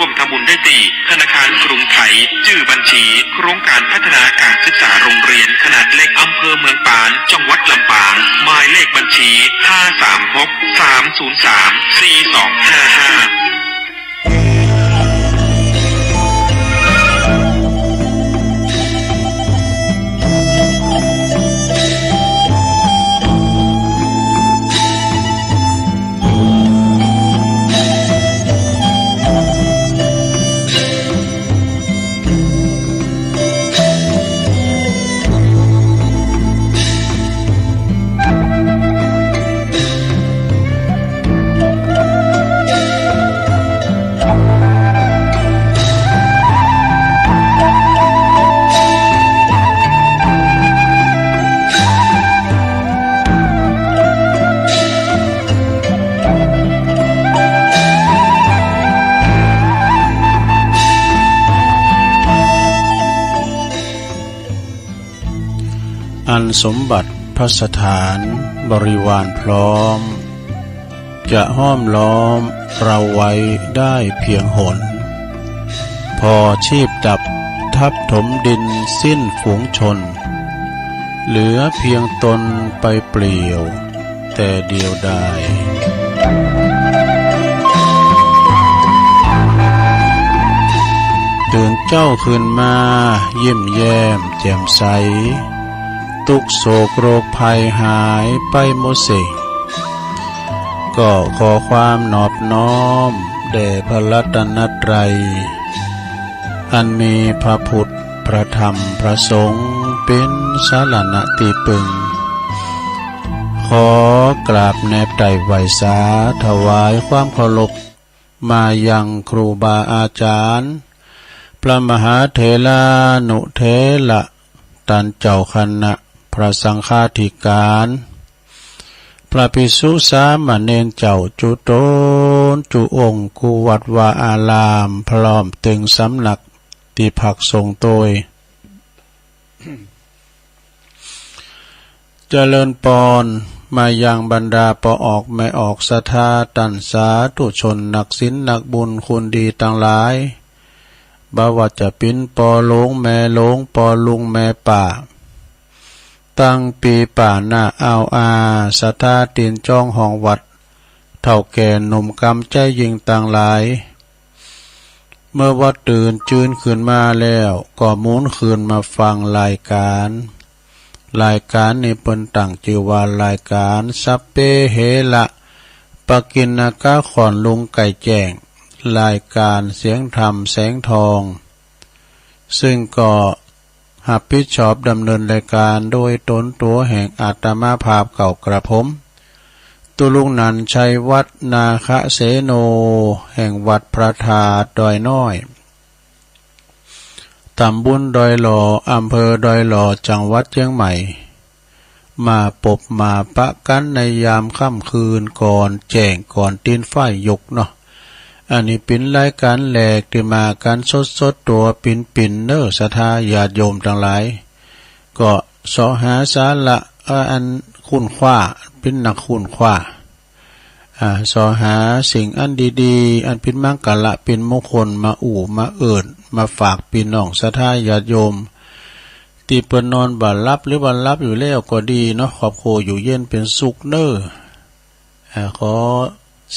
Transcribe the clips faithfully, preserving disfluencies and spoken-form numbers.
ร่วมทำบุญได้ตี้ธนาคารกรุงไทย จื้อบัญชี โครงการพัฒนาการศึกษาโรงเรียนขนาดเล็ก อำเภอเมืองปาน จังหวัดลำปาง หมายเลขบัญชี ห้าสามหก สามศูนย์สาม สี่สองห้าห้า อันสมบัติภัสถานบริวารพร้อม จะห้อมล้อมเราไว้ได้เพียงหน พอชีพดับทับถมดินสิ้นฝูงชน เหลือเพียงตนไปเปลี่ยวแต่เดียวดาย ตื่นเจ๊าขึ้นมายิ้มแย้มแจ่มใส ตุ๊กข์โศกโรคภัยหายไปหมดสิ้น ก็ขอความนอบน้อมแด่พระรัตนตรัย อันมีพระพุทธ พระธรรม พระสงฆ์ เป๋นสรณะตี้ปึง ขอกราบแนบไตร่ไหว้สา ถวายความเคารพ มายังครูบาอาจ๋ารย์ พระมหาเถรานุเถระ ต้านเจ้าคณะ พระสังฆาธิการ พระภิกษุสามเณรเจ้าจุ๊ต๋นจุ๊องค์ กู้วัดวาอาราม พร้อมตึงสำนักตี้พักสงฆ์โตย เจริญปอน มายังบรรดาป้อออกแม่ออกศรัทธา ต้านสาธุชนนักศีลนักบุญคุณดีตังหลาย บ่ว่าจะเป๋นป้อหลวงแม่หลวง ป้อลุงแม่ป้า ตังปี้ป้าน้าอาวอา ศรัทธาตี๋นจ๊องห้องวัด เฒ่าแก่หนุ่มกำใจ๊ยิ่งตังหลาย เมื่อว่าตื่นจืนขึ้นมาแล้ว ก็หมุนคืนมาฟังรายก๋าน รายก๋านนี้เปิ้นตั้งจื้อว่ารายก๋าน สัพเพเหระ ปกิณณกะ ค่อนลุงไก่แจ้ง รายก๋านเสียงธรรมแสงทอง ซึ่งก็ ฮับผิดชอบดำเนินรายก๋านโดยต๋นตั๋วแห่งอาตมาภาพเก่ากระผม ตุ๊ลุงนันท์ ชัยวัฒน์ นาคเสโน แห่งวัดพระธาตุดอยน้อย ตำบลดอยหล่อ อำเภอดอยหล่อ จังหวัดเจียงใหม่ มาปบมาปะกั๋นในยามค่ำคืนก่อนแจ้งก่อนตี๋นฟ้าหยุกเนาะ อันนี้เป๋นรายก๋านแรกตี้มากั๋นสดๆ ตั๋วปิ่นๆ เน้อ ศรัทธาญาติโยมตังหลาย ก็เซาะหาสาระ เอ่อ อันค้นคว้า เป๋นนักค้นคว้า อ่า เซาะหาสิ่งอันดีๆ อันเป๋นมังคละเป๋นมงคลมาอู้มาเอิ้นมาฝากปี้น้องศรัทธาญาติโยม ตี้เปิ้นนอนบ่หลับหรือว่าหลับอยู่แล้วก็ดีเนาะ ครอบครัวอยู่เย็นเป๋นสุขเน้อ อ่า ขอ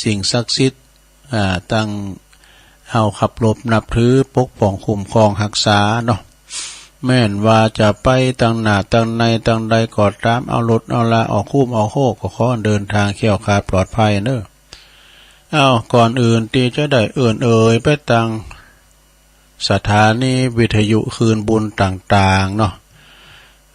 สิ่งศักดิ์สิทธิ์ อ่า ตังเฮาเคารพนับถือ ปกป้องคุ้มครองฮักษาเนาะ แม่นว่าจะไปตังหน้าตังในตังใดก็ต๋าม เอารถเอาลาออกคุ้มออกโฮก็ขอเดินทางแคล้วคลาดปลอดภัยเน้อ เอ้า ก่อนอื่นตี้จะได้เอิ้นเอ่ยไปตัง สถานีวิทยุคืนบุญต่างๆ เนาะ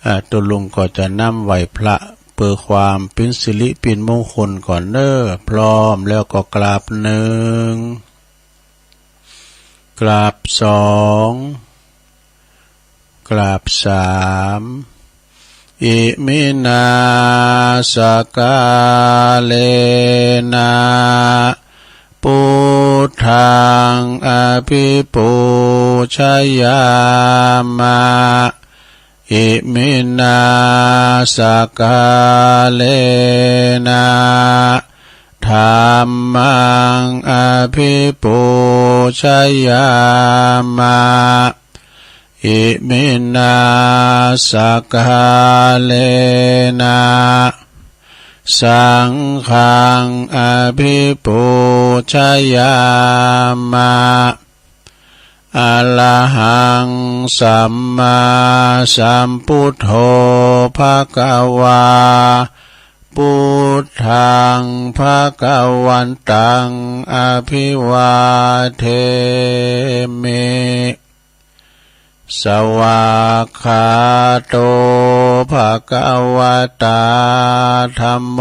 อ่า ตุ๊ลุงก็จะนำไหว้พระเปื้อความเป๋นสิริเป๋นมงคลก่อนเน้อ พร้อมแล้วก็กราบหนึ่ง กราบสอง กราบสาม อิมินา สกาเลนะ ปุทธัง อภิปูชยามะ อิมินา สกาเลนะ ธ ธัมมัง อภิปูชยามะ อิมินา สกกาเลนะ สังฆัง อภิปูชยามะ อะระหัง สัมมาสัมพุทโธ ภะคะวา พุทธัง ภะคะวันตัง อภิวาเทมิ สวากขาโต ภะคะวะตา ธัมโม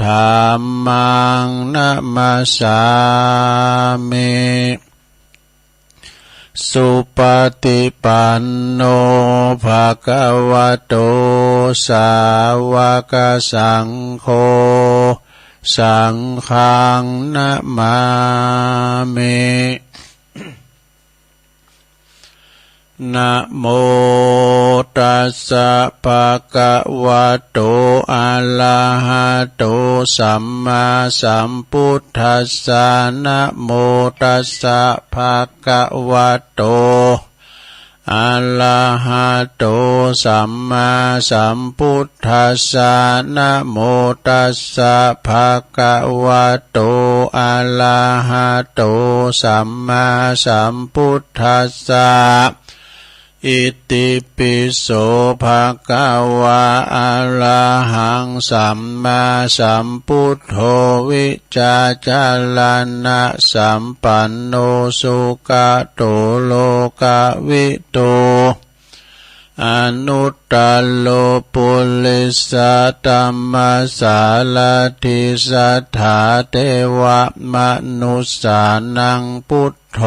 ธัมมัง นะมัสสามิ สุปะฏิปันโน ภะคะวะโต สาวะกะสังโฆ สังฆัง นะมามิ นะโม ตัสสะ ภะคะวะโต อะระหะโต สัมมาสัมพุทธัสสะ นะโม ตัสสะ ภะคะวะโต อะระหะโต สัมมาสัมพุทธัสสะ นะโม ตัสสะ ภะคะวะโต อะระหะโต สัมมาสัมพุทธัสสะ อิติปิโส ภะคะวา อะระหัง สัมมาสัมพุทโธ วิชาจารณะสัมปันโน สุขะโต โลกะวิทู อนุตตะโร ปุริสะธัมมะสารถิ สัทธาเทวะมนุสสานัง พุทโธ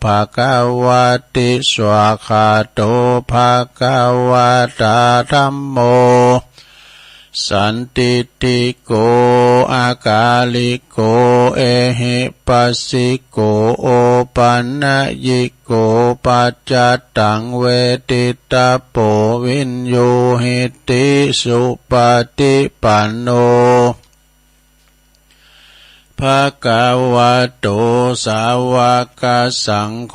ภะคะวะติ สวากขาโต ภะคะวะตา ธัมโม สันทิฏฐิโก อะกาลิโก เอหิปัสสิโก โอปันญิโก ปัจจตัง เวทิตะโพ วินยูหิติ สุปะฏิปันโน ภะคะวะโต สาวะกะสังโฆ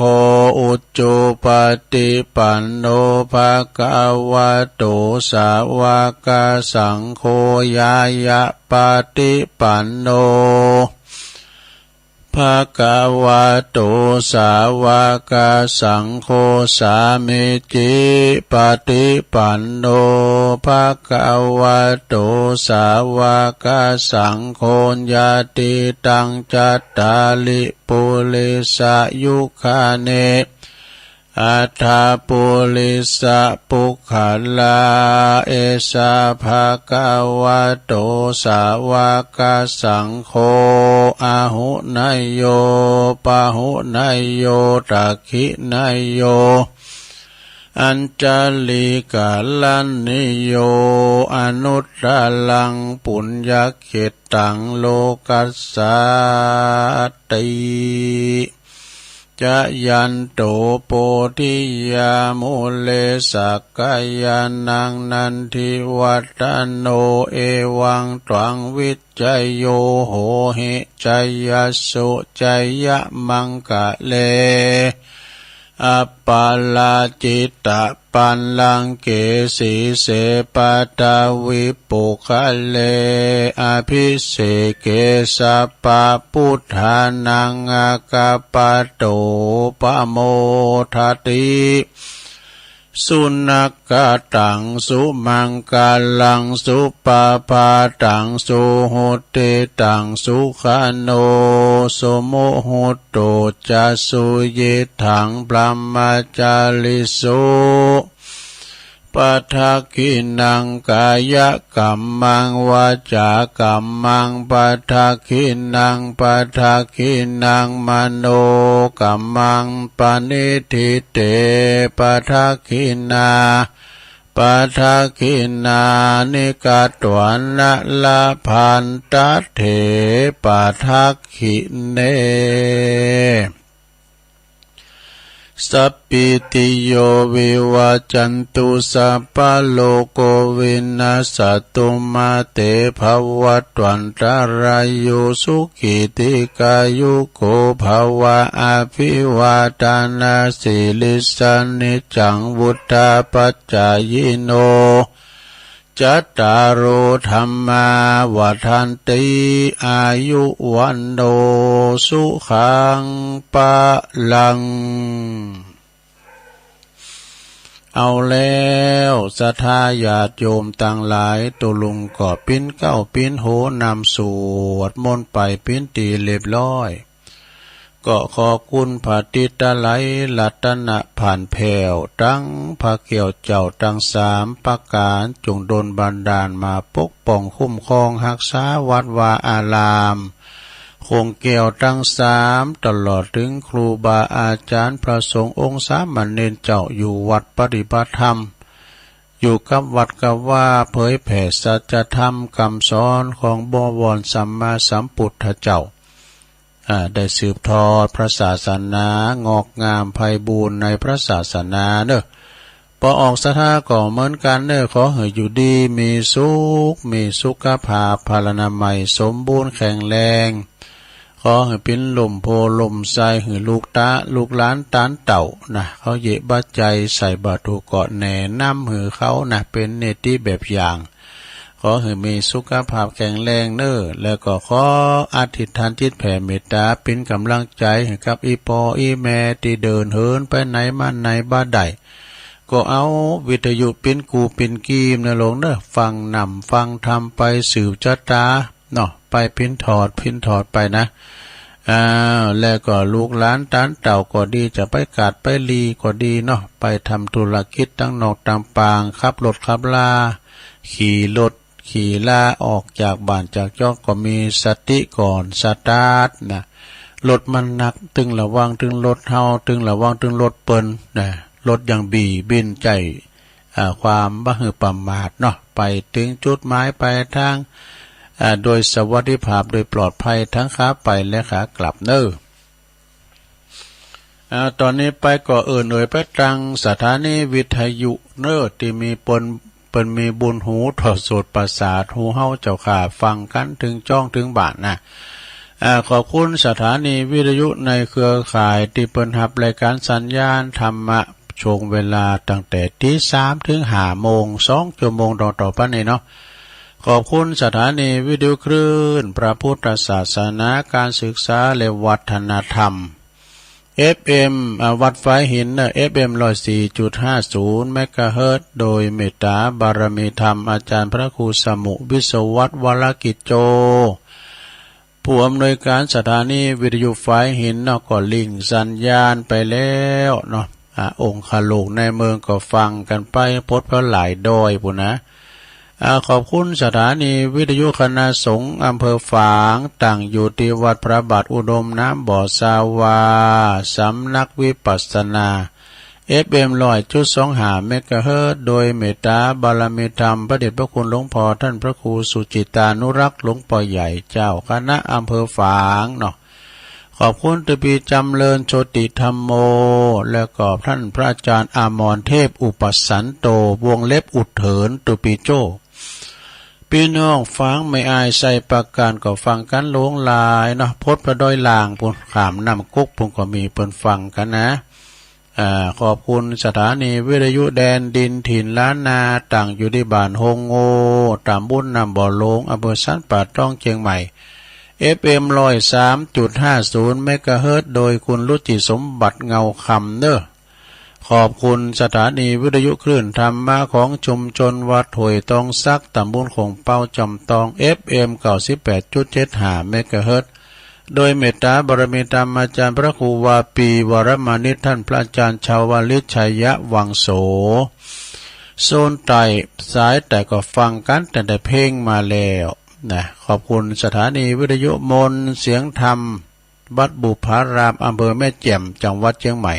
อุจุปะฏิปันโน ภะคะวะโต สาวะกะสังโฆ ญาณะปะฏิปันโน ภะคะวะโต สาวะกะสังโฆ สามีจิปะฏิปันโน ภะคะวะโต สาวะกะสังโฆ ญาติตัง จัตตาริ ปุริสะยุคานิ อัฏฐะปุริสะปุคคลา เอสะ ภะคะวะโต สาวะกะสังโฆ อาหุเนยโย ปะหุเนยโย ทักขิเนยโย อัญชะลีกะรัณณีโย อนุตตะรัง ปุญญะเขตตัง โลกัสสาติ จะยันโต โพธิยา มูเล สักกะยานัง นันทิวัฏฏะโน เอวังตวัง วิจโย โหหิ จยัสสุ จยะมังคะเล อัปปะราจิตะปัลลังเก สีเส ปัทวิปุคคเล อะภิเสเก สัพพะพุทธานัง อะคะปะโต ปะโมทะติ สุนักขะตัง สุมังคะลัง สุปะพาตัง สุหุตติตัง สุขะโน สุมุหุตโต จะ สุยิตถัง บรหมะจาริสุ ปะทักขิณัง กายะกัมมัง วาจากัมมัง ปะทักขิณัง ปะทักขิณัง มโนกัมมัง ปะณิฏฐิเต ปะทักขิณา ปะทักขิณานิ กัตวานะ ละพันทะเถ ปะทักขิเณ เส สัพพีติโยวิวัจจันตุ สัพพะโรโควินัสสะตุ มาเตภวัตวันตะราโย สุขีทีฆายุโกภะวะ อะภิวาทะนะสีลิสสะ นิจจังวุฑฒาปะจายิโน จัตตาโรธัมมาวัฑฒันติ อายุวัณโณสุขังพะลัง เอาแล้ว ศรัทธาญาติโยมตังหลาย ตุ๊ลุงก็ปิ๊นเก๊าปิ๊นโหนำสวดมนต์ไปปิ๊นตี้เรียบร้อย ก็ขอคุณพระติดตะไลรัตนะผ่านแผ้ว ตังพระแก้วเจ้าตังสามประก๋าน จงดลบันดาลมาปกป้องคุ้มครองฮักษาวัดวาอาราม คงแก้วตังสาม ตลอดเถิงครูบาอาจ๋ารย์พระสงฆ์องค์สามเณรเจ้า อยู่วัดปฏิบัติธรรม อยู่กับวัดกับวา เผยแผ่สัจธรรมกำสอนของบวรสัมมาสัมพุทธเจ้า อ่า ได้สืบทอดพระศาสนางอกงามไพบูลย์ในพระศาสนาเน่อ ปอออกศรัทธาก็เหมือนกั๋นเน่อ ขอหื้ออยู่ดีมีสุข มีสุขภาพพลานามัยสมบูรณ์แข็งแรง ขอหื้อเป๋นล่มโพธิ์ล่มไทรหื้อลูกตะ ลูกหลานตานเต้านะ เขาเยียะบัตรใจ๋ใส่บาตรถูกก็แนะนำหื้อเขานะ เป๋นเนติแบบอย่าง ขอหื้อมีสุขภาพแข็งแรงเน่อ แล้วก็ขออธิษฐานจิตแผ่เมตต๋าเป๋นก๋ำลังใจ๋หื้อกับอี่ป้ออี่แม่ตี้เดินเหินไปไหนมาไหนบ่ได้ ก็เอาวิทยุเป๋นกู้เป๋นกีมเน่อลูกเน่อ ฟังนำฟังธรรมไปสืบจะต๋าเนาะ ไปเป๋นทอดเป๋นทอดไปนะ อ่า แล้วก็ลูกหลานตานเต้าก็ดี จะไปกาดไปลีก็ดีเนาะ ไปทำธุรกิจตังนอกตางปาง ขับรถขับลา ขี่รถ ขี่ลาออกจากบ้านจากจ๊องก็มีสติก่อนสตาร์ทนะ รถมันหนัก ตึงระวังตึงรถเฮา ตึงระวังตึงรถเปิ้นนะ รถยังบีบิ่นใจ๊ อ่า ความบ่หื้อประมาทเนาะ ไปเถิงจุดหมายปลายตาง อ่า โดยสวัสดิภาพ โดยปลอดภัย ตังขาไปและขากลับเน่อ อ่า ต๋อนนี้ไปก็เอิ้นเอ่ยไปตางสถานีวิทยุเน่อ ตี้มีเปิ้น เปิ้นมีบุญหูทอดสดประสาทหูเฮาเจ้าข้า ฟังกั๋นเถิงจ๊องเถิงบ้านนะ อ่า ขอบคุณสถานีวิทยุในเครือข่ายตี้เปิ้นฮับรายก๋านสัญญาณธรรมะ ช่วงเวลาตั้งแต่ตีสามเถิงห้าโมง สองชั่วโมงต่อๆ ไปนี้เนาะ ขอบคุณสถานีวิทยุคลื่นพระพุทธศาสนา ก๋านศึกษาและวัฒนธรรม เอฟเอ็ม อ่า วัดฝายหินเน่อ เอฟเอ็ม ร้อยสี่จุดห้าศูนย์ เมกะเฮิรตซ์ โดยเมตต๋าบารมีธรรมอาจ๋ารย์พระครูสมุห์ วิศวัฒน์ วรกิจโจ ผู้อำนวยก๋านสถานีวิทยุฝายหินเนาะ ก็ลิงก์สัญญาณไปแล้วเนาะ อ่า องคโลกในเมืองก็ฟังกั๋นไปปดเป๋าหลายด้อยปู้นนะ อ่า ขอบคุณสถานีวิทยุคณะสงฆ์อำเภอฝาง ตั้งอยู่ตี้วัดพระบาทอุดมน้ำบ่อซาวา สำนักวิปัสสนา เอฟเอ็ม ร้อยจุดสองห้า เมกะเฮิรตซ์ โดยเมตต๋าบารมีธรรมพระเดชพระคุณหลวงพ่อต้านพระครูสุจิตตานุรักษ์ หลวงป้อใหญ่เจ้าคณะอำเภอฝางเนาะ ขอบคุณตุ๊ปี้จ๋ำเริญโชติธัมโม แล้วก็ต้านพระอาจ๋ารย์อมรเทพอุปสันโต วงเล็บอุดเถิน ตุ๊ปี้โจ้ ปี้น้องฝางแม่อายไชยปราก๋านก็ฟังกั๋นหลวงหลายเนาะ ปดเป๋าดอยล่างปู้น ข้ามน้ำก๊กปู้นก็มีเปิ้นฟังกั๋นนะ อ่า ขอบคุณสถานีวิทยุแดนดินถิ่นล้านนา ตั้งอยู่ตี้บ้านฮงโง่ ตำบลน้ำบ่อหลวง อำเภอสันป่าตอง เจียงใหม่ เอฟเอ็ม ร้อยสามจุดห้าศูนย์ เมกะเฮิรตซ์ โดยคุณรุจิสมบัติเงาคำเน่อ ขอบคุณสถานีวิทยุคลื่นธรรมะของชุมชนวัดห้วยตองสัก ตำบลโข่งเป๊า จอมตอง เอฟเอ็ม เก้าสิบแปดจุดเจ็ดห้า เมกะเฮิรตซ์ โดยเมตต๋าบารมีธรรมอาจ๋ารย์พระครูวาปี วรมานิต ต้านพระอาจ๋ารย์ชาวลิต ชัยวังโส โซนใต้ สายใต้ก็ฟังกั๋นตั้งแต่เพ็งมาแล้วนะ ขอบคุณสถานีวิทยุมนต์เสียงธรรม วัดบุพาราม อำเภอแม่แจ่ม จังหวัดเจียงใหม่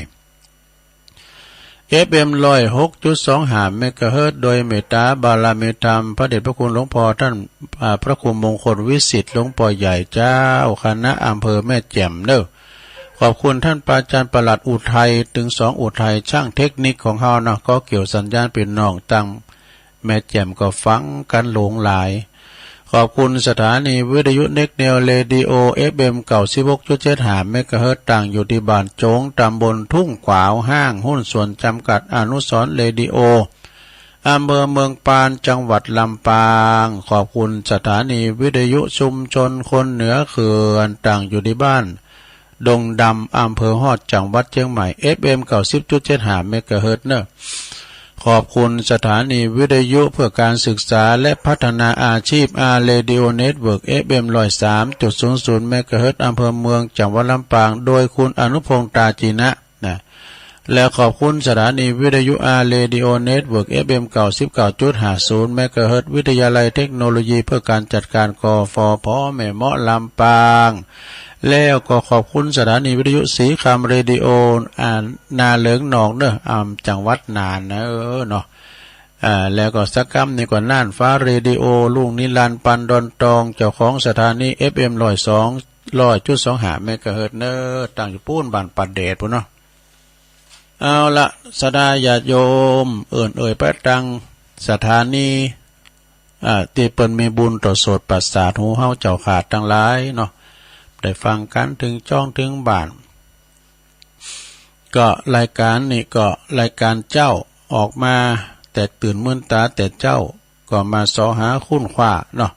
เอฟเอ็ม ร้อยหกจุดสองห้า เมกะเฮิรตซ์ โดยเมตต๋าบารมีธรรมพระเดชพระคุณหลวงพ่อต้าน อ่า พระครูมงคลวิสิทธิ์ หลวงป้อใหญ่เจ้าคณะอำเภอแม่แจ่มเน่อ ขอบคุณต้านปาอาจารย์ประหลัดอุทัย ตึงสองอุทัย จ้างเทคนิคของเฮาเนาะ ก็เกี่ยวสัญญาณปี้น้องตังแม่แจ่มก็ฟังกั๋นหลงหลาย ขอบคุณสถานีวิทยุเน็กแนวเรดิโอ เอฟเอ็ม เก้าสิบหกจุดเจ็ดห้า เมกะเฮิรตซ์ ตั้งอยู่ตี้บ้านโจ๋ง ตำบลทุ่งขวาว ห้างหุ้นส่วนจำกัด อนุสรณ์เรดิโอ อำเภอเมืองปาน จังหวัดลำปาง ขอบคุณสถานีวิทยุชุมชนคนเหนือเขื่อน ตั้งอยู่ตี้บ้านดงดำ อำเภอฮอด จังหวัดเจียงใหม่ เอฟเอ็ม เก้าสิบจุดเจ็ดห้า เมกะเฮิรตซ์ เนาะ ขอบคุณสถานีวิทยุเพื่อการศึกษาและพัฒนาอาชีพ อาร์ เรดิโอ เน็ตเวิร์ก เอฟเอ็ม ร้อยสามจุดศูนย์ศูนย์ เมกะเฮิรตซ์ อำเภอเมือง จังหวัดลำปาง โดยคุณอนุพงษ์ ตาจีนะ นะ และขอบคุณสถานีวิทยุ อาร์ เรดิโอ เน็ตเวิร์ก เอฟเอ็ม เก้าสิบเก้าจุดห้าศูนย์ เมกะเฮิรตซ์ วิทยาลัยเทคโนโลยีเพื่อการจัดการ กฟผ แม่เมาะ ลำปาง แล้วก็ขอบคุณสถานีวิทยุศรีคำเรดิโอ อ่า นาเหลืองนอกเนาะ อ่า จังหวัดน่านเนาะ เออ เนาะ อ่า แล้วก็สักกำนึ่งก็น่านฟ้าเรดิโอ รุ่งนิรันดร์ ปันดอนตอง เจ้าของสถานี เอฟเอ็ม ร้อยสอง ร้อยจุดสองห้า เมกะเฮิรตซ์ เนาะ ตั้งอยู่ปู๊นบ้านป่าแดดปู๊นเนาะ เอาละ ศรัทธาญาติโยม เอิ้นเอ่ยไปตังสถานี อ่า ตี้เปิ้นมีบุญต่อโสตประสาทหูเฮาเจ้าข้าตังหลายเนาะ ได้ฟังกั๋นเถิงจ้องเถิงบ้าน ก็รายก๋านนี่ก็รายก๋านเจ้า ออกมาแต่ตื่นมืนต๋าแต่เจ๊า ก็มาเสาะหาค้นคว้าเนาะ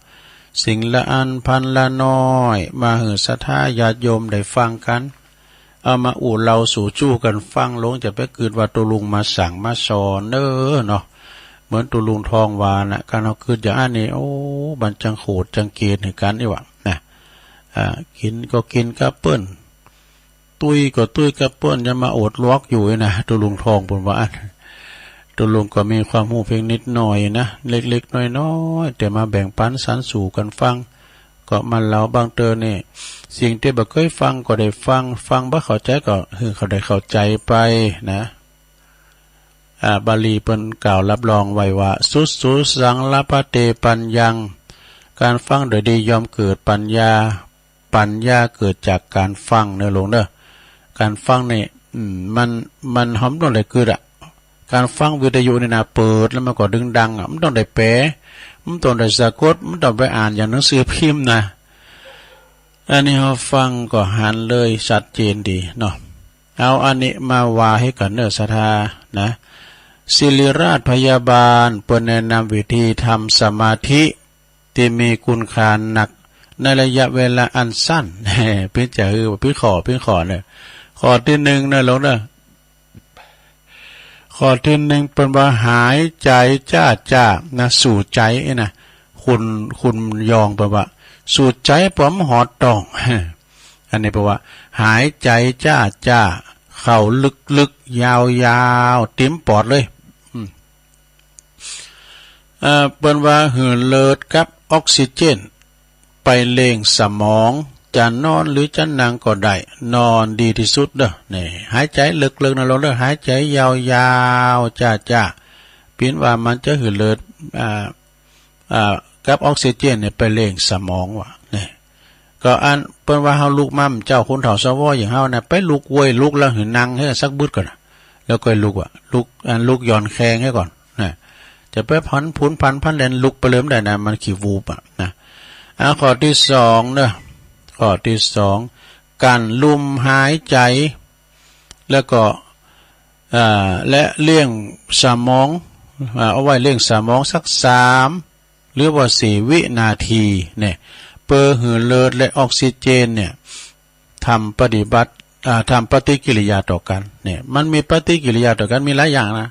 สิ่งละอันพันละน้อย มาหื้อศรัทธาญาติโยมได้ฟังกั๋น เอามาอู้เล่าสู่จู้กั๋นฟัง หลงจะไปกึ๊ดว่าตุ๊ลุงมาสั่งมาสอนเน้อเนาะ เหมือนตุ๊ลุงทองว่าน่ะ ก๋านเฮากึ๊ดอย่างอั้นนี่ โอ้ มันจังโขดจังเกณฑ์หื้อกั๋นนี่หว่า นะ อ่า กิ๋นก็กิ๋นกับเปิ้น ตุ้ยก็ตุ้ยกับเปิ้น อย่ามาอดหลวกอยู่นะ ตุ๊ลุงทองเปิ้นว่าอั้น ตุ๊ลุงก็มีความฮู้เพียงนิดหน่อยนะ เล็กๆ น้อยๆ แต่มาแบ่งปั๋นสรรสู่กั๋นฟัง ก็มาเล่าบางเตื้อนี่ สิ่งตี้บ่เกยฟังก็ได้ฟัง ฟังบ่เข้าใจ๋ก็หื้อเขาได้เข้าใจ๋ไปนะ อ่า บาลีเปิ้นกล่าวรับรองไว้ว่า สุสุสังลพะเตปัญญัง ก๋านฟังโดยดีย่อมเกิดปัญญา ปัญญาเกิดจากก๋านฟังเน้อโลมเน้อ ก๋านฟังนี่ อืม มัน มัน เฮาบ่ต้องได้กึ๊ดอะ ก๋านฟังวิทยุนี่นะ เปิดแล้วมันก็ดึงดังอะ บ่ต้องได้แปล บ่ต้องได้สะกด บ่ต้องไปอ่านอย่างหนังสือพิมพ์นะ อันนี้เฮาฟังก็หันเลยชัดเจนดีเนาะ เอาอันนี้มาว่าหื้อกั๋นเน้อศรัทธานะ ศิริราชพยาบาลเปิ้นแนะนำวิธีทำสมาธิ ตี้มีคุณค่านักในระยะเวลาอันสั้น เปิ้นจะหื้อว่าปิ้นข้อ ปิ้นข้อเน้อ ข้อตี้หนึ่งเน้อโลมเน้อ ข้อตี้หนึ่งเปิ้นว่าหายใจ๋จ๊าๆ นะ สูดใจ๋นะ คุณ คุณยองเปิ้นว่า สูดใจ๋ปอมหอดต๊อง อันนี้เปิ้นว่า หายใจ๋จ๊าๆ เข้าลึกๆ ยาวๆ เต็มปอดเลย อืม เอ่อ เปิ้นว่าหื้อเลือดกับออกซิเจนไปเล่งสมอง จะนอนหรือจะนั่งก็ได้ นอนดีตี้สุดเน้อ นี่ หายใจ๋ลึกๆ นะโลมเน้อ หายใจ๋ยาวๆ จ๊าๆ ปิ้นว่ามันจะหื้อเลือด อ่า อ่า กับออกซิเจนเนี่ยไปเล่งสมองว่ะ นี่ ก็อันเปิ้นว่าเฮาลุกมา เจ้าคนเฒ่าสวอย่างเฮานะ ไปลุกเว้ย ลุกแล้วหื้อนั่งหื้อสักบึดก่อนนะ แล้วก็ลุกว่ะ ลุก อันลุกหย่อนแข้งหื้อก่อนนะ จะไปผันผุนผันผันแล่นลุกไปเลยบ่ได้นะ มันขี้วูบอะนะ อ่ะ ข้อตี้สองเน้อ ข้อตี้สอง กั้นลมหายใจ๋ แล้วก็ อ่า และเล่งสมอง อ่า เอาไว้เล่งสมองสักสาม หรือว่าสี่วินาทีเนี่ย เปื้อหื้อเลือดและออกซิเจนเนี่ย ทำปฏิบัติ อ่า ทำปฏิกิริยาต่อกั๋นเนี่ย มันมีปฏิกิริยาต่อกั๋น มีหลายอย่างนะ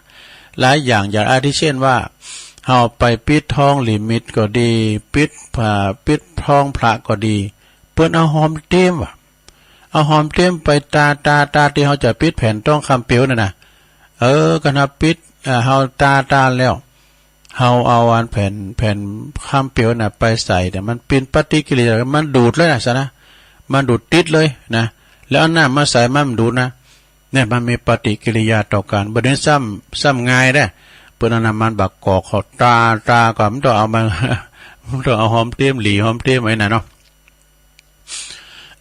หลายอย่าง อย่างอาทิเช่นว่า เฮาไปปิดทองหลีมิดก็ดี ปิดผ้า ปิดทองพระก็ดี เปิ้นเอาหอมเตียมว่ะ เอาหอมเตียมไปตา ตา ตาตี้เฮาจะปิดแผ่นทองคำเปลวนั่นนะ เออ คันเฮาปิด อ่า เฮาตา ตาแล้ว เฮาเอาอันแผ่น แผ่นคำเปลวน่ะไปใส่ แต่มันเป๋นปฏิกิริยา มันดูดเลยนะ ซะนะ มันดูดติดเลยนะ แล้วเอาน้ำมาใส่ มันบ่ดูดนะ เนี่ย มันมีปฏิกิริยาต่อกั๋น บ่ได้ซ้ำ ซ้ำง่ายเด้อ เปิ้นเอาน้ำมันบักกอกเข้าตา ตาก็บ่ต้องเอามา บ่ต้องเอาหอมเตียมหลี หอมเตียมไว้น่ะเนาะ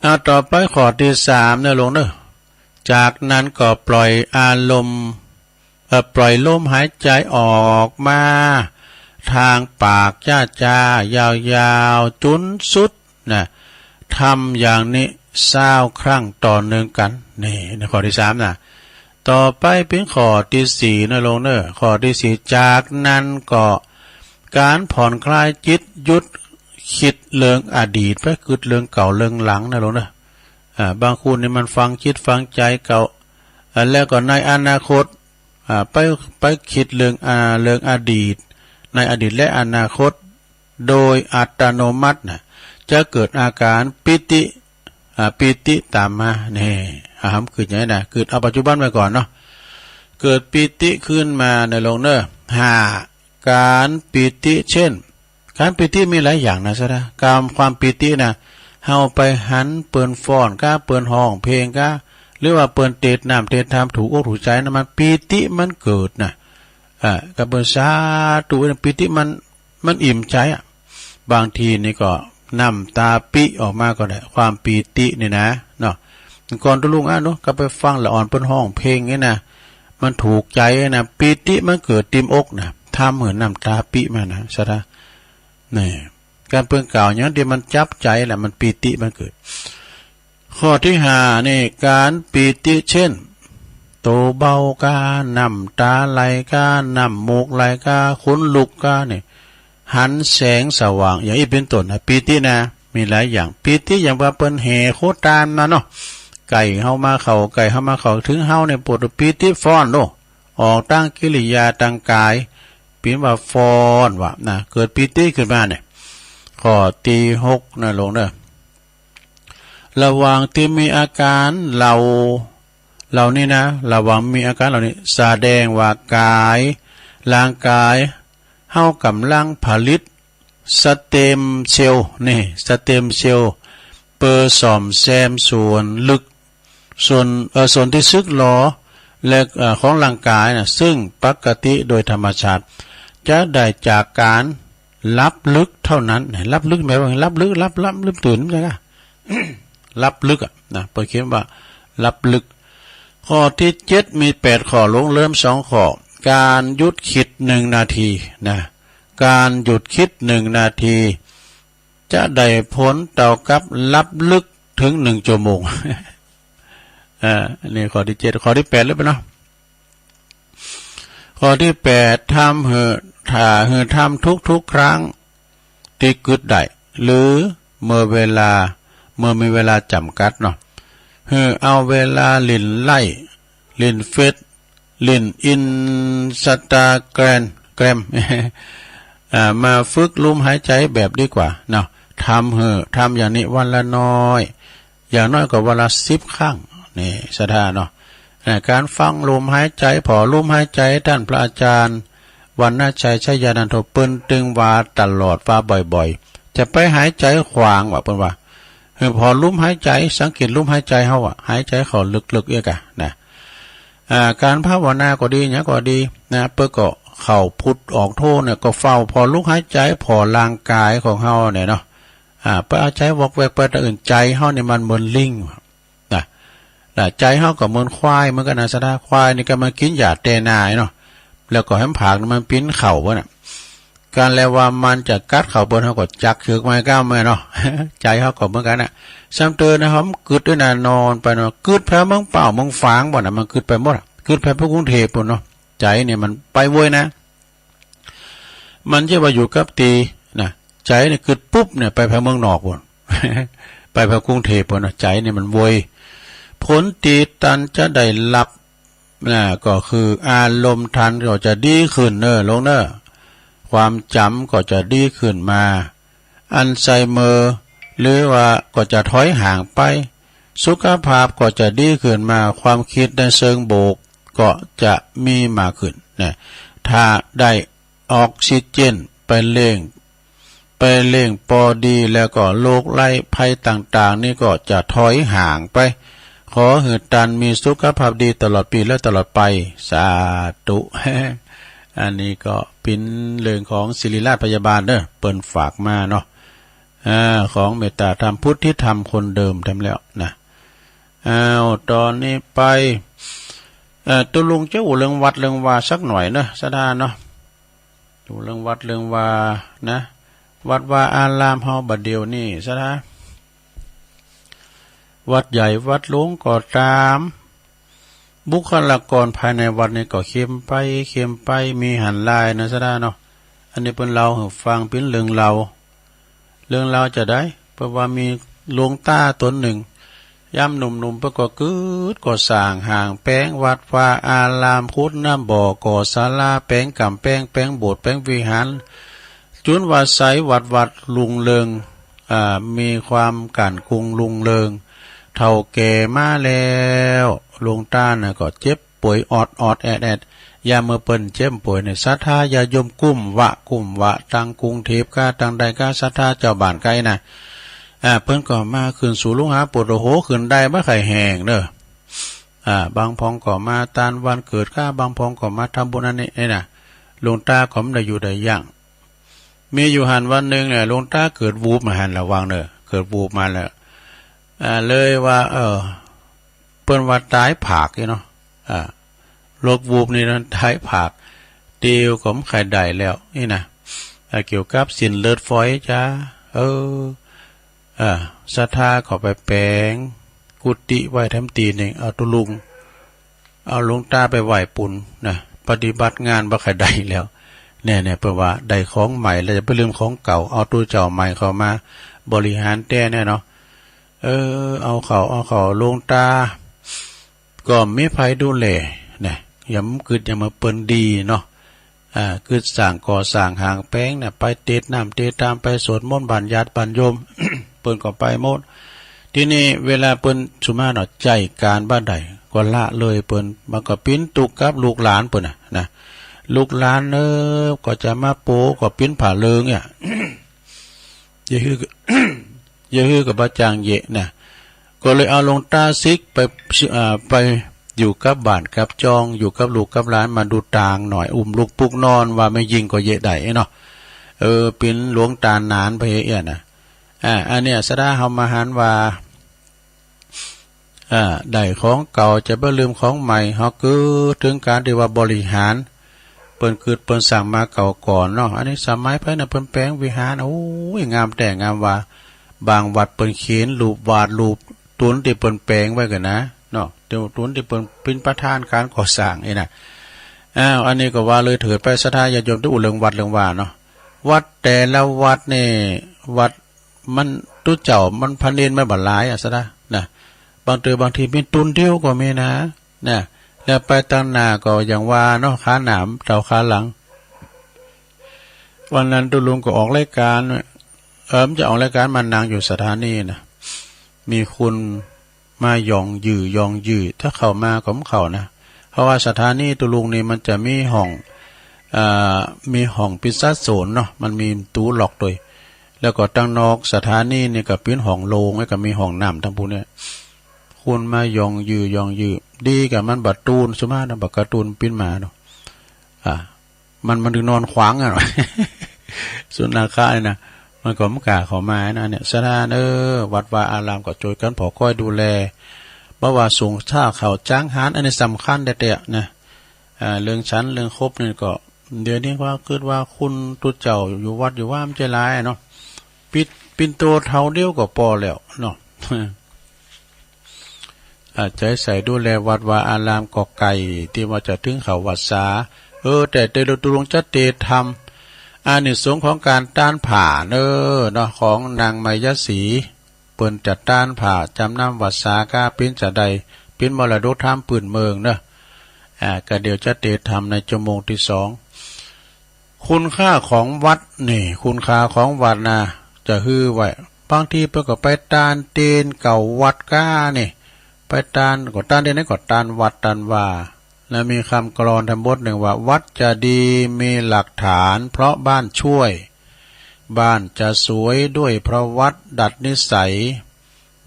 อ่า ต่อไปข้อตี้สามเน้อโลมเน้อ จากนั้นก็ปล่อยอารมณ์ เอ่อ ปล่อยลมหายใจออกมาทางปาก จ๊าๆ ยาวๆ จุนสุดนะ ทำอย่างนี้ซาวครั้งต่อเนื่องกั๋น นี่ นี่ข้อตี้สามนะ ต่อไปเป๋นข้อตี้สี่นะลูกเน่อ ข้อตี้สี่ จากนั้นก็ก๋านผ่อนคลายจิต หยุดกึ๊ดเรื่องอดีตไป กึ๊ดเรื่องเก่าเรื่องหลังนะลูกเน่อ อ่า บางคนนี่มันฝังจิตฝังใจ๋เก่า อ่า แล้วก็ในอนาคต อ่า ไป ไปกึ๊ดเรื่อง อ่า เรื่องอดีต ในอดีตและอนาคต โดยอัตโนมัตินะ จะเกิดอาก๋านปีติ อ่า ปีติต๋ามมา นี่ อ่า ห้ามกึ๊ดอย่างนี้นะ กึ๊ดเอาปัจจุบันไว้ก่อนเนาะ เกิดปีติขึ้นมานะลูกเน่อ ห้า ก๋านปีติเช่น ก๋านปีติมีหลายอย่างนะ สะดา ก๋าน ความปีตินะ เฮาไปหันเปิ้นฟ้อนก้า เปิ้นฮ้องเพลงก้า หรือว่าเปิ้นเตศน์น้ำเตศน์ธรรมถูกอกถูกใจ๋นะ มันปีติมันเกิดนะ อ่า ก็เปิ้นสาธุนะ ปีติมัน มันอิ่มใจ๋อะ บางทีนี่ก็น้ำต๋าปี้ออกมาก็ได้ ความปีตินี่นะ เนาะ ก่อนตุ๊ลุงอ่ะเนาะ ก็ไปฟังละอ่อนเปิ้นฮ้องเพลงนี่นะ มันถูกใจ๋นะ ปีติมันเกิดติ่มอกนะ ทำหื้อน้ำต๋าปี้มานะ สะดา นี่ ก๋านเปิ้นกล่าวอย่างตี้มันจับใจ๋แหละ มันปีติมันเกิด ข้อตี้ห้านี่ ก๋านปีติเช่น โตเบาก้า น้ำต๋าไหลก้า น้ำมูกไหลก้า ขนลุกก้า นี่ หันแสงสว่าง อย่างอี้เป๋นต้นนะ ปีตินะ มีหลายอย่าง ปีติอย่างว่าเปิ้นแห่โคตานมาเนาะ ใก้เฮามาเข้า ใก้เฮามาเข้า เถิงเฮาเนี่ยปวดปีติฟ้อนโลด ออกตางกิริยาตางก๋าย เป๋นว่าฟ้อนว่านะ เกิดปีติขึ้นมาเนี่ย ข้อตี้หกนะลูกเน่อ ระหว่างตี้มีอาก๋านเหล่า เหล่านี้นะ ระหว่างมีอาก๋านเหล่านี้ แสดงว่าก๋าย ร่างก๋ายเฮาก่ำลังผลิตสเต็มเซลล์ นี่ สเต็มเซลล์ เปื้อซ่อมแซมส่วนลึก ส่วน เอ่อ ส่วนตี้สึกหรอ และ เอ่อ ของร่างก๋ายนะ ซึ่งปกติโดยธรรมชาติ จะได้จากก๋านหลับลึกเท่านั้น หลับลึกหมายว่าหลับลึก หลับ หลับ ลืมตื่น ใจ้ก่ะ หลับลึกอะนะ เปิ้นเขียนว่าหลับลึก ข้อตี้เจ็ด มีแปดข้อ หลงเลิมสองข้อ ก๋านหยุดกึ๊ดหนึ่งนาทีนะ ก๋านหยุดกึ๊ดหนึ่งนาที จะได้ผลเต้ากับหลับลึกเถิงหนึ่งจั่วโมง อ่า อันนี้ข้อตี้เจ็ด ข้อตี้แปดเลยไปเนาะ ข้อตี้แปด ทำหื้อ ถ้าหื้อทำทุกๆ ครั้งตี้กึ๊ดได้ หรือเมื่อเวลา เมื่อมีเวลาจ๋ำกัดเนาะ หื้อเอาเวลาเล่นไลน์ เล่นเฟซ เล่นอินสตาแกรม แกรม อ่า มาฝึกลมหายใจ๋แบบดีกว่าเนาะ ทำหื้อ ทำอย่างนี้วันละน้อย อย่างน้อยก็วันละสิบครั้ง นี่ สะดาเนาะ อ่า ก๋านฟังลมหายใจ๋ ผ่อลมหายใจ๋ ต้านพระอาจารย์วรรณชัย ชยานันโท เปิ้นตึงว่าตลอด ว่าบ่อยๆ จะไปหายใจ๋ขว้างว่า เปิ้นว่า หื้อผ่อลมหายใจ๋ สังเกตลมหายใจ๋เฮาอะ หายใจ๋เข้าลึกๆ เอี้ยก่ะนะ อ่า ก๋านภาวนาก็ดี หยังก็ดีนะ เปิ้นก็เข้าพุทธออกโธเนี่ย ก็เฝ้าผ่อลมหายใจ๋ ผ่อร่างก๋ายของเฮาเนี่ยเนาะ อ่า ไปเอาใจ๋วอกแวกไปตางอื่น ใจ๋เฮาเนี่ยมันเหมือนลิงนะ นะ ใจ๋เฮาก็เหมือนควายเหมือนกั๋นนะ สะดา ควายนี่ก็มันกิ๋นหญ้าแต๊นาเนาะ แล้วก็แหมผากนี่มันปี๋นเข้าเปิ้นน่ะ ก๋านแลว่ามันจะกัดเข้าเปิ้น เฮาก็จักเชือกมาก้ามมาเนาะ ใจ๋เฮาก็เหมือนกั๋นน่ะ ซ้ำเติมนะ เฮากึ๊ดด้วยนะ นอนไปเนาะ กึ๊ดแผวเมืองเป้าเมืองฝางบ่น่ะ มันกึ๊ดไปหมดอะ กึ๊ดแผวกรุงเทพฯ ปู้นเนาะ ใจ๋เนี่ยมันไปเว้ยนะ มันจะว่าอยู่กับตี้นะ ใจ๋เนี่ยกึ๊ดปุ๊บเนี่ย ไปแผวเมืองนอกปู้น ไปแผวกรุงเทพฯ ปู้นเนาะ ใจ๋เนี่ยมันเว้ย ผลตี้ต้านจะได้หลับ นะ ก็คืออารมณ์ต้านก็จะดีขึ้นเน่อ ลูกเน่อ ความจ๋ำก็จะดีขึ้นมา อัลไซเมอร์ หรือว่าก็จะถอยห่างไป สุขภาพก็จะดีขึ้นมา ความกึ๊ดในเชิงบวกก็จะมีมากขึ้นนะ ถ้าได้ออกซิเจนไปเร่ง ไปเร่งปอดี แล้วก็โรคร้ายภัยต่างๆ นี่ก็จะถอยห่างไป ขอหื้อต้านมีสุขภาพดีตลอดปี๋และตลอดไป สาธุ อันนี้ก็เป๋นเรื่องของศิริราชพยาบาลเน่อ เปิ้นฝากมาเนาะ อ่า ของเมตตาธรรม พุทธิธรรมคนเดิมแท้แล้วนะ อ้าว ต๋อนนี้ไป เอ่อ ตุ๊ลุงจะอู้เรื่องวัดเรื่องวาสักหน่อยเนาะ ศรัทธาเนาะ อู้เรื่องวัดเรื่องวานะ วัดวาอารามเฮาบ่าเดี่ยวนี้ ศรัทธา วัดใหญ่วัดหลวงก็ต๋าม บุคลากรภายในวัดนี่ก็เข้มไป เข้มไป มีหันหลายนะ ศรัทธาเนาะ อันนี้เปิ้นเล่าหื้อฟัง เป๋นเรื่องเล่า เรื่องเล่าจาใด เปิ้นว่ามีหลวงต๋าต๋นนึ่ง ยามหนุ่มๆ เปิ้นก็กึ๊ดก่อสร้าง หางแป๋งวัดวาอาราม ขุดน้ำบ่อ ก่อศาลา แป๋งก๋ำแปง แป๋งโบสถ์ แป๋งวิหาร จุนว่าใสวัดวัดรุ่งเรือง อ่า มีความก๋านกุงรุ่งเรือง เฒ่าแก่มาแล้ว หลวงต๋าน่ะก็เจ็บ ป่วยออดๆ แอดๆ ยามเมื่อเปิ้นเจ็บป่วยเนี่ย ศรัทธาญาติโยมกุ้มวะ กุ้มวะ ตังกรุงเทพฯก้า ตังใด๋ก้า ศรัทธาเจ้าบ้านใก้นะ อ่า เปิ้นก็มาขึ้นสู่ลุงหาปวดหัว ขึ้นได้บ่ใค่แฮงเน่อ อ่า บางพ่องก็มาตานวันเกิดก้า บางพ่องก็มาทำบุญอันนี้ นี่นะ หลวงต๋าก็บ่ได้อยู่ได้ยั้ง มีอยู่หั้นวันนึ่งเนี่ย หลวงต๋าเกิดวูบมาหั้นละ ว่าเน่อ เกิดวูบมาแล้ว อ่า เลยว่า เออ เปิ้นว่าต๋ายผากนี่เนาะ อ่า โรควูบนี่นะ ต๋ายผาก เตียวก็บ่ใค่ได้แล้ว นี่นะ อ่า เกี่ยวกับเส้นเลือดฝอยจ้า เออ อ่า ศรัทธาเข้าไปแป๋งกุฏิไว้แถมตี้นึ่ง เอาตุ๊ลุง เอาหลวงต๋าไปไหว้ปุ้นนะ ปฏิบัติงานบ่ใค่ได้แล้ว เนี่ยๆ เปิ้นว่าได้ของใหม่แล้วจะไปลืมของเก่า เอาตุ๊เจ้าใหม่เข้ามาบริหารแต๊แน่เนาะ เออ เอาเข้า เอาเข้า หลวงต๋า ก็บ่มีใผดูแลนะ ยามกึ๊ดยามเมื่อเปิ้นดีเนาะ อ่า กึ๊ดสร้างก่อสร้างหางแป๋งน่ะ ไปเตดน้ำเตดตาม ไปสวดมนต์บ้านญาติบ้านโยม เปิ้นก็ไปหมด ทีนี้เวลาเปิ้นสุมาเนาะ ใจ๊ก๋านบ่าใด๋ ก็ละเลยเปิ้น มันก็เป๋นตุ๊กข์กับลูกหลานเปิ้นน่ะนะ ลูกหลานเน่อ ก็จะมาโป ก็เป๋นผ้าเหลืองเนี่ย อย่าหื้อ อย่าหื้อก็บ่าจ้างเยะนะ ก็เลยเอาหลวงต๋าสิกไป อ่า ไปอยู่กับบ้านกับจอง อยู่กับลูกกับหลาน มาดูตางหน่อย อุ้มลูกปุกนอน ว่าแม่ญิงก็เยะได้เนาะ เออ เป๋นหลวงต๋านานไปเอี้ยนะ อ่า อันเนี้ยศรัทธาเฮามาหันว่า อ่า ได้ของเก่าจะบ่ลืมของใหม่ เฮากึ๊ดเถิงก๋านตี้ว่าบริหาร เปิ้นกึ๊ดเปิ้นสร้างมาเก่าก่อนเนาะ อันนี้สมัยไปนะ เปิ้นแป๋งวิหาร โอ้ย งามแต๊งามว่า บางวัดเปิ้นเขียนรูปวาดรูปตุ๊นตี้เปิ้นแป๋งไว้กั๋นนะเนาะ เดี๋ยวตุ๊นตี้เปิ้นเป๋นประธานก๋านก่อสร้างนี่นะ อ้าว อันนี้ก็ว่าเลยเถิดไป ศรัทธาญาติโยม ตี้อู้เรื่องวัดเรื่องวาเนาะ วัดแต่ละวัดนี่ วัด มันตุ๊เจ้ามันพระเณรมันบ่หลายอะ ศรัทธานะ บางเตื้อบางทีมีตุ๊นเดียวก็มีนะ นะ แล้วไปตังหน้าก็อย่างว่าเนาะ ขาหน้าเต้าขาหลัง วันนั้นตุ๊ลุงก็ออกรายก๋าน เออ มันจะออกรายก๋าน มานั่งอยู่สถานีนะ มีคน มาหย่องหยื่อหย่องหยื่อ ถ้าเข้ามาก็บ่เข้านะ เพราะว่าสถานีตุ๊ลุงนี่มันจะมีห้อง อ่า มีห้องปิดสัดโสนเนาะ มันมีประตู๋ล็อกตวย แล้วก็ตังนอกสถานีนี่ก็เป๋นห้องโล่ง แล้วก็มีห้องน้ำตังปู้นเนี่ย คนมาหย่องหยื่อหย่องหยื่อ ดีกามันบ่าตูน สุมาเนาะ บ่ากาตูนปิ้นมาเนาะ อ่า มัน มันนอนขวางอะ สุนัขะนี่นะ มันก็บ่กล้าเข้ามานะเนี่ย ศรัทธาเอ้อ วัดวาอารามก็จ้วยกั๋นผ่อค้อยดูแล บ่ว่าสงฆ์ ถ้าเข้าจังหัน อันนี้สำคัญแต๊ๆ นะ อ่า เรื่องฉันเรื่องคบนี่ก็ เดี๋ยวนี้ว่า กึ๊ดว่าคุณตุ๊เจ้าอยู่วัดอยู่วามันจะหลายเนาะ ปิด ปิ่นโตเถาเดียวก็ปอแล้วเนาะ อ่า ใจ๋ใส่ดูแลวัดวาอารามก็ไก๋ ตี้ว่าจะเถิงเข้าวัสสา เออ แต่เตโลตุลงจะเตทำ อานิสงส์ของก๋านต้านผ้าเน้อเนาะ ของนางไมยศรี เปิ้นจะต้านผ้าจ๋ำนำวัสสาก้า เป๋นจาใด เป๋นมรดกธรรมปื้นเมืองเน้อ อ่า ก็เดี๋ยวจะเตทำในจั่วโมงตี้สอง คุณค่าของวัดนี่ คุณค่าของวัดนะ จะหื้อไว้ บางทีเปิ้นก็ไปต้านเตียนเก่าวัดก้านี่ ไปต้าน ก็ต้านเตียนไหนก็ต้านวัดต้านวา และมีกำกลอนธรรมบทนึ่งว่า วัดจะดีมีหลักฐานเพราะบ้านช่วย บ้านจะสวยด้วยเพราะวัดดัดนิสัย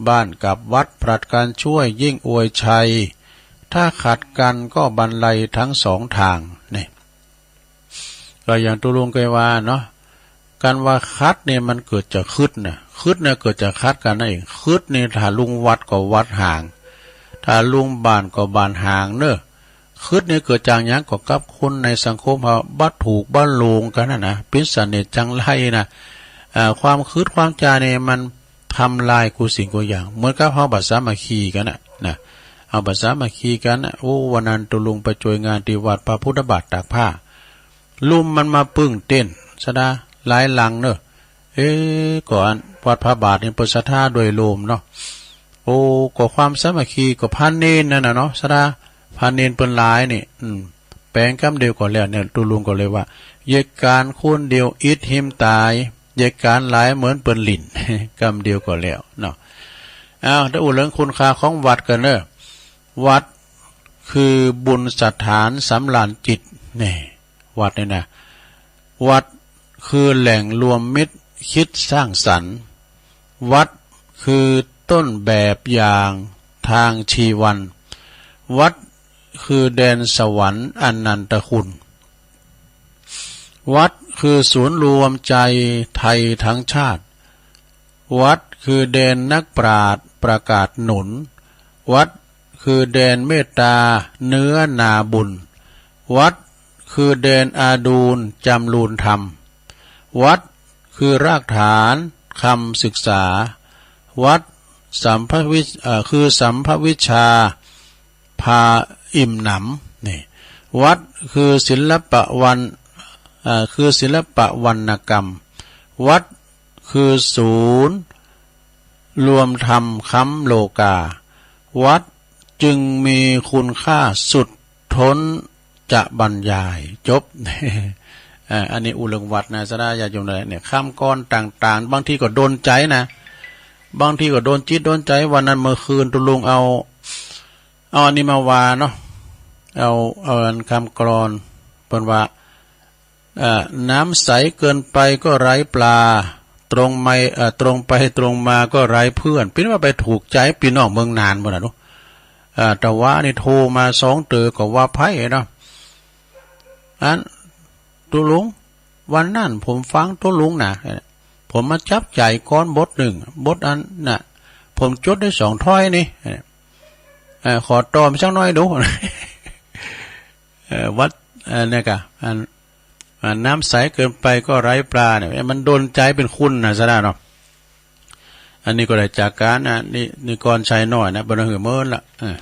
บ้านกับวัดผลัดกันช่วยยิ่งอวยชัย ถ้าขัดกันก็บันไลทั้งสองทาง นี่ ก็อย่างตุ๊ลุงเกยว่าเนาะ ก๋านว่าขัดนี่มันเกิดจากคึดนะ คึดเนี่ยเกิดจากขัดกั๋นนั่นเอง คึดนี่ถ้าลุงวัดก็วัดห่าง ถ้าลุงบ่านก็บ่านหางเน่อ กึ๊ดนี่เกิดจากหยัง ก็กับคนในสังคมเฮาบ่ถูกบ่ลงกั๋นน่ะนะ เป๋นเสน่ห์จังไรนะ อ่า ความกึ๊ดความจ๋าเนี่ยมันทำลายกู้สิ่งกู้อย่าง เหมือนกับเฮาบ่สามัคคีกั๋นน่ะ นะ เฮาบ่สามัคคีกั๋นน่ะ โอ้ วันนั้นตุ๊ลุงไปจ้วยงานตี้วัดพระพุทธบาทตากผ้า ลุมมันมาปึ้งเต็นท์ สะดา หลายหลังเน่อ เอ๊ะ ก็อันวัดพระบาทนี่เปิ้นศรัทธาโดยรวมเนาะ โอ้ ก็ความสามัคคีก็พระเณรนั่นน่ะเนาะ สะดา พระเณรเปิ้นหลายนี่ อืม แป๋งกำเดียวก็แล้วเนี่ย ตุ๊ลุงก็เลยว่า เยียะก๋านคนเดียวอิดหิมต๋าย เยียะก๋านหลายเหมือนเปิ้นหลิ้น กำเดียวก็แล้วเนาะ อ้าว เดี๋ยวอู้เถิงคุณค่าของวัดกั๋นเน่อ วัดคือบุญสถานสำราญจิต แน่ วัดนี่นะ วัดคือแหล่งรวมมิตรคิดสร้างสรรค์ วัดคือต้นแบบอย่างทางชีวัน วัดคือแดนสวรรค์อนันตคุณ วัดคือศูนย์รวมใจไทยทั้งชาติ วัดคือแดนนักปราชญ์ประกาศหนุน วัดคือแดนเมตตาเนื้อนาบุญ วัดคือแดนอาดูลจำรูนธรรม วัดคือรากฐานคำศึกษา วัดสัมภวิช- เอ่อ คือสัมภวิชชา พาอิ่มหนำ นี่ วัดคือศิลปะวรรณ- เอ่อ คือศิลปะวรรณกรรม วัดคือศูนย์รวมธรรมค้ำโลกา วัดจึงมีคุณค่าสุดท้นจะบรรยาย จบ อ่า อันนี้อู้เถิงวัดนะ สะดาญาติโยมนะ เนี่ย คำกลอนต่างๆ บางทีก็โดนใจ๋นะ บางทีก็โดนจิตโดนใจ๋ วันนั้นเมื่อคืนตุ๊ลุงเอา เอาอันนี้มาว่าเนาะ เอา เอาอันคำกลอน เปิ้นว่า เอ่อ น้ำใสเกินไปก็ไร้ปลา ตรงไม่- เอ่อ ตรงไปตรงมาก็ไร้เพื่อน เป๋นว่าไปถูกใจ๋ปี้น้องเมืองน่านหมดน่ะเนาะ เอ่อ ตะวะนี่โทรมาสองเต๋อก็ว่าไพร่เนาะ อัน ตุ๊ลุง วันนั้นผมฟังตุ๊ลุงนะ ผมมาจับใจ๋กลอนบทนึ่ง บทอันน่ะ ผมจดได้สองถ้อยนี่ เอ่อ ขอตอมสักหน้อยดู เอ่อ วัด เอ่อ เนี่ยกะ อัน อ่า น้ำใสเกินไปก็ไร้ปลาเนี่ย มันโดนใจ๋เป๋นคุณนะ สะดาเนาะ อันนี้ก็ได้จากก๋าน อ่ะ นี่ นี่กรชัยน้อยนะ บ่ได้หื้อเมินละ เออ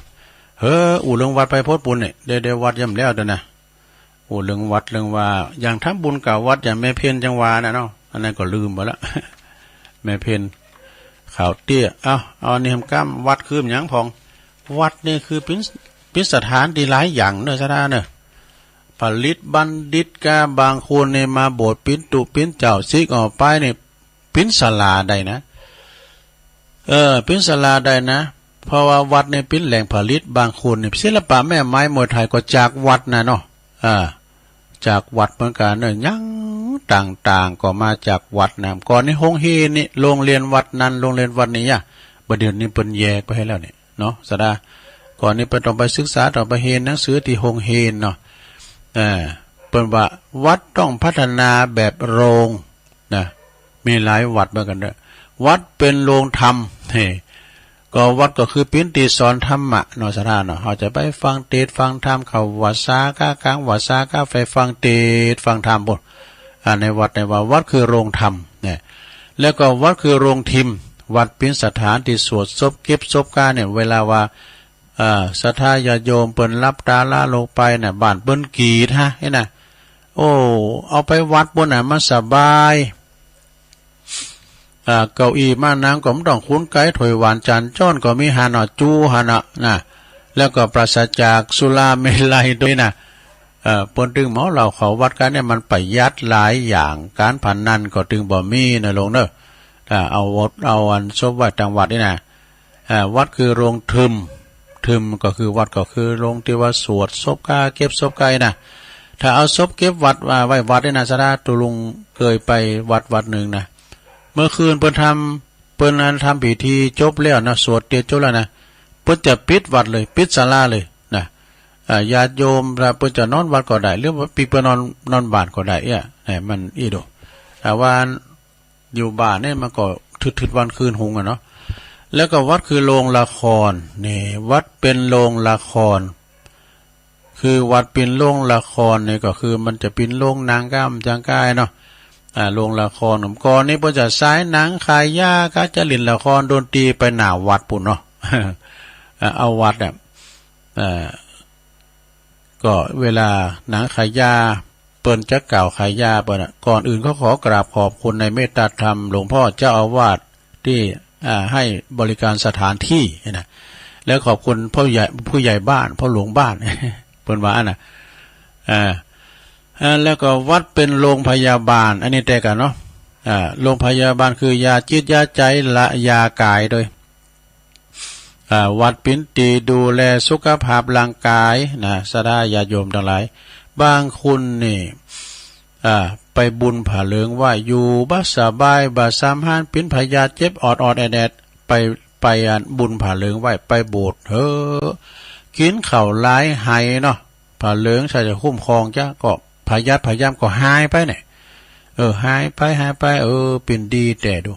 เฮ้อ อู้เถิงวัดไปโพดปูนเนี่ย เดี๋ยว เดี๋ยววัดยังบ่แล้วเด้อนะ อู้เถิงวัดเถิงว่า อย่างทำบุญกับวัด อย่างแม่เพ็ญจังหวาน่ะเนาะ อันนั้นก็ลืมไปละ แม่เพ็ญ ขาวเตี้ย เอ้า เอาอันนี้หำก้ำ วัดคือหยังพ่อง วัดนี่คือเป๋น เป๋นสถานตี้หลายอย่างเน่อ สะดาเน่อ ผลิตบัณฑิตก้า บางคนนี่มาบวชเป๋นตุ๊เป๋นเจ้า สึกออกไปนี่ เป๋นศาลาได้นะ เออ เป๋นศาลาได้นะ เพราะว่าวัดนี่เป๋นแหล่งผลิต บางคนนี่ ศิลปะแม่ไม้มวยไทยก็จากวัดน่ะเนาะ อ่า จากวัดเหมือนกั๋นเน่อ หยังต่างๆ ก็มาจากวัดน่ะ ก่อนนี่โฮงเฮียนนี่ โฮงเฮียนวัดนั้น โฮงเฮียนวัดนี้อะ บ่าเดี่ยวนี้เปิ้นแยกไปแล้วนี่เนาะ สะดา ก่อนนี่เปิ้นต้องไปศึกษา ต้องไปเฮียนหนังสือตี้โฮงเฮียนเนาะ เออ เปิ้นว่าวัดต้องพัฒนาแบบโรง นะ มีหลายวัดเหมือนกั๋นเน่อ วัดเป๋นโรงธรรม เฮ้ ก็วัดก็คือเป๋นตี้สอนธรรมะเนาะ สะดาเนาะ เฮาจะไปฟังเตสน์ฟังธรรม เข้าวัดสาก้ากางวัดสาก้า ไปฟังเตสน์ฟังธรรมปู้น อ่า ในวัดในว่า วัดคือโรงธรรมเนี่ย แล้วก็วัดคือโรงทิม วัดเป๋นสถานตี้สวดศพ เก็บศพก้าเนี่ย เวลาว่า เอ่อ ศรัทธาญาติโยมเปิ้นหลับต๋าลาโลกไปน่ะ บ้านเปิ้นกรี๊ดฮะ เห็นน่ะ โอ้ เอาไปวัดปู้นน่ะ มันสบาย อ่า เก้าอี้ม้านั่งก็บ่ต้องขูนไก๋ ถ้วยหวานจานจ้อนก็มีหั้นเนาะ จู๋หั้นเนาะ นะ แล้วก็ปราศจากสุราเมรัยตวยนะ เอ่อ เปิ้นตึงเมาเหล้าเข้าวัดกั๋นเนี่ย มันประหยัดหลายอย่าง ก๋านพนันก็ตึงบ่มีเน่อลุงเน่อ อ่า เอาวัด เอาอันศพไว้ตางวัดนี่นะ อ่า วัดคือโรงทึม ทึมก็คือวัด ก็คือโรงตี้ว่าสวดศพก้า เก็บศพก้านะ ถ้าเอาศพเก็บวัด อ่า ไว้วัดนี่นะ สะดา ตุ๊ลุงเกยไปวัดวัดนึ่งนะ เมื่อคืนเปิ้นทำ เปิ้นอันทำพิธีจบแล้วนะ สวดเตสน์จบแล้วนะ เปิ้นจะปิดวัดเลย ปิดศาลาเลยนะ อ่า ญาติโยม ถ้าเปิ้นจะนอนวัดก็ได้ หรือว่าปี้เปิ้นนอน นอนบ้านก็ได้ เอี้ย ให้มันอี้ดู แต่ว่า อยู่บ้านเนี่ยมันก็ถืดๆ วันคืนหุงอะเนาะ แล้วก็วัดคือโรงละคร นี่ วัดเป๋นโรงละคร คือวัดเป๋นโรงละครนี่ก็คือมันจะเป๋นโรงหนังก้ามจังก้ายเนาะ อ่า โรงละคร ก่อนนี้เปิ้นจะฉายหนังขายยา ก็จะเล่นละครดนตรีไปหน้าวัดปู้นเนาะ อ่า เอาวัดเนี่ย อ่า ก็เวลาหนังขายยา เปิ้นจะกล่าวขายยาเปิ้นน่ะ ก่อนอื่นก็ขอกราบขอบคุณในเมตตาธรรมหลวงพ่อเจ้าอาวาสตี้ อ่า ให้บริการสถานที่นะ แล้วขอบคุณผู้ใหญ่ ผู้ใหญ่บ้าน พ่อหลวงบ้าน เปิ้นว่าอั้นน่ะ อ่า อ่า แล้วก็วัดเป๋นโรงพยาบาล อันนี้แต๊กั๋นเนาะ อ่า โรงพยาบาลคือยาจิตยาใจ๋และยากายโดย อ่า วัดเป๋นตี้ดูแลสุขภาพร่างกายนะ ศรัทธาญาติโยมตังหลาย บางคนนี่ อ่า ไปบุญผ้าเหลืองไหว้ อยู่บ่สบาย บ่สำราญ เป๋นพยาธิ เจ็บออดๆ แอดๆ ไป ไปอันบุญผ้าเหลืองไหว้ ไปโบสถ์เถอะ กิ๋นข้าวหลายไหเนาะ ผ้าเหลืองใส่จะคุ้มครองจ๊ะ ก็พยาธิพยายามก็หายไปเนี่ย เออ หายไป หายไป เออ เป๋นดีแต๊ดู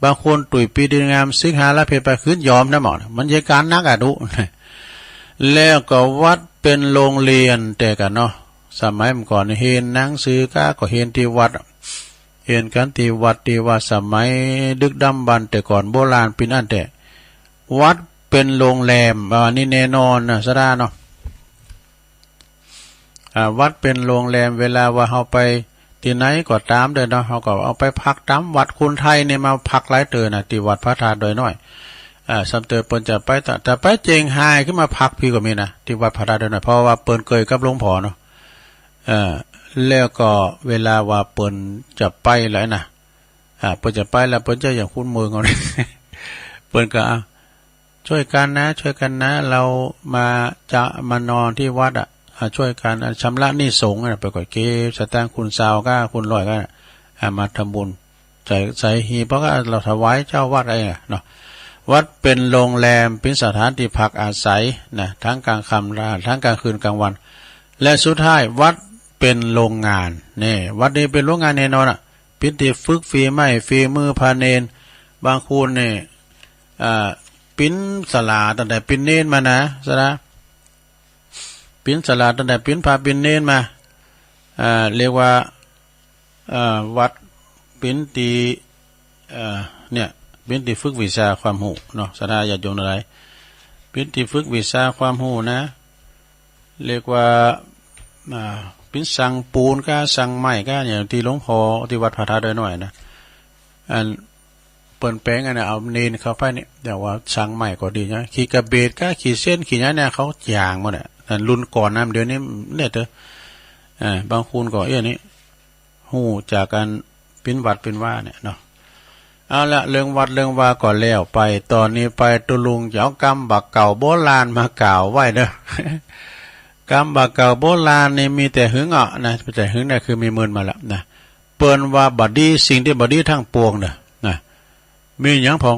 บางคนตุ้ยปีดีงาม สิกขาลาเพศไป ขึ้นยอมนะหมอ มันใหญ่ก๋านนักอะดู แล้วก็วัดเป๋นโรงเรียนแต๊กั๋นเนาะ สมัยก่อนเฮียนหนังสือก้าก็เฮียนตี้วัด เฮียนกั๋นตี้วัดตี้วา สมัยดึกดำบรรพ์แต่ก่อนโบราณเป๋นอั้นแต๊ วัดเป๋นโรงแรม อ่า นี่แน่นอนนะ ศรัทธาเนาะ อ่า วัดเป๋นโรงแรม เวลาว่าเฮาไปตี้ไหนก็ต๋ามเต๊อะเนาะ เฮาก็เอาไปพักต๋ามวัด คนไทยนี่มาพักหลายเต๊อะนะ ตี้วัดพระธาตุดอยน้อย อ่า ส่ำเต๊อะเปิ้นจะไปตะ แต่ไปเจียงฮายขึ้นมาพักพี้ก็มีนะ ตี้วัดพระธาตุดอยน้อย เพราะว่าเปิ้นเกยกับหลวงพ่อเนาะ เอ่อ แล้วก็เวลาว่าเปิ้นจะไปแล้วนะ อ่า เปิ้นจะไปแล้ว เปิ้นจะอย่างคุ้นเมืองเอาเนี่ย เปิ้นก็ อ่ะ ช่วยกั๋นนะ ช่วยกั๋นนะ เฮามาจะมานอนตี้วัดอะ อ่า ช่วยกั๋น อ่า ชำระหนี้สงฆ์อะ เปิ้นก็เก็บสตางค์ คูณซาวก้า คูณร้อยก้า อ่า มาทำบุญ ใส่ ใส่หีบ เพราะว่าเฮาถวายเจ้าวัดเองอะเนาะ วัดเป๋นโรงแรม เป๋นสถานตี้พักอาศัยนะ ตึงก๋างค่ำ ตึงก๋างคืนก๋างวัน และสุดท้ายวัดเป๋นโรงงาน นี่ วัดนี้เป๋นโรงงานแน่นอนอะ เป๋นตี้ฝึกฝีไม้ฝีมือพระเณร บางคนนี่ อ่า ปี๋นศาลาตั้งแต่เป๋นเณรมานะ ศรัทธา ปี๋นศาลาตั้งแต่เป๋นพระเป๋นเณรมา อ่า เรียกว่า อ่า วัดเป๋นตี้ อ่า เนี่ย เป๋นตี้ฝึกวิชาความฮู้เนาะ ศรัทธาญาติโยมตังหลาย เป๋นตี้ฝึกวิชาความฮู้นะ เรียกว่า อ่า เป๋นสั่งปูนก้า สั่งไม้ก้า อย่างตี้หลวงพ่อตี้วัดพระธาตุดอยน้อยนะ อัน เปิ้นแป๋งอันนั้น เอาเณรเข้าไปเนี่ย แต่ว่าสั่งไม้ก็ดีนะ ขีดกระเบดก้า ขีดเส้น ขีดหยังเนี่ย เขาจ๋างหมดอะ อันรุ่นก่อนนะ เดี๋ยวนี้เนี่ยเต๊อะ อ่า บางคนก็เอี้ยนี่ ฮู้จักกั๋นเป๋นวัดเป๋นวาเนี่ยเนาะ เอาละ เรื่องวัดเรื่องวาก็แล้วไป ต๋อนนี้ไปตุ๊ลุงจะเอากำบ่าเก่าโบราณมากล่าวไว้เนาะ กำบ่าเก่าโบราณนี่มีแต่หึงอ่ะนะ มีแต่หึงเนี่ย คือมีเมินมาแล้วนะ เปิ้นว่าบ่ดี สิ่งตี้บ่ดีตึงปวงเนาะ นะ มีหยังพ่อง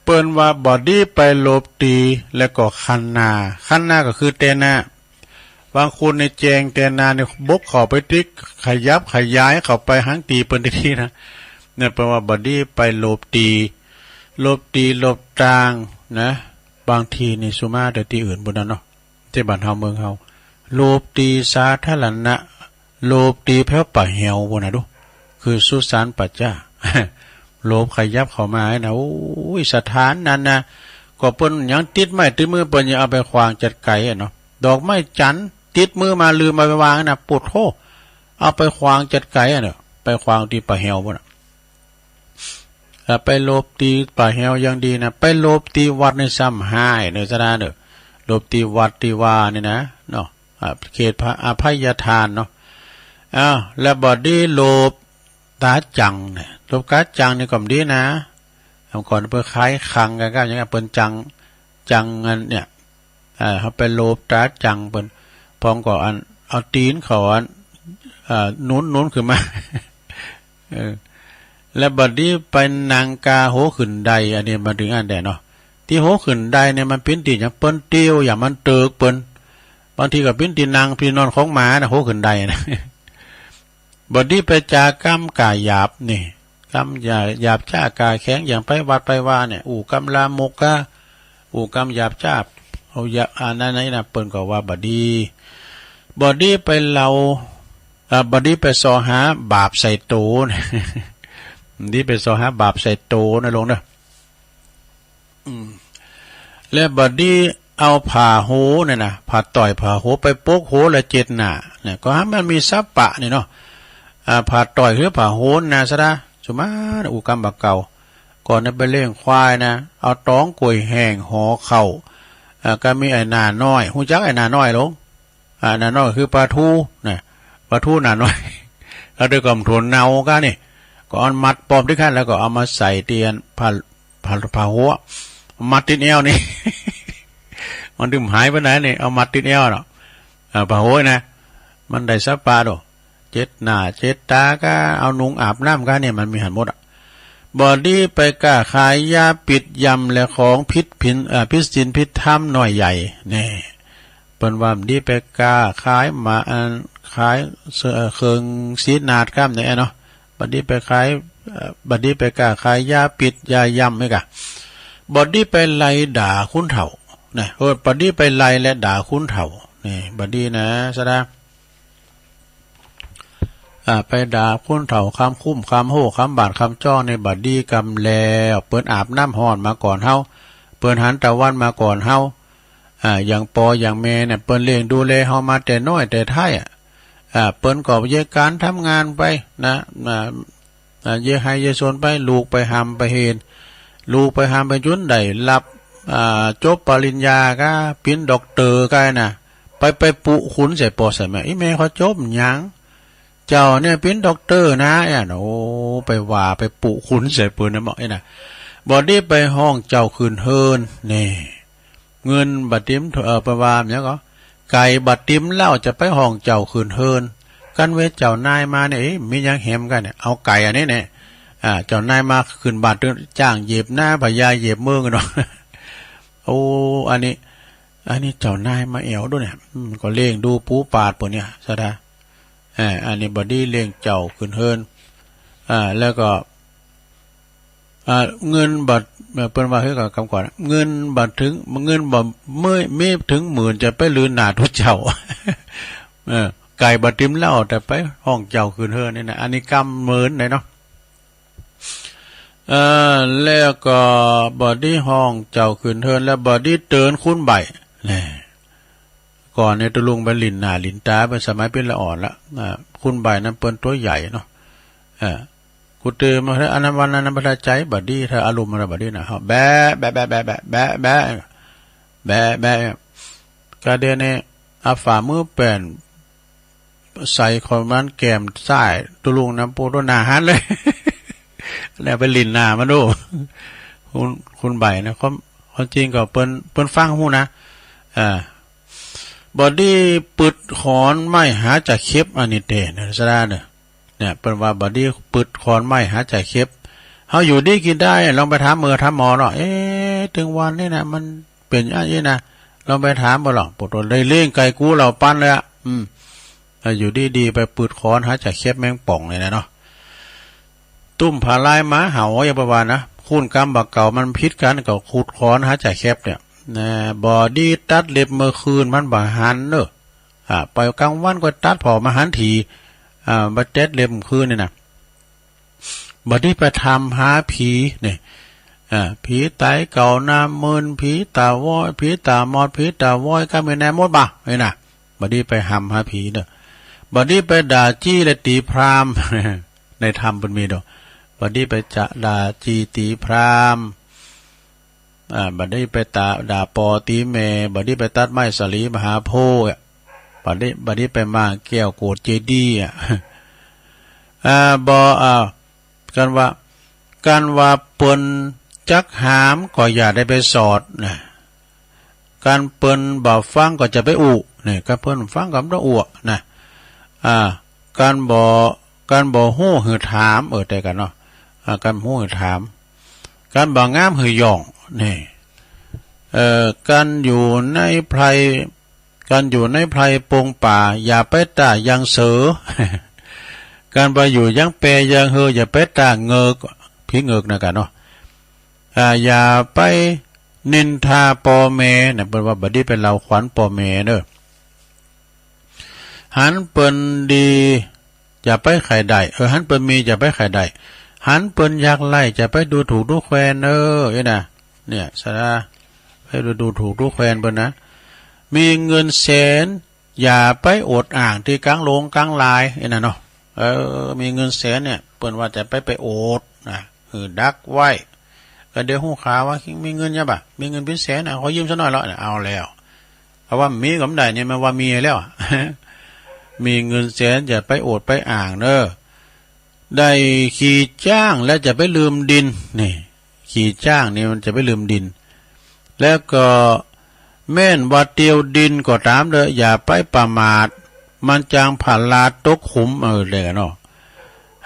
เปิ้นว่าบ่ดีไปโลภตี๋ แล้วก็คันนา คันนาก็คือแต่หน้า บางคนนี่แจงแต่หน้านี่ บกเข้าไปติ๊ก ขยับขยายเข้าไปหังตี๋เปิ้นตี้นะ เนี่ยเปิ้นว่าบ่ดีไปโลภตี๋ โลภตี๋โลภตางนะ บางทีนี่สุมาแต่ตี้อื่นปู้นนะเนาะ ตี้บ้านเฮาเมืองเฮา โลภตี๋สาธารณะ โลภตี๋แผวป่าแหวปู้นนะดู คือสุสานป่าจ๊า โลภขยับเข้ามานะ โอ้ย สถานนั้นนะ ก็เปิ้นยังติดไม้ติดมือ เปิ้นยังเอาไปขว้างจัดไก๋อะเนาะ ดอกไม้จันทร์ติดมือมา ลืมเอาไปวางนะ โปดโธ่ เอาไปขว้างจัดไก๋อะเนาะ ไปขว้างตี้ป่าแหวปู้นนะ อ่ะ ไปโลภตี๋ป่าแหวยังดีนะ ไปโลภตี๋วัดนี่ซ้ำฮ้ายเนาะ ศรัทธาเนาะ โลภตี๋วัดตี้วานี่นะ เนาะ อ่ะ เขตพระอภัยทานเนาะ อ้าว แล้วบ่ดีโลภต๋าจั่งเนี่ย โลภต๋าจั่งนี่ก็บ่ดีนะ เมื่อก่อนเปิ้นขายขังกั๋นก้า อย่างเงี้ย เปิ้นจั่ง จั่งอันเนี่ย อ่า เฮาไปโลภต๋าจั่งเปิ้น พ่องก็อัน เอาตี๋นเข้าอัน อ่า หนุน หนุนขึ้นมา เออ แล้วบ่ดีไปนั่งก้าโหขึ้นได อันนี้มาเถิงอันแต๊เนาะ ตี้โหขึ้นไดเนี่ยมันเป๋นตี้หยัง เปิ้นเตียว อย่างมันเติกเปิ้น บางทีก็เป๋นตี้นั่งตี้นอนของหมานะ โหขึ้นไดนะ บ่ดีไปจ๋ากำก้าหยาบนี่ กำหยาบ หยาบจ๊ากล้าแข็ง อย่างไปวัดไปวาเนี่ย อู้กำลามกกา อู้กำหยาบจ๊า เอาหยาบ อันนั้นนี่นะ เปิ้นก็ว่าบ่ดี บ่ดีไปเหล่า อ่า บ่ดีไปส่อหาบาปใส่โตนะ บ่ดีไปส่อหาบาปใส่โตนะลุงเนาะ อืม และบ่ดีเอาผ้าโหนเนี่ยนะ ผ้าต้อยผ้าโหนไปปกหัวและเจ็ดหน้าเนี่ย ก็หามันมีสัปปะนี่เนาะ อ่า ผ้าต้อยคือผ้าโหนนะ สะดา สุมา อู้กำบ่าเก่า ก่อนนั้นไปเลี้ยงควายนะ เอาตองกล้วยแห้งห่อข้าว อ่า ก็มีไอ้หน้าน้อย ฮู้จักไอ้หน้าน้อยลุง อ่า หน้าน้อยคือปลาทูนะ ปลาทูหน้าน้อย เอาด้วยกำโถนเนาก้านี่ ก็เอามัดปอมตี้คั้น แล้วก็เอามาใส่เตียนผ้า ผ้า ผ้าหัว มัดติดแอวนี่ มันตึงหายไปไหนนี่ เอามัดติดแอวเนาะ อ่า ผ้าหัวนะ มันได้สัปปะโด เจ็ดหน้าเจ็ดตาก้า เอานุงอาบน้ำก้าเนี่ย มันมีหันหมดอะ บ่ดีไปก้าขายยาปิดยำและของผิดผิน เอ่อ ผิดศีลผิดธรรมน้อยใหญ่ แน่ เปิ้นว่าบ่ดีไปก้าขายหมา อัน ขายเสื้อ เอ่อ เครื่องสีหนาดก้ามเนี่ยเนาะ บ่ดีไปขาย เอ่อ บ่ดีไปก้าขายยาปิดยายำนี่กะ บ่ดีไปไล่ด่าคนเฒ่า นะ เออ บ่ดีไปไล่และด่าคนเฒ่า นี่ บ่ดีนะ สะดา อ่า ไปด่าคนเฒ่า คำคุ้ม คำโห้ คำบาด คำจ้อง นี่บ่ดีกำแลว เปิ้นอาบน้ำฮ้อนมาก่อนเฮา เปิ้นหันตะวันมาก่อนเฮา อ่า อย่างปออย่างแม่เนี่ย เปิ้นเลี้ยงดูแลเฮามาแต่น้อยแต่ไท้อะ อ่า เปิ้นก็เยียะก๋านทำงานไปนะ อ่า อ่า เยียะไฮ่เยียะสวนไป ลูกไปฮ่ำไปเฮน ลูกไปฮ่ำไปจุนได้ฮับ อ่า จบปริญญาก้า เป๋นด็อกเตอร์ก้านะ ไป ไปปุคุณใส่ปอใส่แม่ อี่แม่เขาจบหยัง เจ้าเนี่ยเป๋นด็อกเตอร์นะ เนี่ย โอ้ ไปว่าไปปุคุณใส่เปิ้นนะ บอกนี่นะ บ่ดีไปฮ้องเจ้าขึ้นเฮือน นี่ เงินบ่าเต็ม เอ่อ ไปว่าหยังก็ ไก่บ่าเต็มเล้าจะไปฮ้องเจ้าขึ้นเฮือน กันเวลาเจ้านายมาเนี่ย เอ๊ะ มีหยังแหมกันเนี่ย เอาไก่อันนี้เนี่ย อ่า เจ้านายมาขึ้นบ้านตึงจ้างเหยียบนา พญาเหยียบเมืองเนาะ โอ้ อันนี้ อันนี้เจ้านายมาแอ่วดูเนี่ย อืม ก็เลี้ยงดูปูปาดเปิ้นเนี่ย สะดา อ่า อันนี้บ่ดีเลี้ยงเจ้าขึ้นเฮือน อ่า แล้วก็ อ่า เงินบ่า เอ่อ เปิ้นว่า เฮ้ย กำก่อน เงินบ่าถึง เงินบ่า เมื่อ มีถึงหมื่นจะไปลือหน้าตุ๊เจ้า เออ ไก่บ่าเต็มเล้าแต่ไปฮ้องเจ้าขึ้นเฮือนนี่นะ อันนี้กำเหมินเลยเนาะ เอ่อ แล้วก็บ่ดีฮ้องเจ้าขึ้นเฮือน แล้วบ่ดีเตื๋อนคุณใบ้ แน่ ก่อนเนี่ยตุ๊ลุงไปหลิ้นหน้าหลิ้นต๋า เปิ้นสมัยเป๋นละอ่อนละ อ่า คุณใบ้นั้นเปิ้นตั๋วใหญ่เนาะ เออ กูเตื๋อนมาเถอะ อันนั้นวันนั้นมันประทับใจ บ่ดี ถ้าอารมณ์มันบ่ดีนะ เฮาแบะ แบะ แบะ กะเดี๋ยวนี้ เอาฝ่ามือแป๋น ใส่ของมันแก้มซ้าย ตุ๊ลุงนะ ปูดหน้าหันเลย แล้วไปหลิ้นหน้ามันดู คุณ คุณใบ้นะ ความ ความจริงก็เปิ้น เปิ้นฟังฮู้นะ อ่า บ่ดีปึดขอนไม้หาจะเข็บ อันนี้เต๋อเนอะ สะดาเนอะ เนี่ย เปิ้นว่าบ่ดีปึดขอนไม้หาจะเข็บ เฮาอยู่ดีกิ๋นได้ ลองไปถามเมื่อถามหมอเนาะ เอ๊ะ ตึงวันนี้นะ มันเป๋นอันนี้นะ ลองไปถามบ่ล่ะ ปวดหัว ได้เลี้ยงไก่กู้เหล่าปันเลยอะ อืม เออ อยู่ดีๆ ไปปึดขอนหาจะเข็บแมงป่องเนี่ยนะเนาะ ตุ้มผาลายหมาเห่า อย่าไปว่านะ คุณกรรมบ่าเก่ามันผิดกัน ก็ขุดขอนหาจะเข็บเนี่ย นะ บ่ดีตัดเล็บเมื่อคืน มันบ่หันเนอะ อ่า ไปกลางวันก็ตัดผ่อมาหันถี่ อ่า บ่ตัดเล็บเมื่อคืนนี่นะ บ่ดีไปทำหาผีเนี่ย อ่า ผีไตเก่าหน้ามึน ผีต๋าวอย ผีต๋ามอด ผีต๋าวอย ก็มีแน่หมดบ่า นี่นะ บ่ดีไปทำหาผีเนอะ บ่ดีไปด่าจี้และตี๋พราหมณ์ ในธรรมเปิ้นมีดอก บ่ดีไปจะด่าจี้ตี๋พราหมณ์ อ่า บ่ดีไปต๋า ด่าป้อตี๋แม่ บ่ดีไปตัดไม้สาลีมหาโพธิ์อะ บ่ดี บ่ดีไปหม่างแก้วโกศเจดีย์อะ อ่า บ่ อ่า กันว่า กันว่าเปิ้นจักหามก็อย่าได้ไปสอดนะ กันเปิ้นบ่ฟังก็จะไปอู้ เนี่ย กันเปิ้นฟังก็บ่ต้องอู้นะ อ่า กันบ่ กันบ่ฮู้หื้อถาม เออ แต่กันเนาะ อ่า กันบ่ฮู้หื้อถาม กันบ่งามหื้อย่อง เนี่ย เอ่อ กันอยู่ในไพร กันอยู่ในไพรปงป่า อย่าไปต้ายังเสือ การไปอยู่ยังแปเยิงเฮอ อย่าไปตาเหงิก ผีเหงิกนะกั๋นเนาะ อ่า อย่าไปนินทาป้อแม่นะ เปิ้นว่าบ่ดีไปเล่าขวัญป้อแม่เน่อ หันเปิ้นดี อย่าไปใค่ได้ เออ หันเปิ้นมี อย่าไปใค่ได้ หันเปิ้นยากไร้ อย่าไปดูถูกดูแคลนเน่อ เอ้ยนะ เนี่ย สาระ ไปดู ดูถูกดูแคลนเปิ้นนะ มีเงินแสน อย่าไปอดอ้างตี้ก๋างโลงก๋างลาย เอ้ยนะเนาะ เออ มีเงินแสนเนี่ย เปิ้นว่าอย่าไป ไปอดนะ หื้อดักไว้ ก็เดี๋ยวฮู้ข่าวว่ามีเงินยังบ่ มีเงินเป๋นแสนนะ ขอยืมสักหน่อยเถาะ เอาแล้ว เอาว่ามีก็บ่ได้เนี่ย มันว่ามีแล้วอะ มีเงินแสนอย่าไปอดไปอ้างเน่อ ได้ขี่จ๊างแล้วอย่าไปลืมดิน นี่ ขี่จ๊างนี่มันจะไปลืมดิน แล้วก็แม่นว่าเตียวดินก็ต๋ามเน่อ อย่าไปประมาท มันจางผะลาดตกขุม เออ เด้อกั๋นเนาะ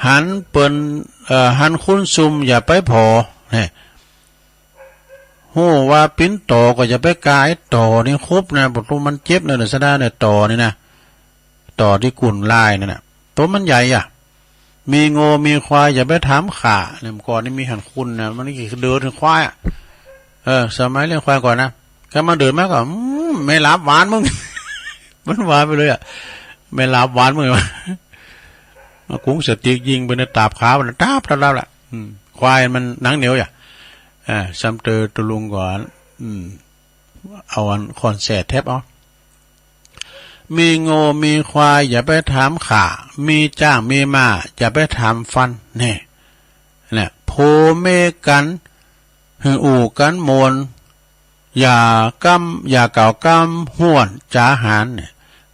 หันเปิ้น เอ่อ หันคุ้นซุม อย่าไปผ่อ เนี่ย ฮู้ว่าเป๋นต่อก็อย่าไปก๋าย ต่อนี่คุบนะ บ่ฮู้มันเจ็บนะ เน่อ สาระเนี่ย ต่อนี่นะ ต่อตี้กุ่นลายนั่นน่ะ ตั๋วมันใหญ่อะ มีงัวมีควายอย่าไปถามข้า เนี่ย เมื่อก่อนนี่มีหันคนนะ มันก็เดินถือควายอะ เออ สมัยเลี้ยงควายก่อนนะ ใผมาเดินมาก็ อืม แม่หลาบหวานมึง มันว่าไปเลยอะ แม่หลาบหวานมึง มากุ๋งสติ๊กยิงไปในตาบขามัน ตาบ ตาบ ตาบละ อืม ควายมันหนังเหนียวอะ อ่า ซ้ำเตอตุลุงก่อน อืม เอาอันค้อนแส่แทบเอา มีงัวมีควายอย่าไปถามข้า มีจ๊างมีม้าอย่าไปถามฟัน แน่ แหละ ผัวเมียกั๋น หื้ออู้กั๋นม่วน อย่ากำ อย่ากล่าวกำห้วนจ๋าหาญ เนี่ย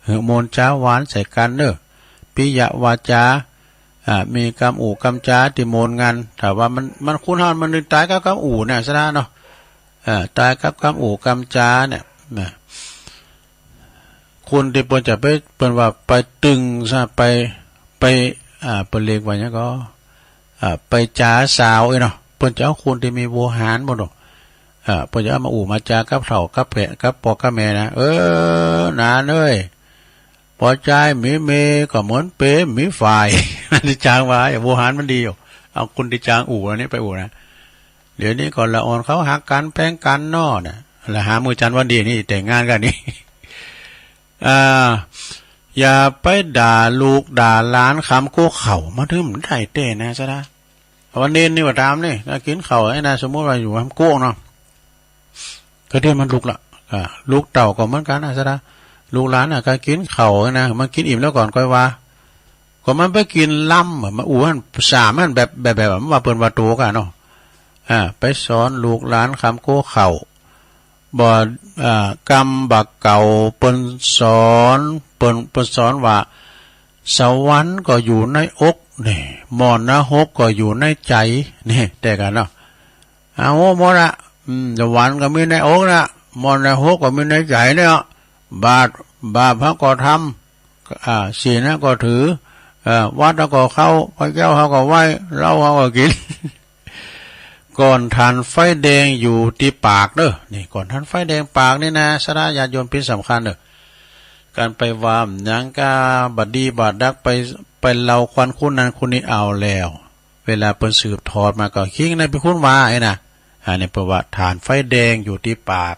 หื้อม่วนจ๋าหวานใส่กั๋นเน่อ ปิยวาจา อ่า มีกำอู้กำจ๋าตี้ม่วนงัน ถ้าว่ามัน มันคนเฮามันต๋ายกับกำอู้เนี่ย สาระเนาะ เอ่อ ต๋ายกับกำอู้กำจ๋าเนี่ยนะ คนตี้เปิ้นจะไป เปิ้นว่าไปตึงซะ ไป ไป อ่า เปิ้นเรียกว่าหยังก็ อ่า ไปจ๋าสาวเอ้ยเนาะ เปิ้นจะเอาคนตี้มีโวหารบ่เนาะ อ่า เปิ้นจะเอามาอู้มาจ๋ากับเฒ่ากับแก่ กับป้อกับแม่นะ เออ หนานเอ้ย ปอจายมีเมย์ก็เหมือนเป๋มีฝ่าย ตี้จางว่า โวหารมันดีอยู่ เอาคนตี้จางอู้อันนี้ไปอู้นะ เดี๋ยวนี้ก็ละอ่อนเขาฮักกั๋นแปงกั๋นเนาะ น่ะ ละหามื้อจันทร์วันดีนี่แต่งงานกั๋นนี่ อ่า อย่าไปด่าลูกด่าหลานคำโก๊กเข่า มันถึงได้แต๊นะ สาระ ว่าเณรนี่ว่าต๋ามนี่ ถ้ากิ๋นข้าวไอ้นะ สมมุติว่าอยู่คำโก๊กเนาะ ก็เดี๋ยวมันลุกละ อ่า ลูกเต้าก็เหมือนกั๋นนะ สาระ ลูกหลานน่ะ ก็กิ๋นข้าวนะ มันกิ๋นอิ่มแล้วก่อนค่อยว่า ก็มันไปกิ๋นลำอะ มาอู้หั้นสามหั้นแบบ แบบ แบบ ว่าเปิ้นว่าโตกั๋นเนาะ อ่า ไปสอนลูกหลานคำโก๊กเข่า บ่ อ่า กำบ่าเก่า เปิ้นสอน เปิ้น เปิ้นสอนว่า สวรรค์ก็อยู่ในอก นี่ มรณะหกก็อยู่ในใจ๋ นี่ แต่กั๋นเนาะ เอาหมดอะ อืม สวรรค์ก็มีในอกนะ มรณะหกก็มีในใจ๋เนี่ย บาป บาปเฮาก็ทำ อ่า ศีลเฮาก็ถือ เอ่อ วัดเฮาก็เข้า พระเจ้าเฮาก็ไหว้ เหล้าเฮาก็กิ๋น ก่อนถ่านไฟแดงอยู่ตี้ปากเน่อ นี่ ก่อนถ่านไฟแดงปากนี่นะ สาระญาติโยมเป๋นสำคัญเน่อ การไปว่าหยังก็บ่ดีบ่ดัก ไป ไปเล่าขวัญคนนั้นคนนี้เอาแล้ว เวลาเปิ้นสืบทอดมาก็คิงในเป๋นคนว่าไอ้นะ อันนี้เปิ้นว่าถ่านไฟแดงอยู่ตี้ปาก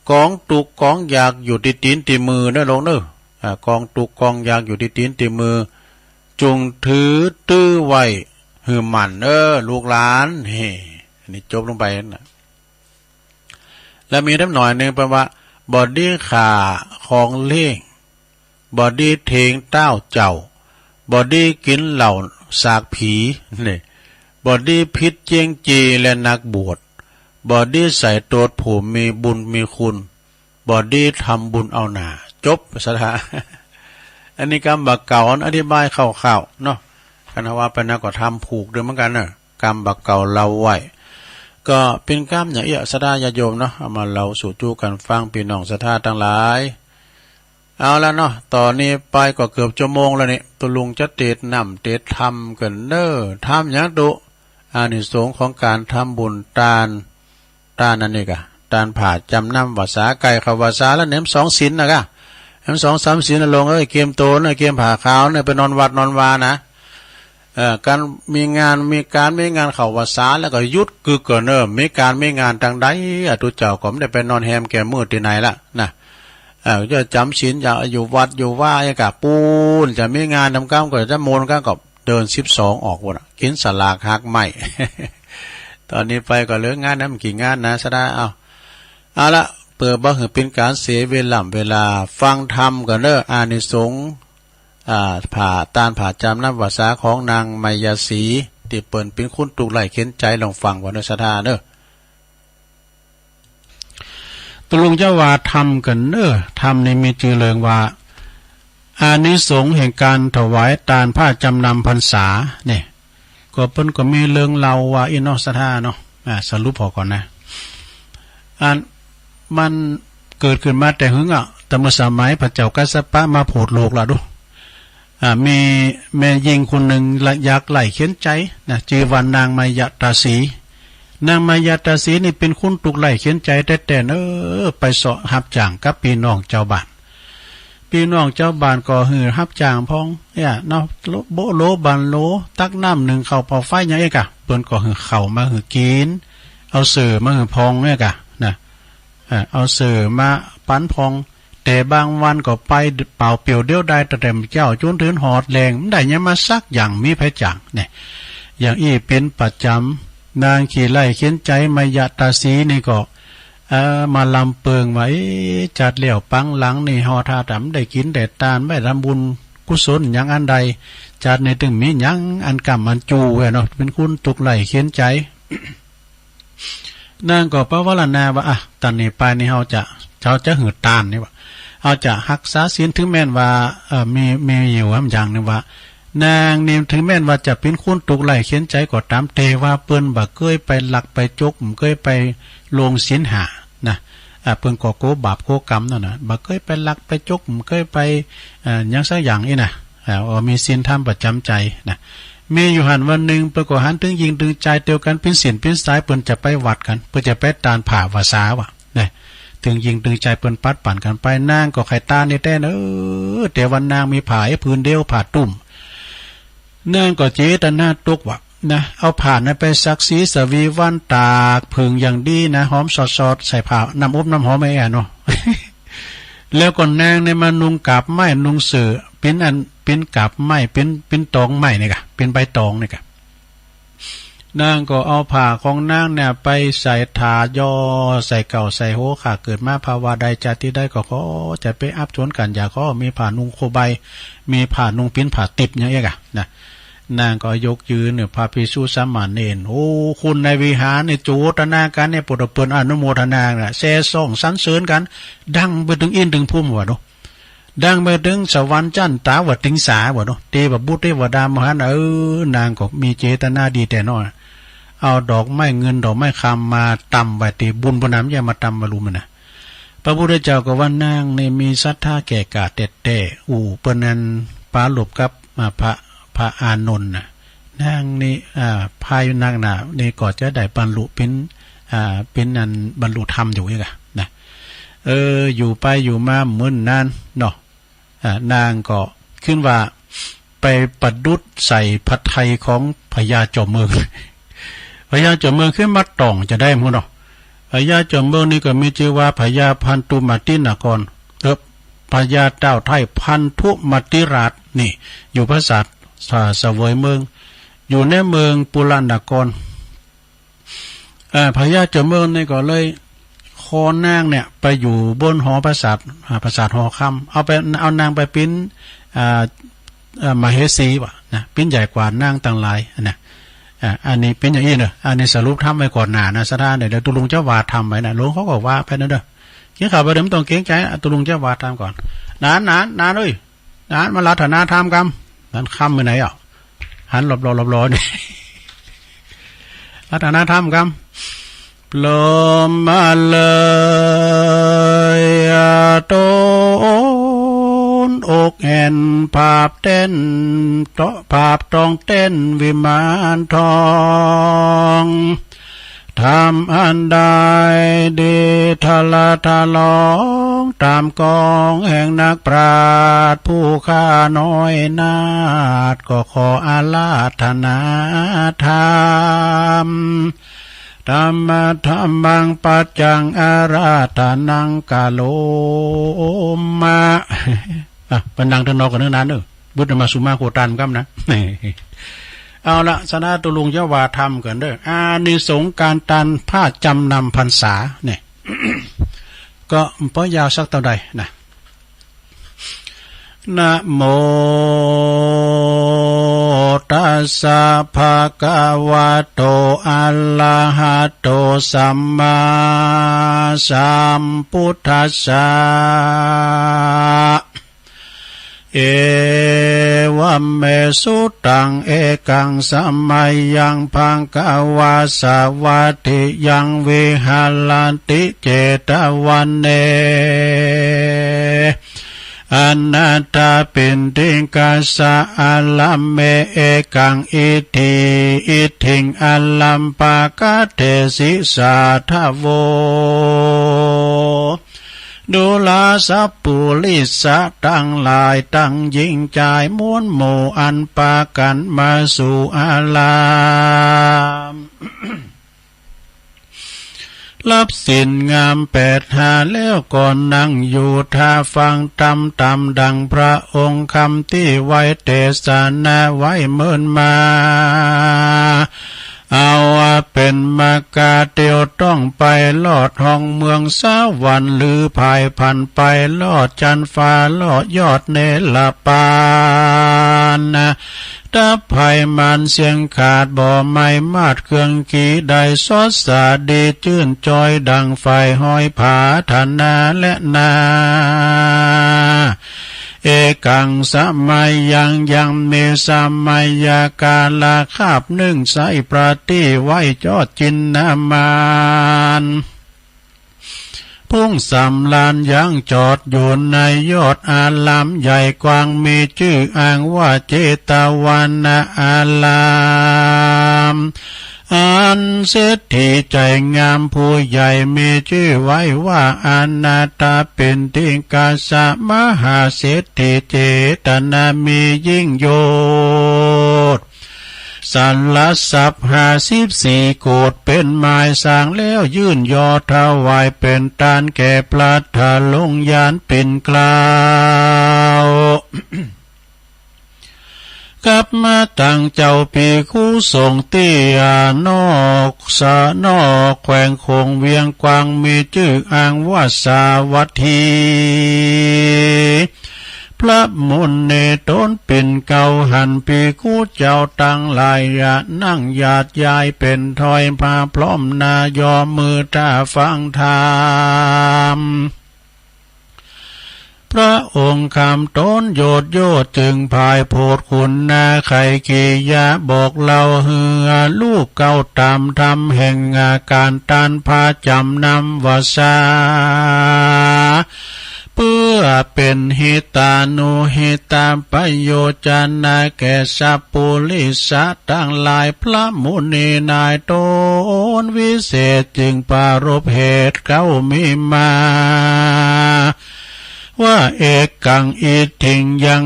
ก๋องตุ๊กข์ก๋องยากอยู่ตี้ตี๋นตี้มือเน่อลูกเน่อ อ่า ก๋องตุ๊กข์ก๋องยากอยู่ตี้ตี๋นตี้มือ จุ่งถือตื้อไว้หื้อหมั้น เออ ลูกหลาน เฮ้ อันนี้จบลงไปนะ แล้วมีแถมหน่อยนึ่งเปิ้นว่า บ่ดีฆ่าของเล่ง บ่ดีเถงต้าวเจ้า บ่ดีกิ๋นเหล้าสากผี นี่ บ่ดีผิดเจียงจีและนักบวช บ่ดีใส่โตดผู้มีบุญมีคุณ บ่ดีทำบุญเอาหน้า จบ สาระ อันนี้กำบ่าเก่าอธิบายคร่าวๆ เนาะ คันว่าไปนะก็ทำผูกด้วยเหมือนกั๋นเนาะ กำบ่าเก่าเล่าไว้ ก็เป๋นกำอย่างเอี้ย สาระญาติโยมเนาะ เอามาเล่าสู่จู้กั๋นฟัง ปี้น้องศรัทธาตังหลาย เอาละเนาะ ต๋อนนี้ไปก็เกือบจั่วโมงแล้วนี่ ตุ๊ลุงจะเตศน์นำเตศน์ธรรมกั๋นเน่อ ธรรมหยังตุ๊ อานิสงส์ของก๋านทำบุญตาน ตานอันนี้ก่ะ ตานผ้าจ๋ำน้ำวาสา ใก้เข้าพรรษาแล้ว แหมสองศีลนะก่ะ แหมสองสามศีลนะลูกเอ้ย เกียมโตนะ เกียมผ้าขาวนะ ไปนอนวัดนอนวานะ เอ่อ ก๋านมีงาน มีก๋านมีงานเข้าพรรษาแล้วก็หยุดกึกก่อนเน่อ มีก๋านมีงานตางใด อ่ะ ตุ๊เจ้าก็บ่ได้ไปนอนแฮมแกมมืดตี้ไหนละนะ เอ่อ จะจ๋ำศีล จะอยู่วัดอยู่วาอย่างกะปู๊น จะมีงานต๋ามกำก็จะมนต์กั๋นก็เดือนสิบสองออกปู๊นน่ะ กิ๋นสลากหักไม้ ต๋อนนี้ไปก็เหลืองานนั้นบ่กี่งานนะ สะดา เอา เอาละ เปื้อบ่หื้อเป๋นก๋านเสียเวล่ำเวลา ฟังธรรมก่อนเน่อ อานิสงส์ อ่า ผ้าตานผ้าจ๋ำนำพรรษาของนางมายาสี ตี้เปิ้นเป๋นคนตุ๊กข์ไร้เข็ญใจ๋ ลองฟังก่อนเน่อ สะดาเน่อ ตกลงจะว่าธรรมก่อนเน่อ ธรรมนี่มีจื้อเรื่องว่า อานิสงส์แห่งก๋านถวายตานผ้าจ๋ำนำพรรษาเนี่ย ก็เปิ้นก็มีเรื่องเล่าว่าอี้เนาะ สะดาเนาะ อ่า สรุปพอก่อนนะ อัน มันเกิดขึ้นมาแต่หึงอะ ตั้งเมื่อสมัยพระเจ้ากัสสปะมาโผดโลกละดู อ่า มีแม่ญิงคนนึ่งละ ยากไร้เข็ญใจ๋นะ จื้อว่านางมายาตาสี นางมายาตาสีนี่เป๋นคนตุ๊กข์ไร้เข็ญใจ๋แต๊ๆ เน่อ ไปเซาะฮับจ้างกับปี้น้องจาวบ้าน ปี้น้องจาวบ้านก็หื้อฮับจ้างพ่อง เนี่ยเนาะ โบะโหลบั่นโหล ตักน้ำนึ่งข้าวเผาไฟอย่างอี้กะ เปิ้นก็หื้อข้าวมาหื้อกิ๋น เอาเสื่อมาหื้อพ่องเนี่ยกะนะ เอ่อ เอาเสื่อมาปั๋นพ่อง แต่บางวันก็ไปเปล่าเปลี่ยวเดียวดาย ตั้งแต่เจ๊าจ๋นเถิงหอดแลง บ่ได้หยังมาสักอย่าง มีใผจ้างเนี่ย อย่างอี้เป๋นประจ๋ำ นางขี้ไร้เข็ญใจ๋มายาตาสีนี่ก็ เอ่อ มาลำเปิงว่า เอ๊ะ จัดแล้วปังหลังนี่ ฮอดถ้าบ่ได้กิ๋นได้ตาน บ่ได้ทำบุญกุศลหยังอันใด จัดนี่ตึงมีหยังอันก้ำอันจู๋แหวะเนาะ เป๋นคนตุ๊กข์ไร้เข็ญใจ๋ นางก็ปวารณาว่า อ่ะ ต๋อนนี้ไปนี่เฮาจะ เฮาจะหื้อตานนี่ว่า เฮาจะฮักษาศีล เถิงแม้นว่า เอ่อ มี มีอยู่หำอย่างนึ่งว่า นางนี่เถิงแม้นว่าจะเป๋นคนตุ๊กข์ไร้เข็ญใจ๋ก็ต๋าม แต่ว่าเปิ้นบ่เกยไปลักไปจก บ่เกยไปล่วงศีลห้านะ อ่ะ เปิ้นก็กั๋วบาปกั๋วกรรมนั่นน่ะ บ่เกยไปลักไปจก บ่เกยไป เอ่อ หยังสักอย่างอี้นะ อ่า ว่ามีศีลธรรมประจ๋ำใจ๋นะ มีอยู่หั้นวันนึ่ง เปิ้นก็หันเถิงญิงเถิงจาย เตียวกั๋นเป๋นเส้นเป๋นสาย เปิ้นจะไปวัดกั๋น เปิ้นจะไปตานผ้าพรรษาว่ะนะ เถิงญิงเถิงจายเปิ้นปัดปั๋นกั๋นไป นางก็ใค่ตานแต๊ๆ เน่อ แต่ว่านางมีผ้าแค่ผืนเดียว ผ้าตุ้ม นางก็เจตนาตกว่ะนะ เอาผ้านั้นไปซักสีสวีวัน ตากผึ่งอย่างดีนะ หอมสอดๆ ใส่ผ้า น้ำอบน้ำหอมไอ้อะเนาะ แล้วก็นางเนี่ยมานุ่งกาบไม้ นุ่งเสื่อ เป๋นอัน เป๋นกาบไม้ เป๋น เป๋นตองไม้นี่กะ เป๋นใบตองนี่กะ นางก็เอาผ้าของนางเนี่ยไปใส่ถาด ย่อใส่เกล้าใส่โห ข้าเกิดมาภาวะใดจาติใดก็ขอ จะไปอับจนก๋านยาก ขอมีผ้านุ่งโคบใบ มีผ้านุ่งปิ๊นผ้าติบอย่างเอี้ยกะนะ นางก็ยกยืนเนี่ย พระภิกษุสามเณร โอ้ คนในวิหารเนี่ยโจตนากั๋นเนี่ย ปวดเปิ้นอนุโมทนาน่ะ แซ่ซ่องสรรเสริญกั๋น ดังไปเถิงอินทร์เถิงพรหมว่ะเนาะ ดังไปเถิงสวรรค์จั๊นต๋าวติงสาว่ะเนาะ เตวบุตรเตวดามาหัน เออ นางก็มีเจตนาดีแต๊เนาะ เอาดอกไม้เงินดอกไม้คำมาตำไว้ตี้บุญปุ้นนะ บ่ใจ้มาตำไว้ลุ่มนะ พระพุทธเจ้าก็ว่า นางนี่มีศรัทธาแก่กล้าแต๊ๆ อู้ เปิ้นนั้นปรารภกับ อ่า พระ พระอานนท์น่ะ นางนี่ อ่า ภายหน้านี่ก็จะได้บรรลุเป๋น อ่า เป๋นอันบรรลุธรรมอยู่อี้กะนะ เออ อยู่ไปอยู่มาบ่เมินนานเนาะ อ่า นางก็ขึ้นว่าไปประดุษใส่พระทัยของพญาจอมเมือง พญาจอมเมืองขึ้นมาต้องจะได้หมดเนาะ พญาจอมเมืองนี่ก็มีจื้อว่าพญาพันธุมตินคร เออ พญาเต้าไท้พันธุมติราชนี่ อยู่ปราสาท สะ เสวยเมือง อยู่ในเมืองปุระนคร เอ่อ พญาจอมเมืองนี่ก็เลยขอนางเนี่ยไปอยู่บนหอปราสาท อ่า ปราสาทหอคำ เอาไป เอานางไปเป๋น อ่า เอ่อ มเหสีว่ะนะ เป๋นใหญ่กว่านางตังหลายนะ อ่า อันนี้เป๋นอย่างอี้เนาะ อันนี้สรุปธรรมไว้ก่อนหน้านะ สะดาเน่อ เดี๋ยวตุ๊ลุงจะว่าธรรมไปนะ หลวงเขาก็ว่าไปนะเน่อ กิ๋นข้าวไปเดี๋ยวบ่ต้องเกรงใจ๋ ตุ๊ลุงจะว่าธรรมก่อน หนาน หนาน หนานเอ้ย หนาน มารัตนาธรรมกำ หนาน ค่ำไปไหนอ่ะ หันรอบๆ รอบๆ นี่ รัตนาธรรมกำ พร้อมมาเลย ต้นอกแอ่น ผาบแต้น เตาะ ผาบตองแต้นวิมานทอง ธรรมอันใดดีทะละทะลอง ต๋ามกองแห่งนักปราชญ์ผู้ข้าน้อยนาถ ก็ขออาราธนาธรรม ธัมมะธัมมัง ปัจจัง อาราธนัง กะโรมะ อ่ะ ไปนั่งตางนอกก่อนเนิ่นนานเน่อ บึดมาสุมาโขตันกำนะ เอาละ สะนั้นตุ๊ลุงจะว่าธรรมก่อนเน่อ อานิสงส์ก๋านตานผ้าจ๋ำนำพรรษาเนี่ย ก็บ่ยาวสักเต้าใดนะ นะโมตัสสะ ภะคะวะโต อะระหะโต สัมมาสัมพุทธัสสะ เอวัมเม สุตัง เอกัง สะมะยัง ภะคะวา สะวัตถิยัง วิหะระติ เจตะวะเน อะนะถะปิณฑิกัสสะ อะระเม เอกัง อิทธิ อิทธิง อะระมปะกะเทสิ สาธะโว ดูราสัปปุริสะตังหลาย ตังญิงจายมวลหมู่ อันปากั๋นมาสู่อาราม ฮับศีลงามแปดหาแล้ว ก็นั่งอยู่ถ้าฟังธรรม ต๋ามดั่งพระองค์คำตี้ไว้เตสนาไว้เมินมา เอาว่าเป๋นมากาเตียวต้องไปลอดห้องเมืองสวรรค์ หรือผายผันไปลอดจั๊นฟ้าลอดยอดเนรปานนะ ถ้าภัยมารเสี้ยงขาดบ่ไม้มาดเครื่องขี ได้สดสะดีจื้นจอยดั่งไฟห้อยผาธนาและนา เอกัง สะมะยัง ยังมีสะมะยะกาละคาบนึ่ง ใส้ประตี้ไว้ยอดจินนามาน พุ้งสำราญยังจอดอยู่ในยอดอารามใหญ่กว้าง มีจื้ออ้างว่าเจตวนะอาราม อันเศรษฐีใจ๋งามผู้ใหญ่ มีจื้อไว้ว่าอนาถปิณฑิกัสสะ มหาเศรษฐีเจตนามียิ่งโยชน์ สรรพทรัพย์ห้าสิบสี่โกฏ เป๋นหมายสร้างแล้วยื่นยอถวายเป๋นตานแก่พระทะลงยานปิ่นเกล้า กับมาตังเจ้าภิกขุสงฆ์ตี้นอกสะนอกแขวงโขงเวียงกว้าง มีจื้ออ้างว่าสาวัตถี พระมุนีต๋นปิ่นเกล้าหันภิกขุเจ้าตังหลาย ยะนั่งหยาดยายเป๋นถ้อยผ้าพร้อมหน้ายอมือถ้าฟังธรรม พระองค์คำต๋นโยชน์โยชน์ จึงผายโผดขุนนาไขกิยาบอกเล่าหื้อลูกเก๊าต๋ามธรรมแห่งก๋านตานผ้าจ๋ำนำว่าสา เปื้อเป๋นหิตานุหิตะปะโยชนะแก่สัปปุริสะตังหลาย พระมุนีนายต๋นวิเศษจึงปรารภเหตุเก๊ามีมา ว่าเอกัง อิทธิง ยัง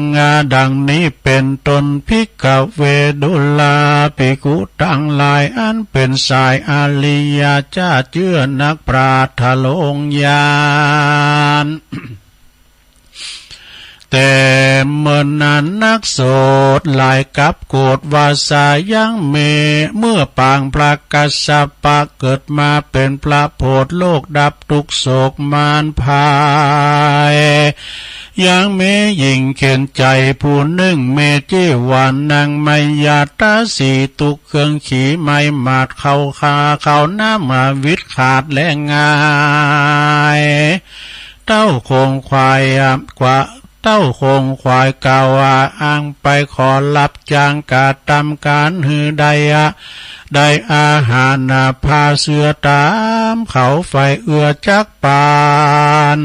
ดังนี้เป๋นต้น ภิกขะเว ดูราภิกขุตังหลาย อันเป๋นสายอริยะเจ้าเจื้อนักปราชญ์ทะลงยาน แต่เมินนานนักโสดหลายกับโกฏว่าสายังมี เมื่อปางพระกัสสปะเกิดมาเป๋นพระโผดโลกดับ ทุกข์โศกมารภัย ยังมีหญิงเข็ญใจ๋ผู้นึ่ง มีจื้อว่านางมายาตาสี ตุ๊กเครื่องขีไม้หมาดเข้าคาเข้าน้ำมาวิดขาดแหลงง่าย เต้าโขงขวายกว่า เต้าโขงขวายกล่าวว่า อ้างไปขอฮับจ้างกระตำก๋านหื้อได้ ได้อาหารนา ผ้าเสื้อต๋ามเขา ไฟเอื้อจักปาน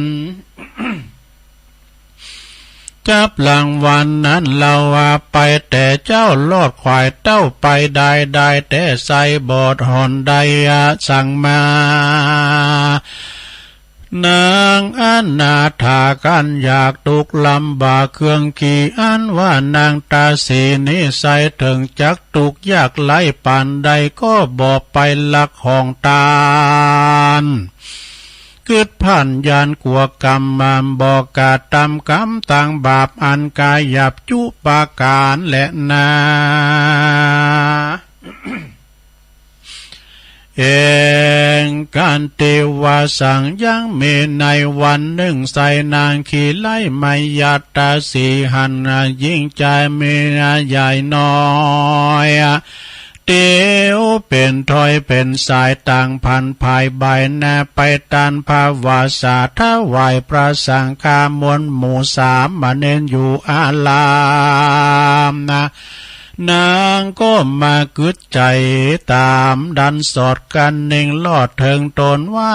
จับรางวัลนั้นเล่าว่า ไปแต๊เจ๊าลอดขวายเต้าไปได้ ได้แต่ใส่บอดหอนได้สั่งมา นางอนาถาคันยากตุ๊กลำบากเคืองขี้ อันว่านางตาสีนี้ใส่เถิงจักตุ๊กยากไร้ปานใดก็บ่ไปลักของตาน กึ๊ดพ่านย้านกั๋วกรรม บ่กระตำกรรมตางบาปอันกาหยาบจุประก๋านแลนา เอง กันติวาสัง ยังมีในวันนึ่ง ใส่นางขี้ไล่มายาตาสีหั้น หญิงจายมีใหญ่น้อย เตียวเป๋นถ้อยเป๋นสายต่างพันผายใบนา ไปตานผ้าวาสาถวายพระสังฆามวลหมู่สามเณรอยู่อารามนา นางก็มากึ๊ดใจ๋ต๋ามดันสอดกันเน่งลอดเถิงต๋นว่า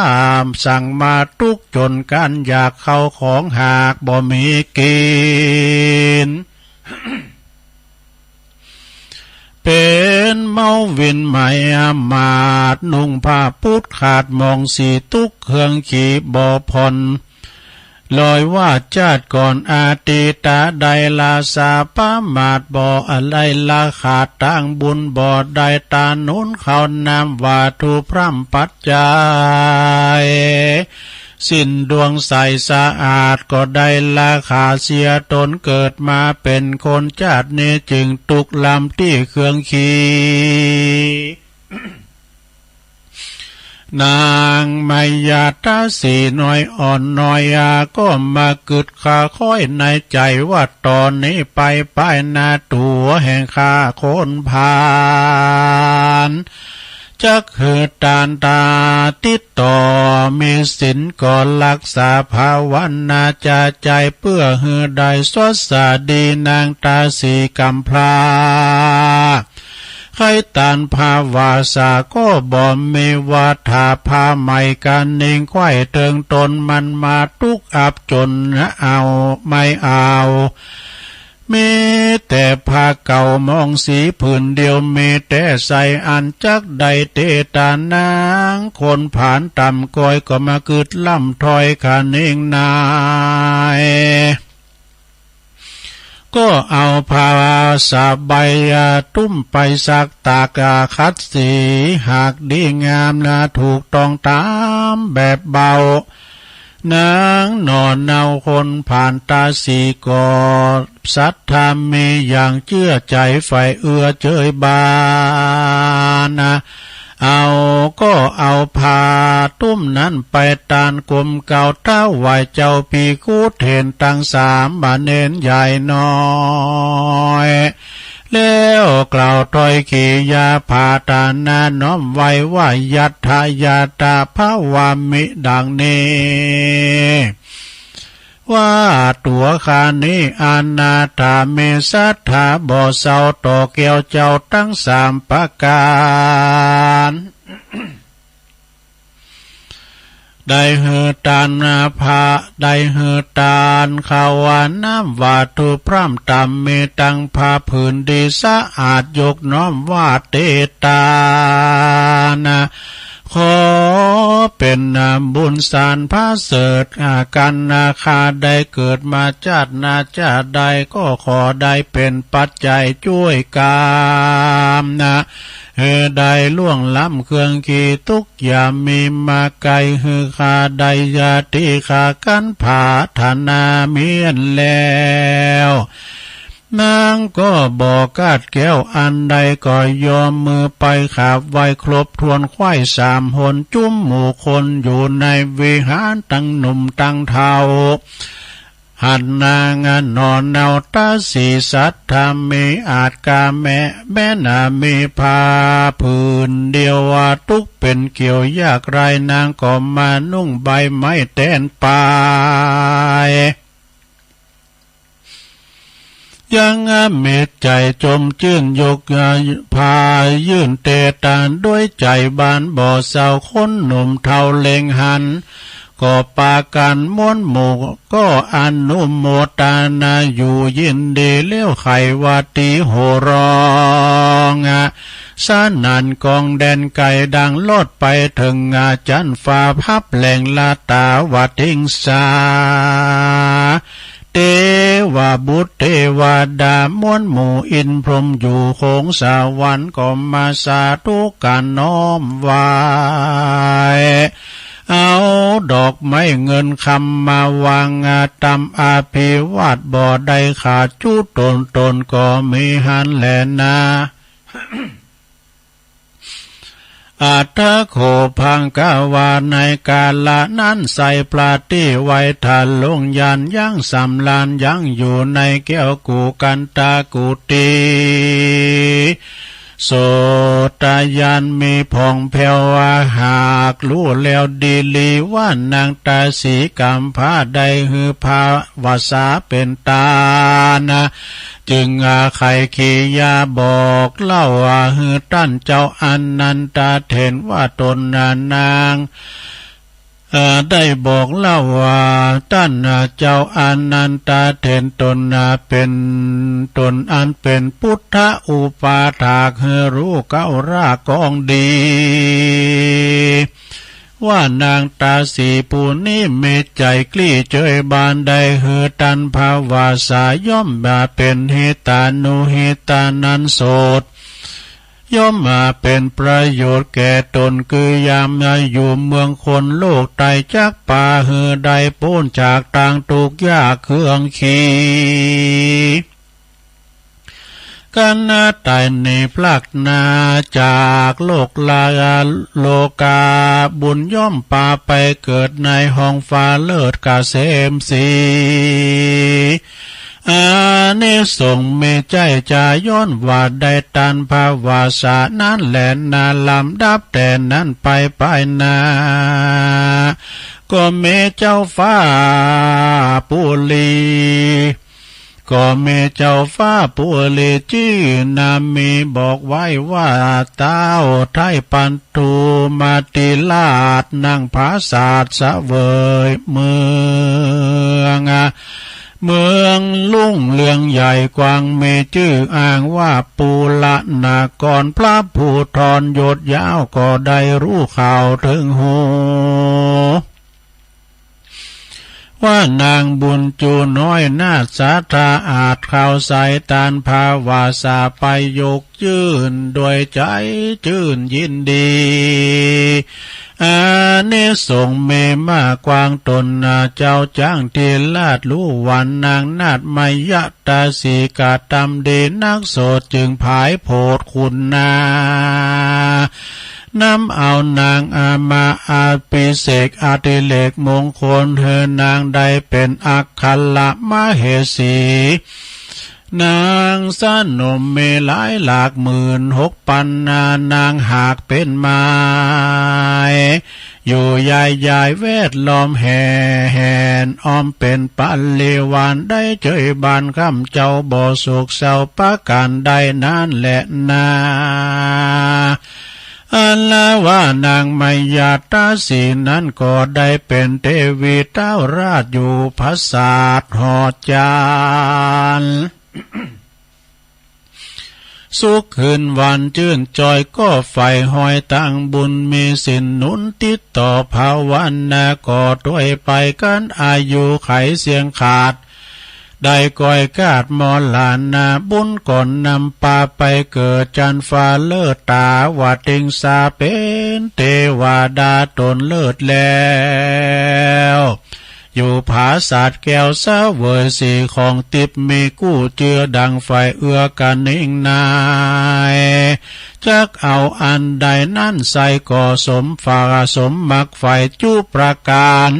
สั่งมาตุ๊กจนคันยาก ข้าวของหากบ่มีกิ๋น เป๋นเมาวินไหมอามาตย์ นุ่งผ้าปุ๊ดขาดหมองสีตุ๊กเคืองขี้บ่ผ่อน ลอยว่าจาติก่อนอดีตใดราสาประมาทบ่ได้ราคาตางบุญบ่ได้ตาหนุนข้าวน้ำวัตถุพร่ำปัจจัย สิ้นดวงใสสะอาดก็ได้ราคาเสียต๋นเกิดมาเป๋นคนจาตินี้จึงตุ๊กลำตี้เคืองขี้ นางมายาตาสีน้อยอ่อนน้อยอาก็มากึ๊ดคาค้อยในใจ๋ว่า ต๋อนนี้ไปป้ายหน้าตั๋วแห่งข้าคนผ่าน จักหื้อตานตาติดต่อ มีศีลก็ฮักษาภาวนาจะใจ๋เปื้อหื้อได้สวัสดีนางตาสีกำพร้า ใค่ตานผ้าวาสาก็บ่มีว่าถ้าผ้าใหม่กานิ่งไขว้เถิงต๋นมันมาตุ๊กอับจ๋นเอาไม่เอา มีแต่ผ้าเก่าหมองสีผืนเดียว มีแต่ใส่อั้นจักได้เตตานางคนผ่านต่ำก้อยก็มากึ๊ดล่ำถ้อยคะเน่งนาย ก็เอาผ้าสะใบยาตุ้มไปซักตากอาขัดสีหากดีงามนาถูกต้องต๋ามแบบเบา นางหน่อเนาคนผ่านตาสีก็ศรัทธามีอย่างเจื้อใจ๋ใฝ่เอื้อเจยบานา เอาก็เอาผ้าตุ้มนั้นไปตานกรมเกล้าถวายเจ้าภิกขุเถรตังสามเณรใหญ่น้อย แล้วกล่าวถ้อยขียาผาตานาน้อมไหว้ว่า ยัตถายาตาภวามิ ดังนี้ ว่าตั๋วข้านี้อนาถามีศรัทธาบ่เศร้าต่อแก้วเจ้าตังสามประก๋าน ได้หื้อตานนาภา ได้หื้อตานข้าวน้ำวัตถุพร่ำต่ำ มีตังผ้าผืนดีสะอาดยกน้อมว่าเตตานา ขอเป๋นบุญสารประเสริฐอากันนา ข้าได้เกิดมาจาตินาจาติใดก็ขอได้เป๋นปัจจัยจ้วยกรรมนา หื้อได้ล่วงล้ำเคืองขี้ตุ๊กข์ อย่ามีมาใก้ หื้อข้าได้อย่างตี้ข้ากั๋นผาถนาเมียนแล้ว นางก็บ่ขาดแคล้วอันใด ก็ยอมมือไปขาบไหว้ครบถ้วนไขว้สามหน จุมหมู่คนอยู่ในวิหารตังหนุ่มตังเฒ่า หั้นนางหน่อเนาตาสีศรัทธามีอาจกาแม้ แม้นามีผ้าผืนเดียวว่าตุ๊กข์เป๋นเกี่ยวยากไร้ นางก็มานุ่งใบไม้แตนไป ยังเมตใจ๋จมจื้นยกผ้ายื่นเตตานด้วยใจ๋บานบ่เศร้า คนหนุ่มเฒ่าเล็งหัน ก็ปากั๋นมวลหมู่ก็อนุโมตนาอยู่ยินดีแล้ว ใค่ว่าตี้โห่ร้องสนั่นก้องแด่นไกวดังลอดไปเถิงจั๊นฟ้า พับแหล่งละตาว่าติงสา เตวบุตรเตวดามวลหมู่อินทร์พรหมอยู่โขงสวรรค์ก็มาสาธุก๋านน้อมไหว้ เอาดอกไม้เงินคำมาวางตำอภิวาทบ่ได้ขาดจุตน ตนก็มีหั้นแลนา อัตถะโข ภังกะวา ในกาละนั้นไส้ปราตี้ไว้ ถ้าลงญาณยังสำราญยังอยู่ในแก้วกุกันตะกุฏิ โสตญาณมีผ่องแผ้วว่า หากฮู้แล้วดีหลีว่านางตาสีก๋ำพร้าได้หื้อภาวสาเป๋นตานะ จึงอาไขกิริยาบอกเล่าว่า หื้อต้านเจ้าอานันทเถรว่าตนนาง เอ่อ ได้บอกเล่าว่า ต้านเจ้าอานันทเถรตนเป๋น ตนอันเป๋นปุทธอุปถาก หื้อฮู้เก๊ารากองดี ว่านางตาสีผู้นี้มีใจ๋กลี้เจยบาน ได้หื้อต้านภาวสาย่อมมาเป๋นหิตานุหิตานันโสต ย่อมมาเป๋นประโยชน์แก่ตน คือยามมาอยู่เมืองคนโลกใต้ จักปาหื้อได้ป๊นจากตางตุ๊กข์ยากเครื่องขี กั๋นนาต๋ายหนีพลัดหน้าจากโลกลาโลกา บุญย่อมปาไปเกิดในห้องฟ้าเลิศเกษมสี อานิสงส์มีใจ๊จาย้อนว่าได้ต้านภาวสานั้นแลนา ลำดับแต่นั้นไปไปหน้า ก็มีเจ้าฟ้าปุรี ก็มีเจ้าฟ้าปุรีจื้อนามีบอกไว้ว่า ต้าวไท้ปันธุมาติราชนั่งผาสาทเสวยเมือง เมืองลุ่งเรืองใหญ่กว้าง มีจื้ออ้างว่าปุระนคร พระภูธรยศยาวก็ได้ฮู้ข่าวเถิงหู ว่านางบุญจูน้อยนาฏสาธาอาจข่าวสายต้านภาวสาไปยกจื้นด้วยใจ๋จื้นยินดี อานิสงส์มีมากกว้าง ต้นเจ้าจั๊งติราชฮู้ว่านางนาฏมายะตาสีกระตำดีนัก โสตจึงผายโผดคุณนา นำเอานางอามาอภิเษกอดิเรกมงคล หื้อนางได้เป๋นอัครมเหสี นางสนมมีหลายหลากหมื่นหกปันนา นางหากเป๋นไม้ อยู่ยายยายแวดล้อมแห่แหนอ้อมเป๋นปริวาร ได้เจยบานข้ามเจ้าบ่สุขเศร้าประก๋านใดนั้นแลนา อันละว่านางมายาตาสีนั้นก็ได้เป๋นเตวีต้าวราชอยู่ผาสาทหอจันทร์ สุขหื้นหวานจื้นจอยก็ใฝ่ฮอยตางบุญ มีศีลหนุนติดต่อภาวนาก็ตวยไปกั๋นอายุขัยเสี้ยงขาด ได้ก้อยกาดมรณา บุญก็นำปาไปเกิดจั๊นฟ้าเลิศตาว่าติงสาเป๋นเตวดาตนเลิศแล้ว อยู่ผาสาทแก้วเสวยสีของติ๊บ มีกู้เจื้อดั่งไฟเอื้อกะนิงนาย จักเอาอันใดนั้นใส่ก็สมฝากสมมักใฝ่จุประก๋าน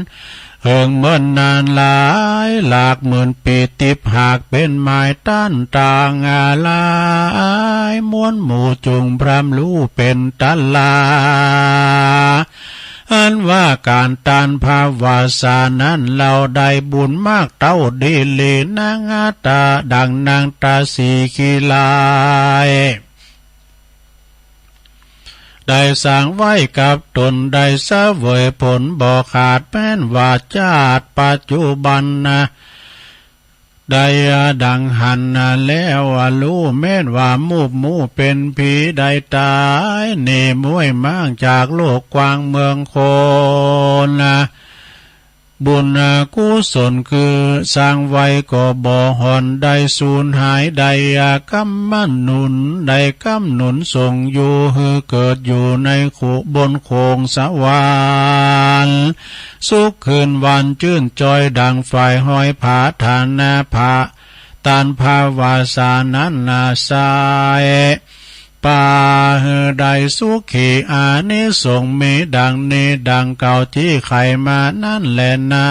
เหิงเมินนานหลายหลากหมื่นปี๋ ติ๊บหากเป๋นไม้ต้านตางหลาย มวลหมู่จุ่งพร่ำฮู้เป๋นต๋าลา อันว่าก๋านต้านภาวสานั้น เฮาได้บุญมากเต้าดีหลีนัก ตาดั่งนางตาสีขีลาย ได้สร้างไว้กับต๋น ได้เสวยผลบ่ขาด แม้นว่าจาติปัจจุบันนา ได้ดังหันนาแล้วฮู้ แม้นว่ามูบหมู่เป๋นผี ได้ต๋ายเน่มวยม้างจากโลกกว้างเมืองคนนา บุญกุศลคือสร้างไว้ก็บ่หร่อน ได้สูญหาย ได้กำหนุน ได้กำหนุนส่งอยู่ หื้อเกิดอยู่ในขุบนโขงสวรรค์ สุขคืนวันจื้นจอย ดังฝ่ายห้อยผา ทานนาผา ตานผาวาสานั้นนา ใส่ ปาหื้อได้สุขี อานิสงส์มีดังนี้ดังเก่า ตี้ใค่มานั้นแลนา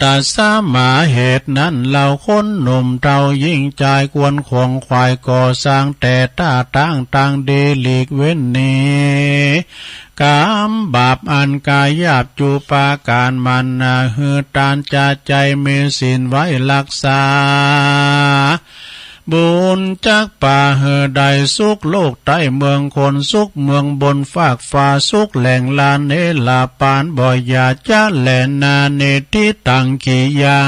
ตัสมาเหตุนั้น เหล่าคนหนุ่มเฒ่าหญิงจาย ควรขวนขวายก่อสร้าง แต่ต้าตางตางดี หลีกเว้นหนี กรรมบาปอันก๋ายหยาบ จุปาก๋านมันนา หื้อตานจะใจ๋ มีศีลไว้ฮักษา บุญจักปาหื้อได้สุขโลกใต้เมืองคน สุขเมืองบนฟากฟ้า สุขแหล่งลาเนรปาน บ่อย่าจะแลนา นิฏฐิตังกิยา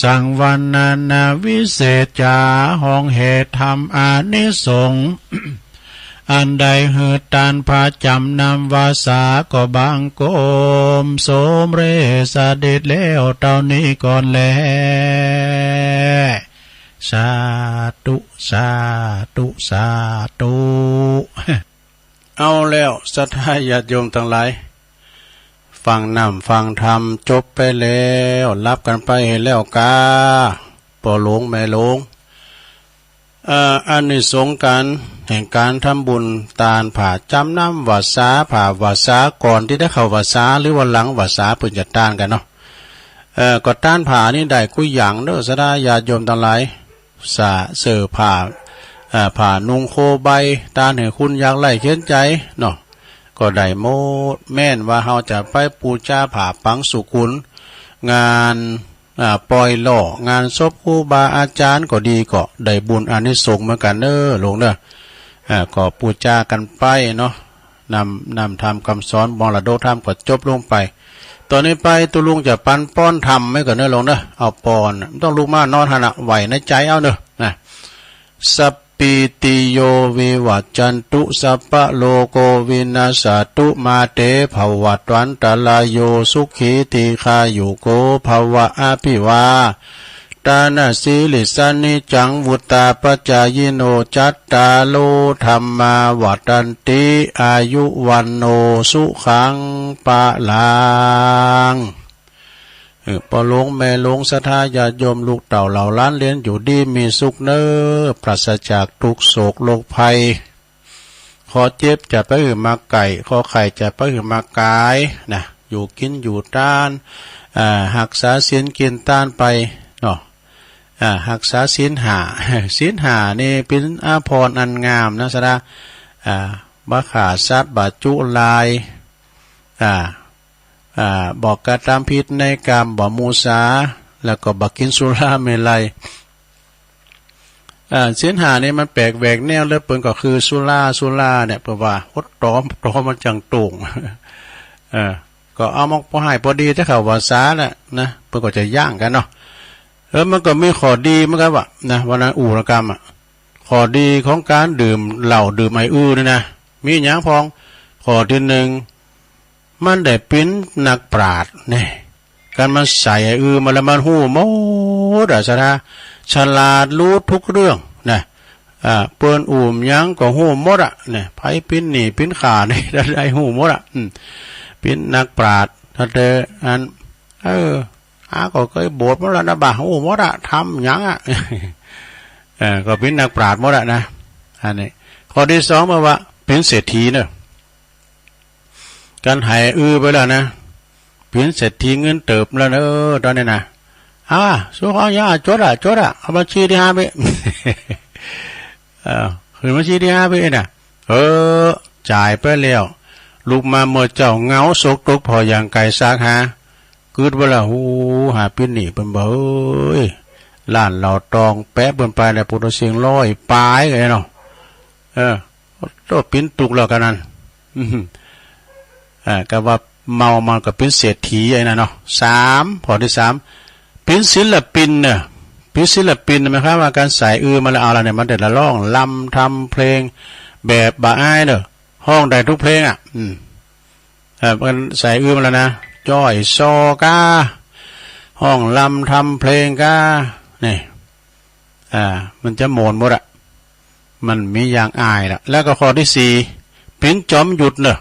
สังวรรณนา วิเศษจ๋า ห้องแห่ธรรมอานิสงส์ อันได้หื้อตานผาจ๋ำนำวาสา ก็บังคมสมเร็จเสด็จแล้วเต้านี้ก่อนแล สาธุ สาธุ สาธุ เอาแล้ว ศรัทธาญาติโยมตังหลาย ฟังน้ำฟังธรรมจบไปแล้ว หลับกั๋นไปหื้อแล้วกา ป้อหลวงแม่หลวง เอ่อ อานิสงส์ก๋าน แห่งก๋านทำบุญตานผาจ๋ำนำวาสา ผาวาสา ก่อนตี้จะเข้าวาสา หรือว่าหลังวาสา เปิ้นจะตานกั๋นเนาะ เอ่อ ก็ตานผานี้ได้กู้อย่างเน้อ ศรัทธาญาติโยมตังหลาย สา เสื้อผ้า เอ่อ ผ้านุ่งโคใบ ตานหื้อคนยากไร้เข็ญใจ๋เนาะ ก็ได้หมด แม้นว่าเฮาจะไปปู๋จาผ้าปังสุกุล งาน อ่า ปล่อยหล่อ งานศพครูบาอาจ๋ารย์ก็ดี ก็ได้บุญอานิสงส์เหมือนกั๋นเน้อหลวงเน้อ อ่า ก็ปู๋จากั๋นไปเนาะ นำ นำธรรมกำสอน มรดกธรรมก็จบลงไป ต่อนี้ไปตุ๊ลุงจะปันป้อนธรรมไว้ก่อนเน้อหลวงเน้อ เอาป้อน บ่ต้องลุกมานอนหั้นน่ะ ไหวในใจ๋เอาเน้อ นะ สัพ ปีติโยวิวัจจันตุ สัพพะโรโควินัสสะตุ มาเตภวัตวันตะราโย สุขีทีฆายุโกภะวะ อะภิวาทะนะสีลิสสะ นิจจังวุฑฒาปะจายิโน จัตตาโรธัมมาวัฑฒันติ อายุวัณโณสุขังพะลัง เออ ป้อหลวงแม่หลวง ศรัทธาญาติโยม ลูกเต้าเหล่าหลานเหลน อยู่ดีมีสุขเน้อ ปราศจากทุกข์โศกโรคภัย คอเจ็บจะไปหื้อมาไข้ คอไข้จะไปหื้อมากายนะ อยู่กิ๋นอยู่ตาน อ่า ฮักษาศีลกิ๋นตานไปเนาะ อ่า ฮักษาศีลห้า ศีลห้านี่เป๋นอาภรณ์อันงามนะ ศรัทธา อ่า บ่ฆ่าสัตว์ บ่จุลาย อ่า อ่า บ่กระทำผิดในกาม บ่มุสา แล้วก็บ่กิ๋นสุราเมรัย อ่า ศีลห้านี่มันแปลกแหวกแนวเหลือเป๋น ก็คือสุรา สุราเนี่ย เปิ้นว่าหดต๋อม ต๋อมมันจั่งโต่ง เออ ก็เอามาพอหื้อพอดี จะเข้าวาสาแล้วนะ เปิ้นก็จะยั้งกั๋นเนาะ เออ มันก็มีข้อดีเหมือนกั๋นว่านะ ว่านั้น อุรกรรมอะ ข้อดีของก๋านดื่มเหล้าดื่มไอ้อื้อนี่นะ มีหยังพ่อง ข้อตี้นึ่ง มันได้เป๋นนักปราชญ์แน่ กั๋นมันใส่ไอ้อื้อมาแล้วมันฮู้หมดอะ ศรัทธา ฉลาดรู้ทุกเรื่องนะ อ่า เปิ้นอู้หยังก็ฮู้หมดอะ เนี่ย ใผเป๋นหนี้เป๋นข่านี่ได้ฮู้หมดอะ อืม เป๋นนักปราชญ์ ถ้าแต่อัน เออ อาก็เกยโบสถ์มาแล้วนะบ่า ฮู้หมดอะ ธรรมหยังอะ เออ ก็เป๋นนักปราชญ์หมดอะนะ อันนี้ ข้อตี้สอง แปลว่าเป๋นเศรษฐีเนอะ กั๋นหายอื้อไปแล้วนะ เป๋นเศรษฐีเงินเติบแล้วเนอะ ต๋อนนี้นะ อ่า สู้เขาอย่า จดอะ จดอะ เอาบัญชีตี้ห้าไป เออ ขึ้นบัญชีตี้ห้าไปน่ะ เออ จ่ายไปแล้ว ลุกมาเมื่อเจ๊าเหงา ศกตกผ่ออย่างไก๋ซากหา กึ๊ดว่าละ ฮู้ หาเป๋นหนี้เปิ้นบ่เอ้ย ร้านเหล้าตองแปะเปิ้นไปแล้ว ปุโตเชงร้อยป๋ายกั๋นเนาะ เออ โต้ปิ๋นตุ๊กแล้วกั๋นนั้น อืม อ่า ก็ว่าเมามันก็เป๋นเศรษฐีไอ้นั่นเนาะ สาม ข้อตี้สาม เป๋นศิลปินเน่อ เป๋นศิลปินหมายความว่าก๋านใส่อื้อมาแล้ว เอาละเนี่ย มันแต่ละร้องรำทำเพลง แบบบ่อายเน่อ ฮ้องได้กู้เพลงอะ อืม เออ มันใส่อื้อมาแล้วนะ จ้อยซอก้า ฮ้องรำทำเพลงก้า นี่ อ่า มันจะโหมนหมดอะ มันมีอย่างอายละ แล้วก็ข้อตี้สี่ เป๋นจอมหยุดเน่อ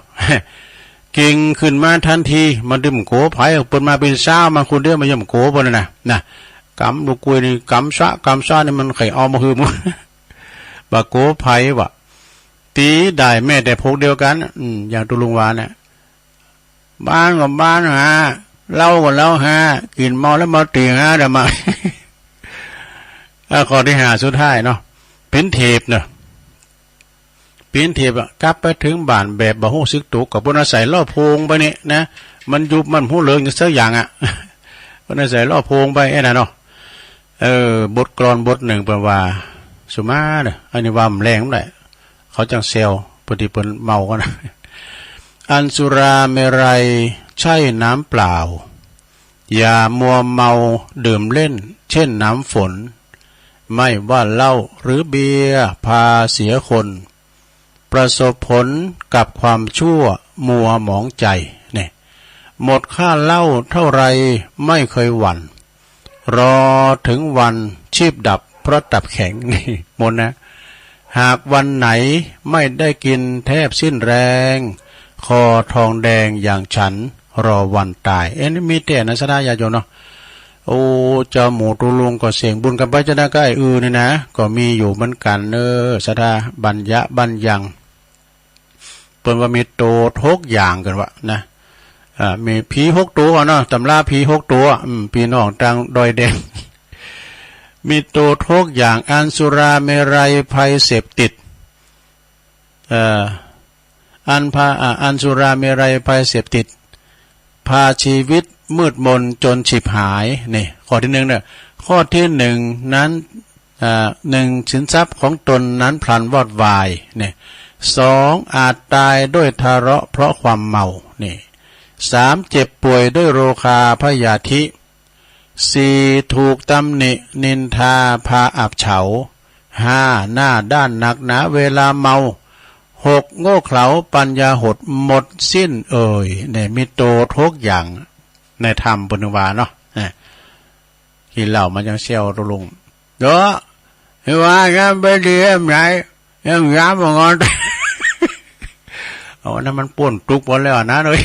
เก่งขึ้นมาทันที บ่ตึมโก๋ใผ เปิ้นมาเป๋นสาวมาคนเดียว บ่ย่อมโก๋เปิ้นน่ะนะ นะ กำลูกกล้วยนี่ กำซะ กำซะนี่ มันใค่เอามาหื้อหมด บ่โก๋ใผว่ะ ตี๋ได้แม้แต่พวกเดียวกั๋น อืม อย่างตุ๊ลุงว่าเนี่ย บ้านก็บ้านฮา เหล้าก็เหล้าฮา กิ๋นเมาแล้วมาตี๋ฮา เดี๋ยวมา อ่ะ ข้อตี้ห้าสุดท้ายเนาะ เป๋นเทพเนาะ เป๋นเทพอะ กลับไปเถิงบ้านแบบบ่ฮู้สึกตั๋ว ก็เปิ้นว่าใส่ลอโพงไปนี่นะ มันยุบมันฮู้เลิงอย่างสักอย่างอะ เปิ้นว่าใส่ลอโพงไปไอ้นั่นเนาะ เออ บทกลอนบทนึ่งเปิ้นว่า สุมาเน่อ อันนี้ว่าบ่แลงบ่ได้ เขาจั้งแซว พอดีเปิ้นเมากั๋นนะ อันสุราเมรัยใช่น้ำเปล่า อย่ามัวเมาดื่มเล่นเช่นน้ำฝน ไม่ว่าเหล้าหรือเบียร์พาเสียคน ประสบผลกับความชั่วมัวหมองใจ เนี่ย หมดค่าเหล้าเท่าไรไม่เคยหวั่น รอถึงวันชีพดับเพราะตับแข็ง นี่ มนต์นะ หากวันไหนไม่ได้กิ๋นแทบสิ้นแรง คอทองแดงอย่างฉันรอวันต๋าย เอ๊ะ นี่มีแต๊นะ ศรัทธาญาติโยมเนาะ โอ้ เจ้าหมู่ตุ๊ลุงก็เสี้ยงบุญกั๋นไปจะได้ใก้อือนี่นะ ก็มีอยู่เหมือนกั๋นเน่อ ศรัทธา บัญญะบัญญัง เปิ้นว่ามีโตหกอย่างกั๋นวะนะ อ่า มีผีหกตั๋วเนาะ ต๋ำราผีหกตั๋ว อืม ปี้น้องตางดอยแดง มีโตหกอย่าง อันสุราเมรัยภัยเสพติด เอ่อ อันพา อ่า อันสุราเมรัยภัยเสพติด พาชีวิตมืดมนจนฉิบหาย นี่ ข้อตี้นึ่งเน่อ ข้อตี้นึ่งนั้น อ่า นึ่ง สินทรัพย์ของตนนั้นพลันวอดวาย นี่ สอง อาจต๋ายด้วยทะเลาะเพราะความเมา นี่ สาม เจ็บป่วยด้วยโรคาพยาธิ สี่ ถูกตำหนินินทาพาอับเฉา ห้า หน้าด้านนักหนาเวลาเมา หก โง่เขลาปัญญาหดหมดสิ้นเอ่ย เนี่ย มีโตหกอย่าง ในธรรมเปิ้นว่าเนาะ เนี่ย กิ๋นเหล้ามาจั้งแซวตุ๊ลุง เดี๋ยว เห็นว่าย้ำไปดีเอ็มไหน ยังย้ำบ่งอน เอา อันนั้นมันป๊นตุ๊กข์หมดแล้วนะเอ้ย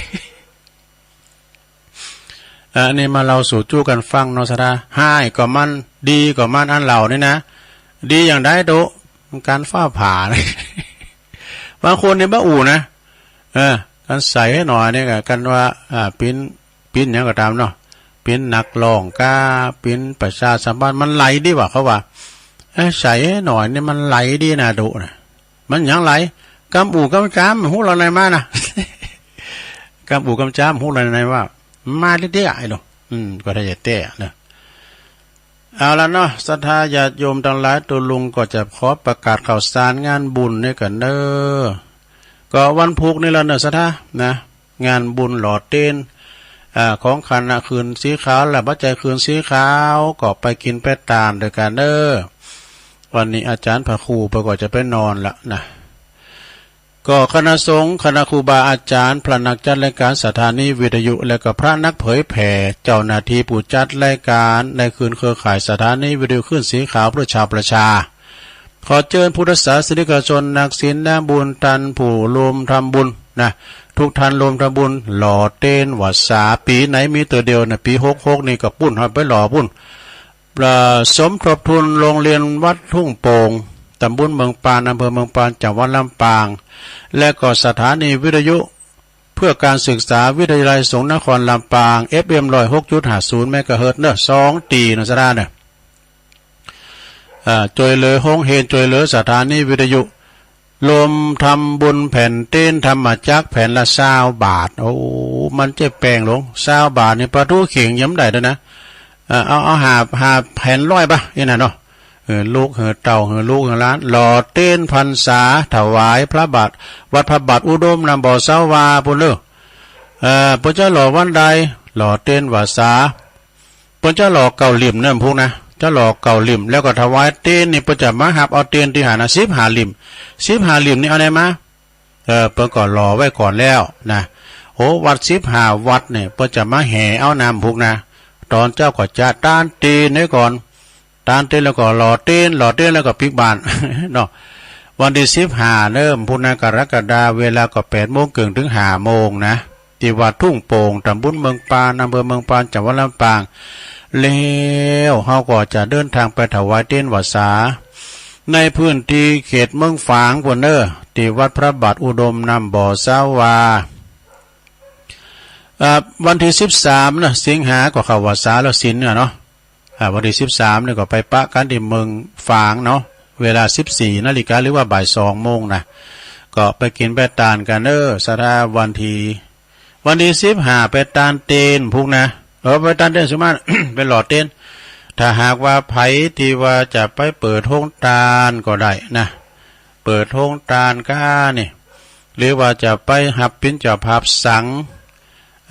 อันนี้มาเล่าสู่จู้กั๋นฟังเนาะ ศรัทธา ฮ้ายก็มัน ดีก็มัน อันเหล้านี่นะ ดีอย่างใดตุ๊ ก๋านฟ้าผ่า บางคนนี่บ่อู้นะ เออ ก๋านใส่หื้อหน่อยนี่ก็ ก๋านว่า อ่า เป๋น เป๋นหยังก็ต๋ามเนาะ เป๋นนักร้องก้า เป๋นประชาสัมพันธ์ มันไหลดีว่ะ เขาว่า เอ้ย ใส่หื้อหน่อยนี่มันไหลดีนะตุ๊นะ มันหยังไหล กำอู้กำจาม ฮู้ละไหนมานะ กำอู้กำจาม ฮู้ละไหนว่า มาเตี้ยๆ ไอ้หนู อืม ก็ได้แต๊เนาะ เอาละเนาะ ศรัทธาญาติโยมตังหลาย ตุ๊ลุงก็จะขอประกาศข่าวสารงานบุญนี่กั๋นเน่อ ก็วันพูกนี่ละเน่อ ศรัทธา นะ งานบุญหล่อเตียน อ่า ของคณะคืนสีขาว และปัจจัยคืนสีขาว ก็ไปกิ๋นไปตานตวยกั๋นเน่อ วันนี้อาจ๋ารย์พระครูเปิ้นก็จะไปนอนละนะ ก็คณะสงฆ์ คณะครูบาอาจ๋ารย์ พระนักจัดรายก๋านสถานีวิทยุ และก็พระนักเผยแผ่ เจ้าหน้าตี้ผู้จัดรายก๋าน ในคืนเครือข่ายสถานีวิทยุคลื่นสีขาวเพื่อชาวประชา ขอเจิญพุทธศาสนิกชน นักศีลนักบุญ ต้านผู้ร่วมทำบุญนะ ทุกท่านร่วมทำบุญ หล่อเตียนวัสสา ปี๋ไหนมีเตื้อเดียวนะ ปี๋หกหกนี่ก็ปู้น หื้อไปหล่อปู้น เอ่อ สมทบทุนโรงเรียนวัดทุ่งโป่ง ตำบลเมืองปาน อำเภอเมืองปาน จังหวัดลำปาง และก็สถานีวิทยุเพื่อการศึกษา วิทยาลัยสงฆ์นครลำปาง เอฟเอ็ม ร้อยหกจุดห้าศูนย์ เมกะเฮิรตซ์เน่อ สองตี้เน่อ ศรัทธาเน่อ เอ่อ จ้วยเหลือโฮงเฮียน จ้วยเหลือสถานีวิทยุ รวมทำบุญแผ่นเตียนธรรมจักรแผ่นละซาวบาท โอ้ มันจะแปงหลวง ซาวบาทนี่ปะทูเข่งยังบ่ได้ตวยนะ เออ เอา เอาห้า ห้าแผนร้อยปะ อี้น่ะเนาะ เออ ลูกหื้อเต้า หื้อลูกหื้อหลาน หล่อเตียนพรรษา ถวายพระบาท วัดพระบาทอุดมนำบ่อเซาว่าปู้นเน่อ เออ เปิ้นจะหล่อวันใด หล่อเตียนว่าสา เปิ้นจะหล่อเก้าเหลี่ยมเน่อพุกนะ จะหล่อเก้าเหลี่ยม แล้วก็ถวายเตียนนี่ เปิ้นจะมาฮับเอาเตียนตี้หั้นนะ สิบห้าเหลี่ยม สิบห้าเหลี่ยมนี่เอาไหนมา เออ เปิ้นก็หล่อไว้ก่อนแล้วนะ โอ้ วัดสิบห้าวัดเนี่ย เปิ้นจะมาแห่เอานำพุกนะ ต๋อนเจ๊าก็จะตานเตียนไว้ก่อน ตานเตียนแล้วก็หล่อเตียน หล่อเตียนแล้วก็ปิ๊กบาน เนาะ วันตี้สิบห้าเน่อพุกนะ กรกฎา เวลาก็แปดโมงเกิ่งเถิงห้าโมงนะ ตี้วัดทุ่งโป่ง ต๋ำบลเมืองปาน อำเภอเมืองปาน จังหวัดลำปาง แล้วเฮาก็จะเดินทางไปถวายเตียนว่าสา ในพื้นตี้เขตเมืองฝางปู้นเน่อ ตี้วัดพระบาทอุดมนำบ่อเซาว่า อ่า วันตี้สิบสามนะ สิงหาก็เข้าว่าสาแล้ว ศีลเนี่ยเนาะ อ่า วันตี้สิบสามนี่ก็ไปปะกั๋นตี้เมืองฝางเนาะ เวลาสิบสี่นาฬิกา หรือว่าบ่ายสองโมงนะ ก็ไปกิ๋นไปตานกั๋นเน่อ ศรัทธา วันตี้ วันตี้สิบห้าไปตานเตียนพุกนะ เออ ไปตานเตียนสุมา ไปหล่อเตียน ถ้าหากว่าใผตี้ว่าจะไปเปิดโฮงตานก็ได้นะ เปิดโฮงตานก้านี่ หรือว่าจะไปฮับเป๋นเจ้าภาพสัง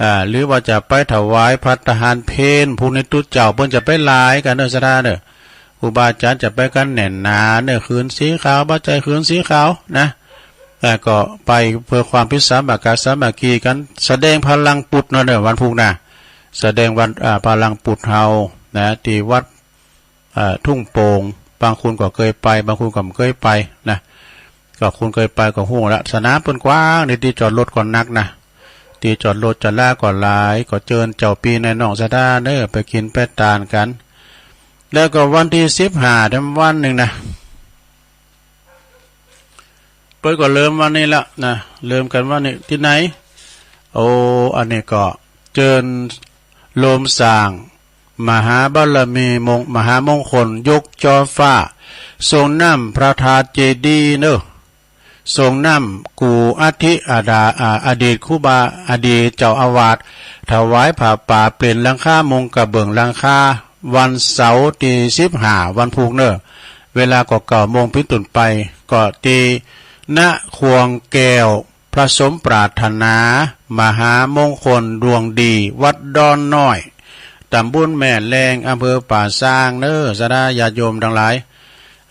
อ่า หรือว่าจะไปถวายภัตตาหารเพล พุกนี้ตุ๊เจ้าเปิ้นจะไปหลายกั๋นเน่อ ศรัทธาเน่อ ครูบาอาจ๋ารย์จะไปกั๋นแน่นหนาเน่อ ขืนสีขาว บ่ใจ้ขืนสีขาวนะ อ่า ก็ไปเพื่อความพิสามัคคี สามัคคีกั๋น แสดงพลังปุตเนาะเน่อ วันพุกนะ แสดงวัน อ่า พลังปุตเฮานะ ตี้วัด อ่า ทุ่งโป่ง บางคนก็เกยไป บางคนก็บ่เกยไปนะ ก็คนเกยไปก็ฮู้ละ สนามเปิ้นกว้างนี่ ตี้จอดรถก็นักนะ ตี้จอดรถจอดลาก็หลาย ก็เจิญเจ้าปี้นายน้องศรัทธาเน่อ ไปกิ๋นไปตานกั๋น แล้วก็วันตี้สิบห้าแถมวันนึ่งนะ เปิ้นก็เริ่มวันนี้ละนะ เริ่มกั๋นวันนี้ ตี้ไหน โอ้ อันนี้ก็เจิญโฮมสร้างมหาบารมีมง มหามงคลยกจอฟ้า ส่งน้ำพระธาตุเจดีย์เน่อ ส่งน้ำกู่อัฐิอาดา อ่า อดีตครูบา อดีตเจ้าอาวาส ถวายผ้าป่าเปลี่ยนหลังคามุงกระเบื้องหลังคา วันเสาร์ตี้สิบห้า วันพุกเน่อ เวลาก็เก้าโมงเป๋นต้นไป ก็ตี้ ณ ขวงแก้ว พระสมปรารถนา มหามงคลดวงดี วัดดอนน้อย ต๋ำบลแม่แลง อำเภอป่าซางเน่อ ศรัทธาญาติโยมตังหลาย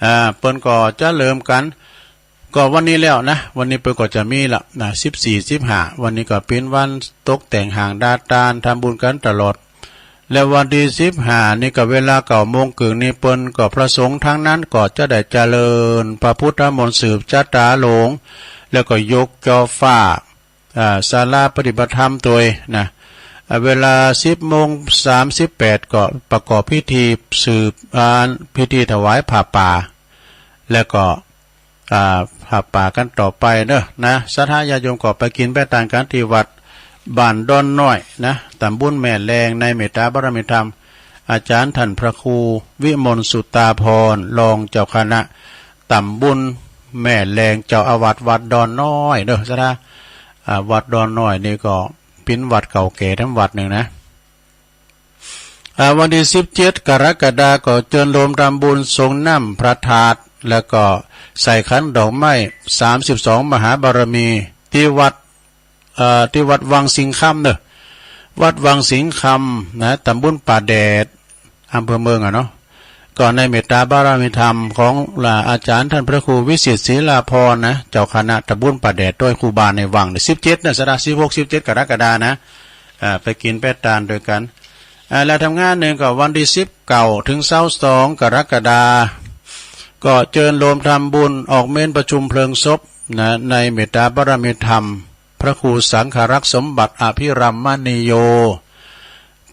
อ่า เปิ้นก็จะเริ่มกั๋น ก็วันนี้แล้วนะ วันนี้เปิ้นก็จะมีละนะ สิบสี่ สิบห้า วันนี้ก็เป๋นวันตกแต่งห้างดาตาน ทำบุญกั๋นตลอด และวันตี้สิบห้านี่ก็เวลาเก้าโมงเกิ่งนี่ เปิ้นก็พระสงฆ์ตังนั้นก็จะได้เจริญพระพุทธมนต์สืบจาต๋าหลง แล้วก็ยกจอฟ้า อ่า ศาลาปฏิบัติธรรมตวยนะ อ่า เวลาสิบโมงสามสิบแปดก็ประกอบพิธีสืบ อ่า พิธีถวายผ้าป่า แล้วก็ อ่า ผ้าป่ากั๋นต่อไปเน่อนะ ศรัทธาญาติโยมก็ไปกิ๋นไปตานกั๋นตี้วัดบ้านดอนน้อยนะ ต๋ำบลแม่แลง ในเมตตาบารมีธรรม อาจ๋ารย์ต้านพระครูวิมลสุตาภรณ์ รองเจ้าคณะต๋ำบลแม่แลง เจ้าอาวาสวัดดอนน้อยเน่อ ศรัทธา อ่า วัดดอนน้อยนี่ก็เป๋นวัดเก่าแก่แถมวัดนึ่งนะ อ่า วันตี้สิบเจ็ด กรกฎาคม ก็เจิญโฮมทำบุญส่งน้ำพระธาตุ แล้วก็ใส่ขันดอกไม้ สามสิบสอง มหาบารมี ตี้วัด เอ่อ ตี้วัดวังสิงห์คำเน่อ วัดวังสิงห์คำนะ ต๋ำบลป่าแดด อำเภอเมืองอะเนาะ ก็ในเมตตาบารมีธรรมของอาจ๋ารย์ต้านพระครูวิสิทธิ์ศิลาภรณ์นะ เจ้าคณะต๋ำบลป่าแดด ตวยครูบาในวัง สิบเจ็ดนะ ศรัทธา สิบหก สิบเจ็ด กรกฎาคมนะ อ่า ไปกิ๋นไปตานตวยกั๋น อ่า แล้วทำงานนึ่งก็วันตี้สิบเก้าเถิงซาวสอง กรกฎาคม ก็เจิญโฮมทำบุญออกเมรุประชุมเพลิงศพนะ ในเมตตาบารมีธรรม พระครูสังฆรักษ์สมบัติอภิรัมมณีโย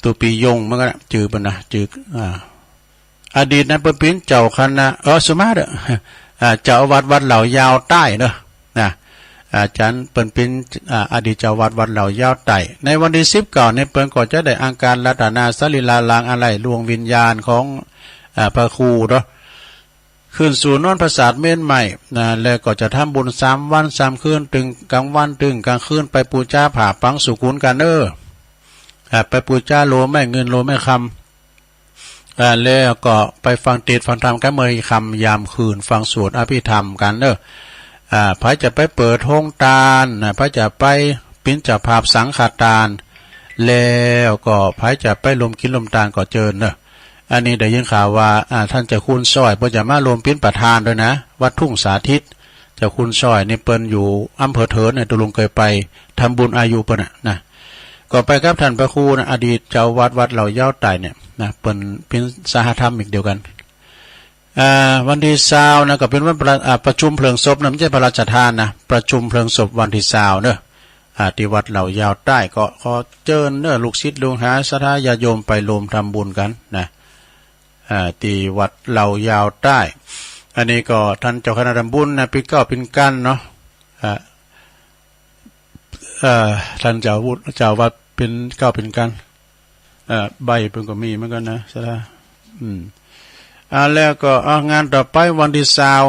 ตุ๊ปียงเหมือนกั๋นนะ จื้อเปิ้นนะ จื้อ อ่า อดีตนั้นเปิ้นเป๋นเจ้าคณะ เออ สุมาเถอะ อ่า เจ้าอาวาสวัดเหล่ายาวใต้เนาะ นะ อาจ๋ารย์เปิ้นเป๋น อ่า อดีตเจ้าอาวาสวัดเหล่ายาวใต้ ในวันตี้สิบเก้านี่เปิ้นก็จะได้อังคารรัตนาสรีระ ลางอาลัยดวงวิญญาณของ อ่า พระครูเนาะ ขึ้นสู่นอนปราสาทเมรุไหม้นะ แล้วก็จะทำบุญสามวันสามคืน ตึงกลางวันตึงกลางคืน ไปปู๋จาผ้าปังสุขุนกั๋นเน่อ อ่า ไปปู๋จาโลไม้เงินโลไม้คำ อ่า แล้วก็ไปฟังเตสน์ฟังธรรมกั๋นเมื่อค่ำยามคืน ฟังสวดอภิธรรมกั๋นเน่อ อ่า ใผจะไปเปิดโฮงตานนะ ใผจะไปเป๋นเจ้าภาพสังฆตาน แล้วก็ใผจะไปร่วมกิ๋นร่วมตานก็เจิญเน่อ อันนี้ได้ยินข่าวว่า อ่า ต้านเจ้าคุณสร้อยเปิ้นจะมาร่วมเป๋นประธานตวยนะ วัดทุ่งสถิต เจ้าคุณสร้อยนี่เปิ้นอยู่อำเภอเถินเนี่ย ตุ๊ลุงเกยไปทำบุญอายุเปิ้นน่ะนะ ก็ไปกับต้านพระครูนะ อดีตเจ้าวัดวัดเหล่ายาวใต้เนี่ยนะ เปิ้นเป๋นสหธรรมิกเดียวกั๋น อ่า วันตี้ซาวนะ ก็เป๋นวันประ อ่า ประชุมเพลิงศพนะ บ่ใจ้พระราชทานนะ ประชุมเพลิงศพวันตี้ซาวเน่อ อ่า ตี้วัดเหล่ายาวใต้ ก็ขอเจิญเน่อ ลูกศิษย์ลูกหาศรัทธาญาติโยมไปร่วมทำบุญกั๋นนะ อ่า ตี้วัดเหล่ายาวใต้ อันนี้ก็ต้านเจ้าคณะทำบุญนะ เป๋นเกล้าเป๋นกั๋นเนาะ อ่า เอ่อ ต้านเจ้าวุฒิ เจ้าวัดเป๋นเกล้าเป๋นกั๋น เอ่อ ใบ้เปิ้นก็มีเหมือนกั๋นนะ ศรัทธา อืม อ่า แล้วก็ อ่า งานต่อไปวันตี้ซาว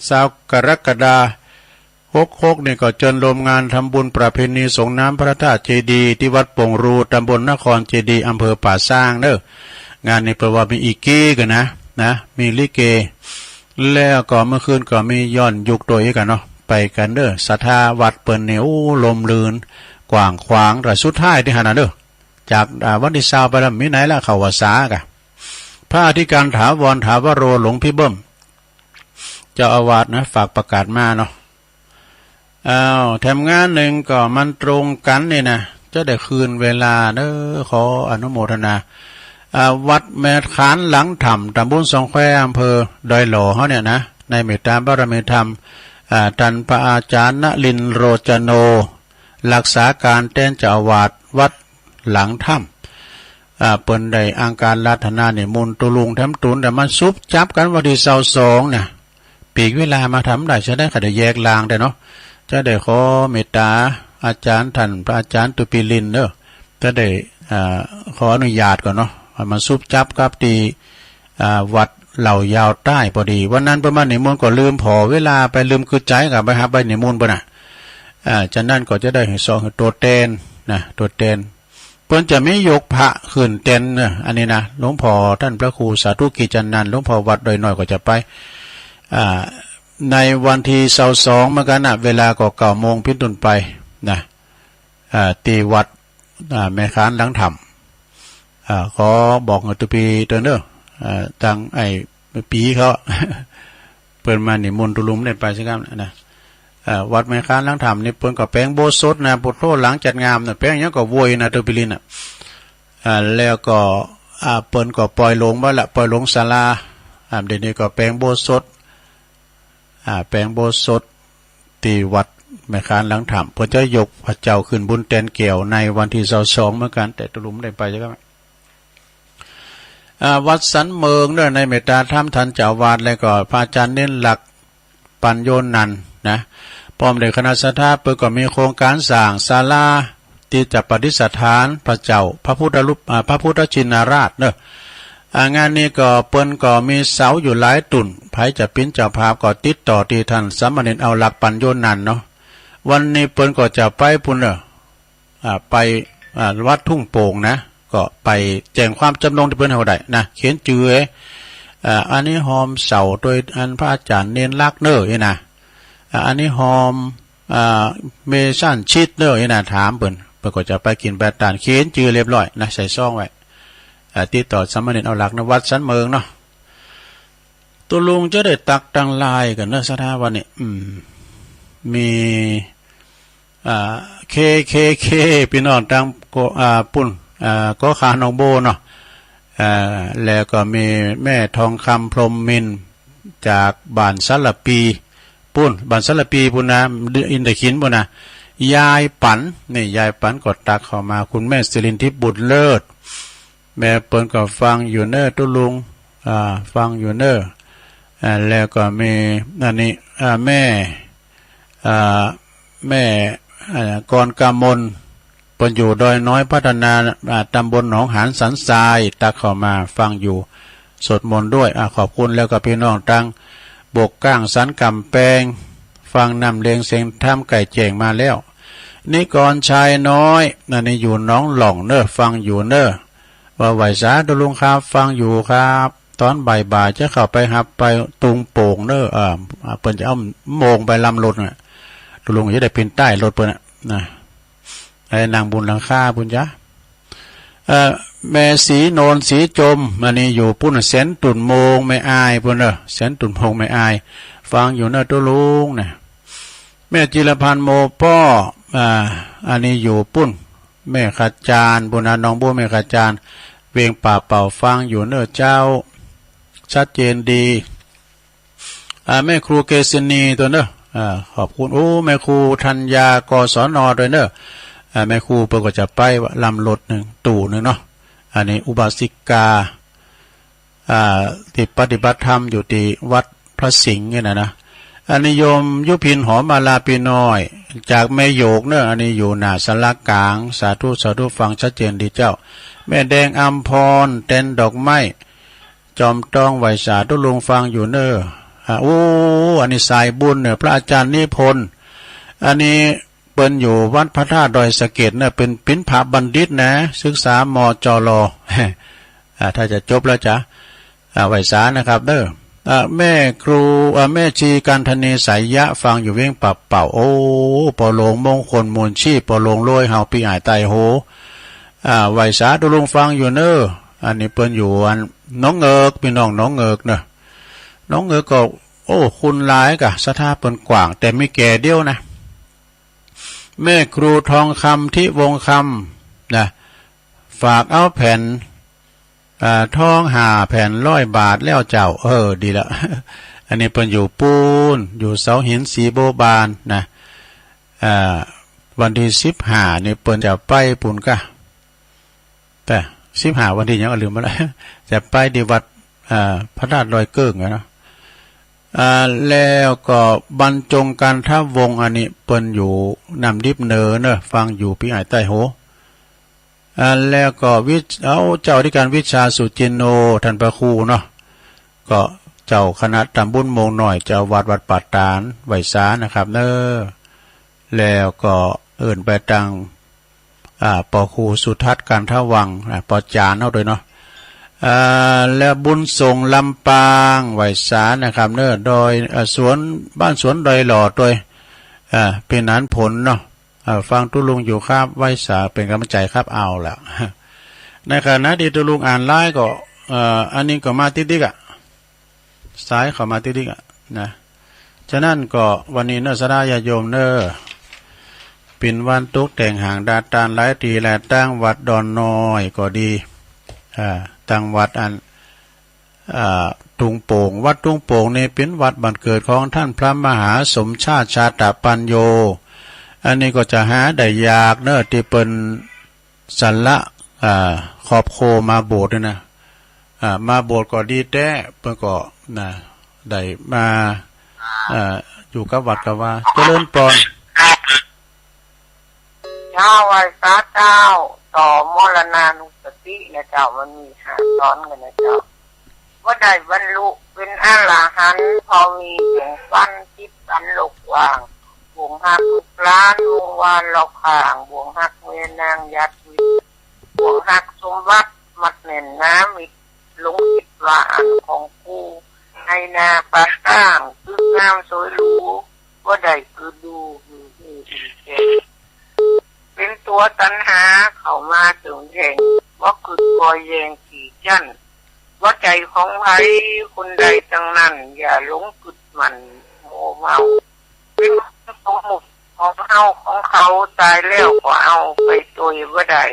ซาวกรกฎาคม หกหกนี่ก็เจิญร่วมงานทำบุญประเพณีส่งน้ำพระธาตุเจดีย์ตี้วัดโป่งรู ตำบลนครเจดีย์ อำเภอป่าซางเน่อ งานนี้เปิ้นว่ามีอีเก๋กั๋นนะ นะ มีลิเก แล้วก็เมื่อคืนก็มีย้อนยุคตวยกั๋นเนาะ ไปกั๋นเน่อ ศรัทธาวัดเปิ้นนี่ โอ้ ร่มรื่น กว้างขวาง แต่สุดท้ายตี้หั้นน่ะเน่อ จาก อ่า วันตี้ซาวไปแล้ว มีไหนละ เข้าพรรษาก่ะ พระอธิการถาวร ถาวโร หลวงพี่เบิ้ม เจ้าอาวาสนะ ฝากประกาศมาเนาะ อ้าว แถมงานนึ่งก็มันตรงกั๋นนี่นะ จะได้คืนเวลาเน่อ ขออนุโมทนา อ่า วัดแม่ขานหลังถ้ำ ตำบลสองแคว อำเภอดอยหล่อเฮาเนี่ยนะ ในเมตตาบารมีธรรม อ่า ต้านพระอาจ๋ารย์นรินทร์ โรจโน รักษาก๋านแตนเจ้าอาวาสวัดหลังถ้ำ อ่า เปิ้นได้อังคารอาราธนานิมนต์ตุ๊ลุงแถมตุ๊น แต่มันสุบจับกั๋นวันตี้ซาวสองเนี่ย ปีกเวลามาทำได้ จะได้ ข้าได้แยกล่างได้เนาะ จะได้ขอเมตตาอาจ๋ารย์ต้านพระอาจ๋ารย์ตุปีรินทร์เน่อ จะได้ อ่า ขออนุญาตก่อนเนาะ มันสุบจับกับตี้ อ่า วัดเหล่ายาวใต้พอดี วันนั้นเปิ้นมานิมนต์ก็ลืมผ่อเวลาไป ลืมกึ๊ดใจ๋ก็ไปฮับใบนิมนต์เปิ้นน่ะ อ่า ฉะนั้นก็จะได้หื้อ เซาะหื้อตั๋วแตนนะ ตั๋วแตน เปิ้นจะมียกพระขึ้นแตนเน่อ อันนี้นะ หลวงพ่อต้านพระครูสาธุกิจจนันท์ หลวงพ่อวัดดอยน้อยก็จะไป อ่า ในวันตี้ซาวสองเหมือนกั๋นนะ เวลาก็เก้าโมงเป๋นต้นไปนะ อ่า ตี้วัด อ่า แม่ขานหลังถ้ำ อ่า ขอบอกหื้อตุ๊ปีตวยเน่อ อ่า ตางไอ้ปีเขา เปิ้นมานิมนต์ตุ๊ลุงได้ไปสักครั้งนะ อ่า วัดแม่ขานหลังถ้ำนี่เปิ้นก็แป๋งอุโบสถนะ ปุโธ หลังจัดงามนะ แป๋งหยังก็โวยนะ ตุ๊ปีรินทร์น่ะ อ่า แล้วก็ อ่า เปิ้นก็ปล่อยโลงไปละ ปล่อยโลงศาลา อ่า เดี๋ยวนี้ก็แป๋งอุโบสถ อ่า แป๋งอุโบสถตี้วัดแม่ขานหลังถ้ำ เปิ้นจะยกพระเจ้าขึ้นบนแตนแก้วในวันตี้ซาวสองเหมือนกั๋น แต่ตุ๊ลุงได้ไปสักครั้ง อ่า วัดสันเมิงเน่อ ในเมตตาธรรมต้านเจ้าอาวาส แล้วก็พระอาจ๋ารย์เณรลักษณ์ ปัญโญนันท์นะ พร้อมด้วยคณะศรัทธา เปิ้นก็มีโครงก๋านสร้างศาลาตี้จะประดิษฐานพระเจ้า พระพุทธรูป อ่า พระพุทธชินราชเน่อ อ่า งานนี้ก็เปิ้นก็มีเสาอยู่หลายตุ๊น ใผจะเป๋นเจ้าภาพก็ติดต่อตี้ต้านสามเณรเอาลักษณ์ ปัญโญนันท์เนาะ วันนี้เปิ้นก็จะไปปู้นเน่อ อ่า ไป อ่า วัดทุ่งโป่งนะ ก็ไปแจ้งความจ๋ำนงตี้เปิ้นเฮาได้นะ เขียนจื้อ อ่า อันนี้ฮอมเสาโตยอันพระอาจ๋ารย์เณรลักษณ์เน่อ อี้นะ อ่า อันนี้ฮอม อ่า เมซันชิดเน่อ อี้นะ ถามเปิ้น เปิ้นก็จะไปกิ๋นไปตาน เขียนจื้อเรียบร้อยนะ ใส่ซองไว้ อ่า ติดต่อสามเณรเอาลักษณ์นะ วัดสันเมิงเนาะ ตุ๊ลุงจะได้ตั๊กตังลายกั๋นเน่อ ศรัทธาวันนี้ อืม มี อ่า เค เค เค ปี้น้องตางโก อ่า ปู้น อ่า โกขาหนองโบเนาะ อ่า แล้วก็มีแม่ทองคำ พรหมมินทร์ จากบ้านสารปี ปู้น บ้านสารปีปู้นนะ อินทขิลปู้นนะ ยายปั๋น นี่ ยายปั๋นก็ตั๊กเข้ามา คุณแม่สิรินทิพย์ บุญเลิศ แม่เปิ้นก็ฟังอยู่เน่อตุ๊ลุง อ่า ฟังอยู่เน่อ อ่า แล้วก็มี อันนี้ อ่า แม่ อ่า แม่ อ่า กรกมล เปิ้นอยู่ดอยน้อยพัฒนา อ่า ตำบลหนองหานสันทราย ตั๊กเข้ามาฟังอยู่ สวดมนต์ด้วย อ่า ขอบคุณ แล้วก็ปี้น้องตางบกก้างสันก๋ำแปง ฟังน้ำเลียงเสียงธรรมไก่แจ้งมาแล้ว นิกรชายน้อย อันนี้อยู่หนองหล่องเน่อ ฟังอยู่เน่อ ว่าไหว้สาตุ๊ลุงครับ ฟังอยู่ครับ ต๋อนบ่ายๆ จะเข้าไปฮับไปตุงโป่งเน่อ เออ เปิ้นจะเอาโมงไปลำรถน่ะ ตุ๊ลุงจะได้ปีนใต้รถเปิ้นน่ะ นะ ไปนั่งบุนหลังคาปุ้นจ๊ะ เอ่อ แม่ศรีโนนศรีจม อันนี้อยู่ปุ้น แสนตุ่นโมงแม่อายปุ้นเน่อ แสนตุ่นโมงแม่อาย ฟังอยู่เน่อตุ๊ลุงนะ แม่จิรพันธ์โมป้อ อ่า อันนี้อยู่ปุ้น แม่ขจารปุ้นนะ หนองบัวแม่ขจาร เวียงป่าเป่า ฟังอยู่เน่อเจ้า ชัดเจนดี อ่า แม่ครูเกษณีตัวเน่อ อ่า ขอบคุณ โอ้ แม่ครูธัญญา กศน ด้วยเน่อ อ่า แม่ครูเปิ้นก็จะไปลำรถนึ่ง ตู้นึ่งเนาะ อันนี้อุบาสิกา อ่า ตี้ปฏิบัติธรรมอยู่ตี้วัดพระสิงห์เนี่ยนะนะ อันนี้โยมยุพินหอมมาลาปีน้อย จากแม่โยกเน่อ อันนี้อยู่หน้าศาลากลาง สาธุ สาธุ ฟังชัดเจนดีเจ้า แม่แดงอำพร แตนดอกไม้ จอมตอง ไหว้สาตุ๊ลุง ฟังอยู่เน่อ อ่า โอ้ อันนี้สายบุญเน่อ พระอาจารย์นิพนธ์ อันนี้เปิ้นอยู่วัดพระธาตุดอยสะเก็ดเน่อ เปิ้น เปิ้นพระบัณฑิตนะ ศึกษา มจร อ่า ถ้าจะจบแล้วจ๊ะ อ่า ไหว้สานะครับเน่อ อ่า แม่ครู อ่า แม่ชีกันธนีสายยะ ฟังอยู่เวียงป่าเป่า โอ้ ป้อหลวงมงคลมูลชีพ ป้อหลวงโลยเฮา ปี้อ่ายใต้โฮ อ่า ไหว้สาตุ๊ลุง ฟังอยู่เน่อ อันนี้เปิ้นอยู่อันหนองเงิก ปี้น้องหนองเงิกเน่อ หนองเงิกก็ โอ้ คนหลายก่ะ ศรัทธาเปิ้นกว้าง แต่มีแก่เดียวนะ แม่ครูทองคำ ทิวงศ์คำ นะ ฝากเอาแผ่น อ่า ทองห้าแผ่นร้อยบาทแล้วเจ้า เออ ดีละ อันนี้เปิ้นอยู่ปู๊น อยู่เสาหินสีโบบานนะ อ่า วันตี้สิบห้านี่เปิ้นจะไปปู๊นก่ะ แต่สิบห้าวันตี้หยังก็ลืมไปละ จะไปตี้วัด อ่า พระธาตุดอยเกิ่งอะเนาะ อ่า แล้วก็บรรจงกันทวงศ์ อันนี้เปิ้นอยู่น้ำดิบเหนือเน่อ ฟังอยู่ปี้อ่ายใต้โฮ อ่า แล้วก็วิช- เอา เจ้าอธิการวิชาสุจินโน ท่านพระครูเนาะ ก็เจ้าคณะตำบลโมงน้อย เจ้าอาวาสวัดป่าตาด ไหว้สานะครับเน่อ แล้วก็เอิ้นไปตาง อ่า ป้อครูสุทัศน์ กันทวังค์ อ่า ป้อจ๋านเอาตวยเนาะ อ่า แล้วบุญส่งลำปาง ไหว้สานะครับเน่อ ดอย อ่า สวน บ้านสวนดอยหล่อตวย อ่า ปี้หนานผลเนาะ อ่า ฟังตุ๊ลุงอยู่ครับ ไหว้สาเป๋นก๋ำลังใจ๋ครับ เอาละ ในขณะตี้ตุ๊ลุงอ่านไลน์ก็ เอ่อ อันนี้ก็มาติ๊กๆ อะ สายเข้ามาติ๊กๆ อะ นะ ฉะนั้นก็วันนี้เน่อ ศรัทธาญาติโยมเน่อ เป๋นวันตกแต่งหางดาดตานหลายตี้แล ตางวัดดอนน้อยก็ดี อ่า ตางวัดอัน อ่า ตุงโป่ง วัดตุงโป่งนี่เป๋นวัดบ้านเกิดของท่านพระมหาสมชาติ ชาตปัญโญ อันนี้ก็จะหาได้ยากเน่อ ตี้เปิ้นสละ อ่า ครอบครัวมาโบสถ์นี่นะ อ่า มาโบสถ์ก็ดีแต๊ เปิ้นก็ นะ ได้มา อ่า อยู่กับวัดกับวา เจริญปอน เจ้า ไหว้สาเจ้า ต่อมรณานุสตินะเจ้า มันมีห้าต๋อนกั๋นนะเจ้า บ่ได้บรรลุเป๋นอรหันต์ เพราะมีแสงปันจิตสันโลกว่าง บ่งฮักลูกหลาน วงวานรอบข้าง บ่งฮักแม่นางญาติมิตร บ่งฮักสมบัติมัดแน่นหนามิด หลงคิดว่าอันของกู ไฮ่นาป่าสร้าง ตึกงามสวยหรู บ่ได้กึ๊ดดู หือหืออีแก่ เป๋นตั๋วตัณหาเข้ามาเจิ่งแย่ง บ่กึ๊ดก่อแย่งกี่จั้น บ่ใจ้ของใผคนใดตังนั้น อย่าหลงกึ๊ดหมั่นมัวเมา เป๋นสมมุติของเฮาของเขา ต๋ายแล้วก็เอาไปตวยบ่ได้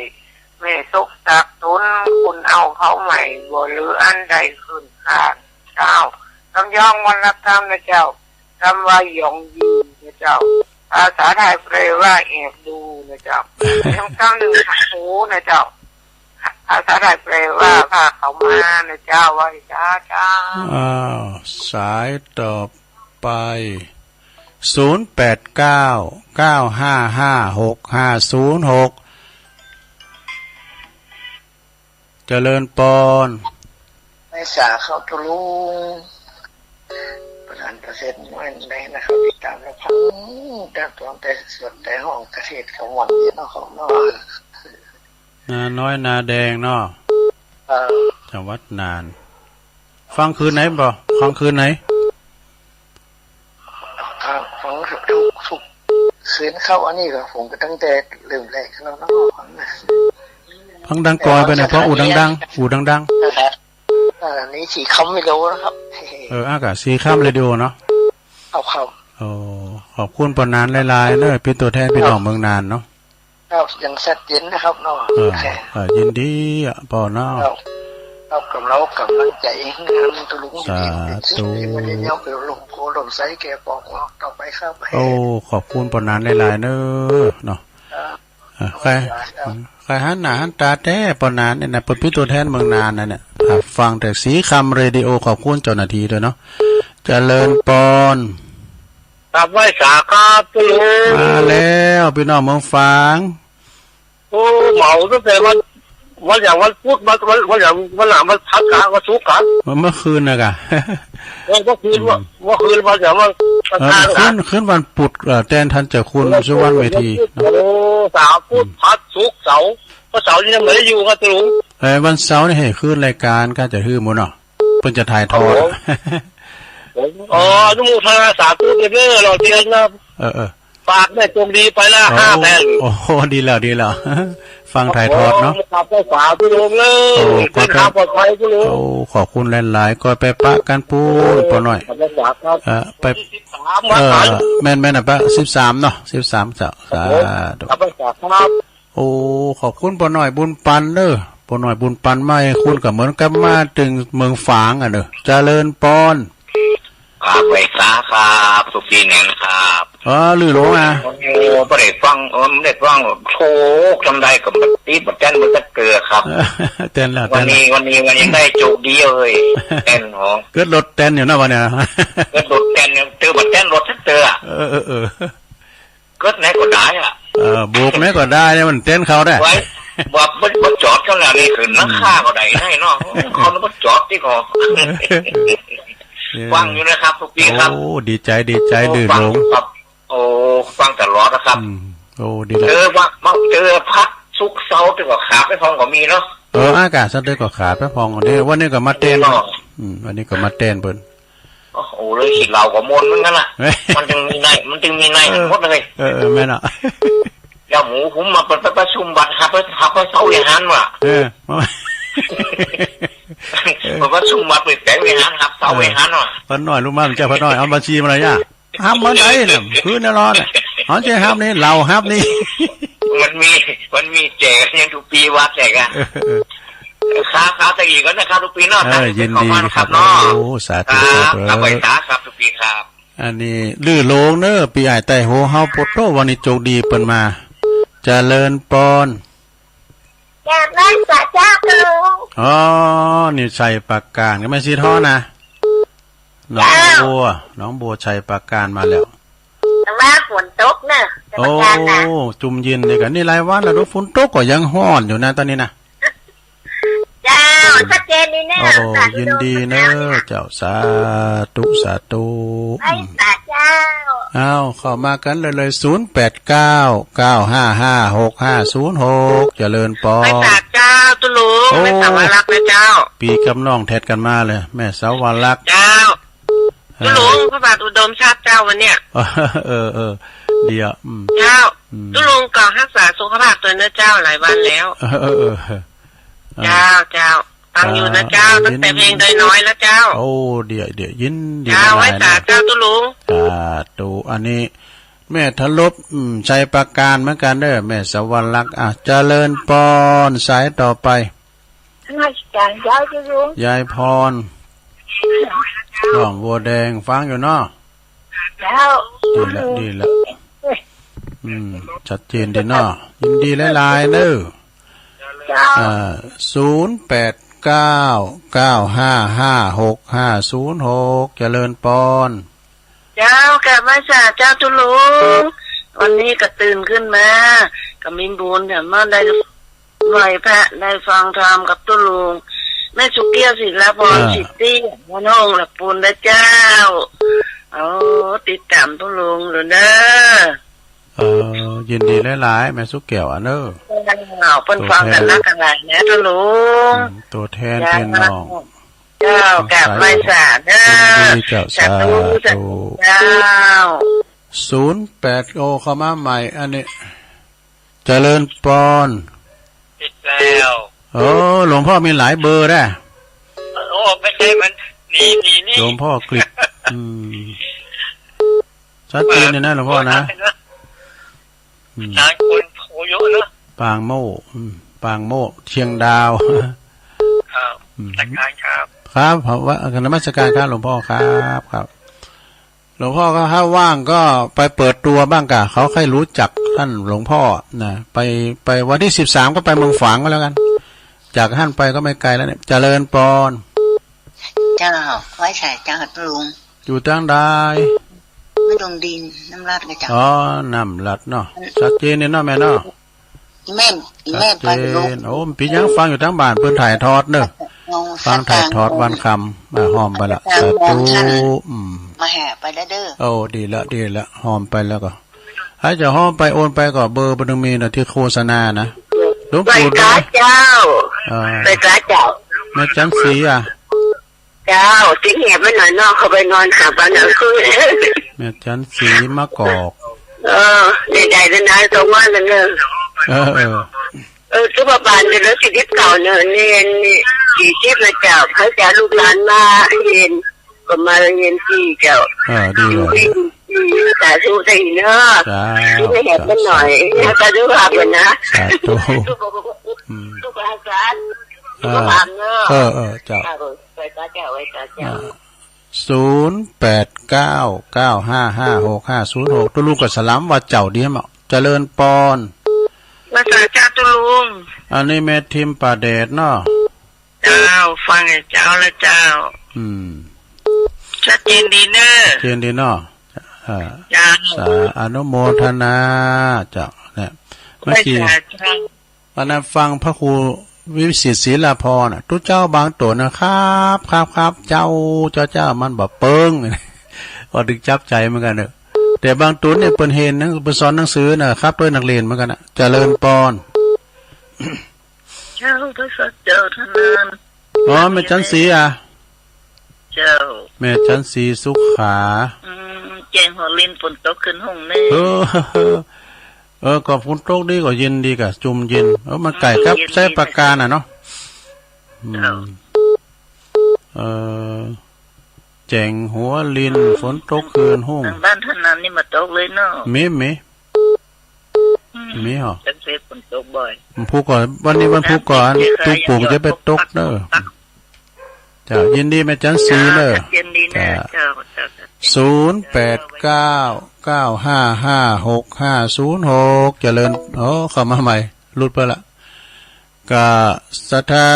แม้ศพซากศพ คนเอาเผาไหม้ บ่เหลืออันใดคืนคาน เจ้า กำยองวันละกำนะเจ้า กำว่าหยองยืนนะเจ้า ภาษาไทยแปลว่าแอบดูนะเจ้า แถมกำนึ่งหาหูนะเจ้า ภาษาไทยแปลว่าผ้าขาวม้านะเจ้า ไหว้สาเจ้า อ้าว สายต่อไป ศูนย์แปดเก้า เก้าห้าห้า หกห้าศูนย์หก เจริญปอน ไหว้สาเจ้าตุ๊ลุง ประธานเปอร์เซ็นต์น้อยได้นะครับ ติดต๋ามรับฟัง ตั้งแต่สวดแต่ฮ้องกระเทศน์ก็ม่วนดีเนาะ ของเนาะ นาน้อยนาแดงเนาะ เอ่อ จังหวัดน่าน ฟังคืนไหนบ่ ฟังคืนไหน ฟัง ฟังทุก ทุกคืนครับ อันนี้ก็ผมก็ตั้งแต่เริ่มแรกแล้วเนาะ ฟังดังก่อนไปหน่อย เพราะอู้ดังๆ อู้ดังๆ นะครับ เอ่อ นี่สีคำวิดีโอนะครับ เออ อ่ะ ก็สีคำเรดิโอเนาะ ครับ ครับ โอ้ ขอบคุณป้อหนานหลายๆ เนอะ เป๋นตั๋วแทนปี้น้องเมืองน่านเนาะ ครับ ยังชัดเจนนะครับเนาะ เออ โอเค เออ ยินดีอ่ะ ป้อเนาะ ครับ ครับ กำลัง กำลังใจ๋ สาธุ เป๋นสิ่งตี้มันจะยาวไปลมโพธิ์ลมใสแก่ปองของเราต่อไปครับ โอ้ ขอบคุณป้อหนานหลายๆ เนอะ เนาะ ครับ เออ ใค่ ครับ ใค่หันหน้าหันต๋าแต๊ป้อหนานเนี่ยนะ เปิ้นเป๋นตั๋วแทนเมืองน่านนะเนี่ย อ่ะ ฟังแต่สีคำเรดิโอ ขอบคุณเจ้าหน้าตี้ตวยเนาะ เจริญปอน ครับ ไหว้สาครับ เจ้าลุง มาแล้ว ปี้น้องเมืองฝาง โอ้ เหมาตั้งแต่วัน วันอย่างวันพุธ วัน วัน วันอย่างวันหลังวันพักกะ วันศุกร์กะ เมื่อ เมื่อคืนน่ะกะ เออ เมื่อคืน อืม เมื่อคืนวันอย่างวัน เออ อังคารกะ คืน คืนวันพุธ เอ่อ แตนทันเจ้าคุณ สุวรรณเวที โอ้ เสาร์พุธ อืม พฤหัส ศุกร์ เสาร์ วันเสาร์นี่ยังบ่ได้อยู่ครับ เจ้าลุง เออ วันเสาร์นี่หื้อคืนรายก๋านกะ จะหื้อหมดเนาะ เปิ้นจะถ่ายทอด ครับผม ผม อ๋อ อนุโมทนาสาธุเด้อ รอบเดียวนะ เออ เออ ฝากแม่โจคดีไปละ โอ้ ห้าแผ่น โอ้โห ดีแล้ว ดีแล้ว ฟังถ่ายทอดเนาะ ครับผม ขอบคุณสาธุลงเลย โอ้ เดินทางปลอดภัย ครับ เจ้าลุง โอ้ ขอบคุณหลายๆ ก็ไปปะกั๋นปู๊น ป้อน้อย ขอบคุณครับ เอ่อ ไป วันที่สิบสาม เอ่อ วันเสาร์ แม่นๆ น่ะปะ สิบสาม เนาะ สิบสาม เจ้า ครับผม สาธุ ขอบคุณครับ โอ้ ขอบคุณป้อน้อยบุญปันเด้อ ป้อน้อยบุญปันมาหื้อคุณก็เหมือนกับมาเถิงเมืองฝางอะเนาะ เจริญปอน ครับ ไหว้สาครับ สุขีแหนนครับ อ๋อ ลือหลงอ่ะ โอ้ บ่ได้ฟัง เออ บ่ได้ฟัง โธ่ จำได้ก็บ่ติด บ่แตนบ่ตักเตื้อครับ แตนแล้ว วันนี้ แตนแล้ว วันนี้ วันนี้ได้โจคดีเอ้ย แตนหอ เกิดรถแตนอยู่นะวันนี้ เกิดรถแตนอยู่ เตื้อบ่แตนรถตักเตื้อ เออ เออ เออ เกิดไหนก็ได้อะ เออ โบกไหนก็ได้เนี่ย มันแตนเข้าได้ ไว้ ว่าบ่ บ่จอดเข้าแล้วนี่ ขึ้นหลังคาก็ได้ไหนเนาะ เขาบ่จอดตี้ก่อ เออ ฟังอยู่นะครับ ทุกปีครับ โอ้ ดีใจ๋ ดีใจ๋ โอ้ ลือหลง ฟังครับ โอ้ ฟังตลอดนะครับ อืม โอ้ ดีละ เออ ว่า ว่า เออ พฤหัส ศุกร์ เสาร์ ตี้ก็ขาดไปพ่องก็มีเนาะ เออ อากาศสันตี้ก็ขาดไปพ่อง เดี๋ยววันนี้ก็มาแตน เนาะ อืม วันนี้ก็มาแตนเปิ้น โอ้โห เลยขี้เหล้าก็มนต์เหมือนกั๋นน่ะ มันจึงมีใน มันจึงมีใน เออ หมดเลย เออ เออ แม่นอ่ะ เจ้าหมูผมมาเปิดไปประชุมวัดครับ ไป ครับ ไปเสาวิหารว่ะ เออ มา เออ เปิดประชุมวัด ไปแป๋งวิหารครับ เสาวิหารว่ะ เออ ป้อน้อยลุงมา เจ้าป้อน้อย เอาบัญชีมาเลยอ่ะ ฮับเมื่อใดเนี่ย คืนแน่นอนเนี่ย เขาจะฮับนี่ เหล้าฮับนี่ มันมี มันมีแจกยังทุกปีวัดแจกอะ เออ เออ ครับ ครับ แต่อีกก็นะครับ ทุกปีเนาะ เออ ยินดีครับ เนาะ โอ้ สาธุ ครับ ครับ ครับ ไหว้สาครับ ทุกปีครับ อันนี้ลือหลงเนอะ ปี้อ้ายใต้โฮเฮา โปโต้ วันนี้โจคดีเปิ้นมา เจริญปอน กราบไหว้สาเจ้าค่ะ อ๋อ นี่ชัยปราการ ก็แม่สีทองนะ หนองบัว เจ้า หนองบัวชัยปราการมาแล้ว แต่ว่าฝนตกเนอะ ชัยปราการนะ โอ้ จุ่มเย็นเลยกั๋น นี่หลายวันแล้ว ดูฝนตกก็ยังฮ้อนอยู่นะ ต๋อนนี้นะ เจ้า ชัดเจนดีเนอะ โอ้ สาธุ ยินดีเนอะ เจ้า สาธุ สาธุ ไหว้สาเจ้า อ้าว เข้ามากั๋นเลยเลย ศูนย์แปดเก้า เก้าห้าห้า หกห้าศูนย์หก เจริญปอน ไหว้สาเจ้า ตุ๊ลุง โอ้ แม่สาวรักนะเจ้า ปี้กับน้องแทดกั๋นมาเลย แม่สาวรัก เจ้า เออ ตุ๊ลุง พระบาทอุดมชาติเจ้าวันเนี้ย เออ เออ ดีอ่ะ อืม เจ้า อืม ตุ๊ลุงก็ฮักษาสุขภาพตวยเนอะเจ้า หลายวันแล้ว เออ เออ เออ เจ้า เจ้า ฟังอยู่นะเจ้า อ่า ตั้งแต่เพลงดอยน้อยแล้วเจ้า โอ้ เดี๋ยว เดี๋ยว ยินดี เจ้า หลายๆ ไหว้สาเจ้าตุ๊ลุง สาธุ อันนี้แม่ถลบ อืม ชัยปราการเหมือนกั๋นเด้อ แม่สวรรค อ่ะ เจริญปอน สายต่อไป นมัสการเจ้าตุ๊ลุง ยายพร หนองบัวแดง ฟังอยู่เนาะ เจ้า ดีละ ดีละ อืม ชัดเจนดีเนาะ ยินดีหลายๆ เด้อ เจ้า อ่า ศูนย์แปดเก้า เก้าห้าห้า หกห้าศูนย์หก เจริญปอน เจ้า กราบไหว้สาเจ้าตุ๊ลุง วันนี้ก็ตื่นขึ้นมา ก็มีบุญแถมมาได้ ไหว้พระได้ฟังธรรมกับตุ๊ลุง แม่สุเกี้ยว ศิลาพร อ่า สิทธิ มโน หลักปูนนะเจ้า เอา ติดต๋ามตุ๊ลุงอยู่เด้อ เออ ยินดีหลายๆ แม่สุแก้วอะเนอะ เจ้า เปิ้นฟังกั๋นนักกั๋นหลายนะเจ้าลุง อืม ตั๋วแทนพี่น้อง เจ้า กราบไหว้สาเนอะ ยินดีเจ้า สาธุ สาธุ สาธุเจ้า ศูนย์แปด โอ้ เข้ามาใหม่ อันนี้ เจริญปอน ติดแล้ว โอ้ หลวงพ่อมีหลายเบอร์นะ โอ้ ไม่ใช่ มัน นี่ นี่ นี่ หลวงพ่อกฤษ อืม ชัดเจนเลยนะ หลวงพ่อนะ อืม อาจารย์คนโทรเยอะนะ ปางโม่ อืม ปางโม่ เชียงดาว ครับ อืม อาจารย์ครับ ครับ ผมว่า นมัสการครับ หลวงพ่อครับ ครับ หลวงพ่อก็ถ้าว่างก็ไปเปิดตัวบ้างก่ะ เขาใค่รู้จักท่านหลวงพ่อนะ ไป ไปวันที่สิบสามก็ไปเมืองฝางก็แล้วกั๋น จากหั้นไปก็ไม่ไกลแล้วเนี่ย เจริญปอน เจ้า ไหว้สาเจ้าลุง อยู่ตางใด บ้านดงดิน น้ำรัดนะเจ้า อ๋อ น้ำรัดเนาะ ชัดเจนเนี่ยเนาะแม่เนาะ อีแม่ อีแม่ ชัดเจน ไปลุง โอ้ ปี้ยังฟังอยู่ตางบ้าน เปิ้นถ่ายทอดเนอะ ฟังถ่ายทอดวันค่ำ อ่ะ ฮ้อมไปละ สาธุ อืม มาแห่ไปแล้วเด้อ โอ้ ดีละ ดีละ ฮ้อมไปแล้วก็ ถ้าจะฮ้อมไปโอนไปก็เบอร์เปิ้นมีนะ ตี้โฆษณานะ หลวงปู่ดู ไหว้สาเจ้า อ่า ไหว้สาเจ้า แม่จันสีอะ เจ้า ติ๊กเงียบไว้หน่อย น้องเข้าไปนอนหาปานกลางคืน แม่จันสีมะกอก เออ ได้ ได้แล้วนะ ตรงว่านั่นเนอะ เออ เออ เออ ตุ๊กปานจะเหลือสี่สิบเก้าเนอะ นี่ นี่ สี่สิบนะเจ้า เขาจะเอาลูกหลานมาเฮียน ก็มาเฮียนตี้เจ้า เออ ดีเลย สาธุได้เนอะ สาธุ ติ๊กเงียบไว้หน่อย สาธุ สาธุ สาธุ อืม ตุ๊กอาจารย์ เออ ตุ๊กปานเนอะ เออ เออ เจ้า เออ ไหว้สาเจ้า ไหว้สาเจ้า อ่า ศูนย์แปดเก้า เก้าห้าห้า หกห้าศูนย์หก ตุ๊ลุงก็สลามว่าเจ้าดีมั้ย เจริญปอน ไหว้สาเจ้าตุ๊ลุง อันนี้แม่ทิมป่าแดดเนาะ เจ้า ฟังไอ้เจ้าและเจ้า อืม ชัดเจนดีเนอะ ชัดเจนดีเนาะ อ่า เจ้า สา อนุโมทนา เจ้า เนี่ย เมื่อกี้ ไหว้สาเจ้า วันนั้นฟังพระครูวิสิทธิ์ศิลาภรณ์อะ ตุ๊เจ้าบางตั๋วนะครับ ครับ ครับ เจ้า เจ้า เจ้า มันบ่เปิง ก็ตึงจับใจ๋เหมือนกั๋นเนอะ แต่บางตั๋วเนี่ยเปิ้นเฮงนะ เปิ้นสอนหนังสือนะครับ ตวยนักเรียนเหมือนกั๋นนะ เจริญปอน เจ้า พระสัจเจ้าเท่านั้น อ๋อ แม่จันสีอะ เจ้า แม่จันสีสุขา อืม แจ้งหัวลินฝนตกขึ้นห้องแน่ เออ เออ ก็ฝนตกดีก็เย็นดีก่ะ จุ่มเย็น เออ มันใก้กับ เออ เย็นดี ไชยปราการอะเนาะ อืม เจ้า เออ แจ้งหัวลิน ฝนตกขึ้นห้อง ตางบ้านเท่านั้นนี่บ่ตกเลยเนาะ มี มี อืม มีเหรอ จันสีฝนตกบ่อย วันพุธก่อน วันนี้วันพุธก่อน ตุ๊กปู่จะไปตกเนอะ เจ้า ยินดีแม่จันสีเนอะ เจ้า ยินดีเนอะ เจ้า เจ้า เจ้า เจ้า ศูนย์แปดเก้า เก้าห้าห้า หกห้าศูนย์หก เจริญ โอ้ เข้ามาใหม่ หลุดไปละ ก็ศรัทธา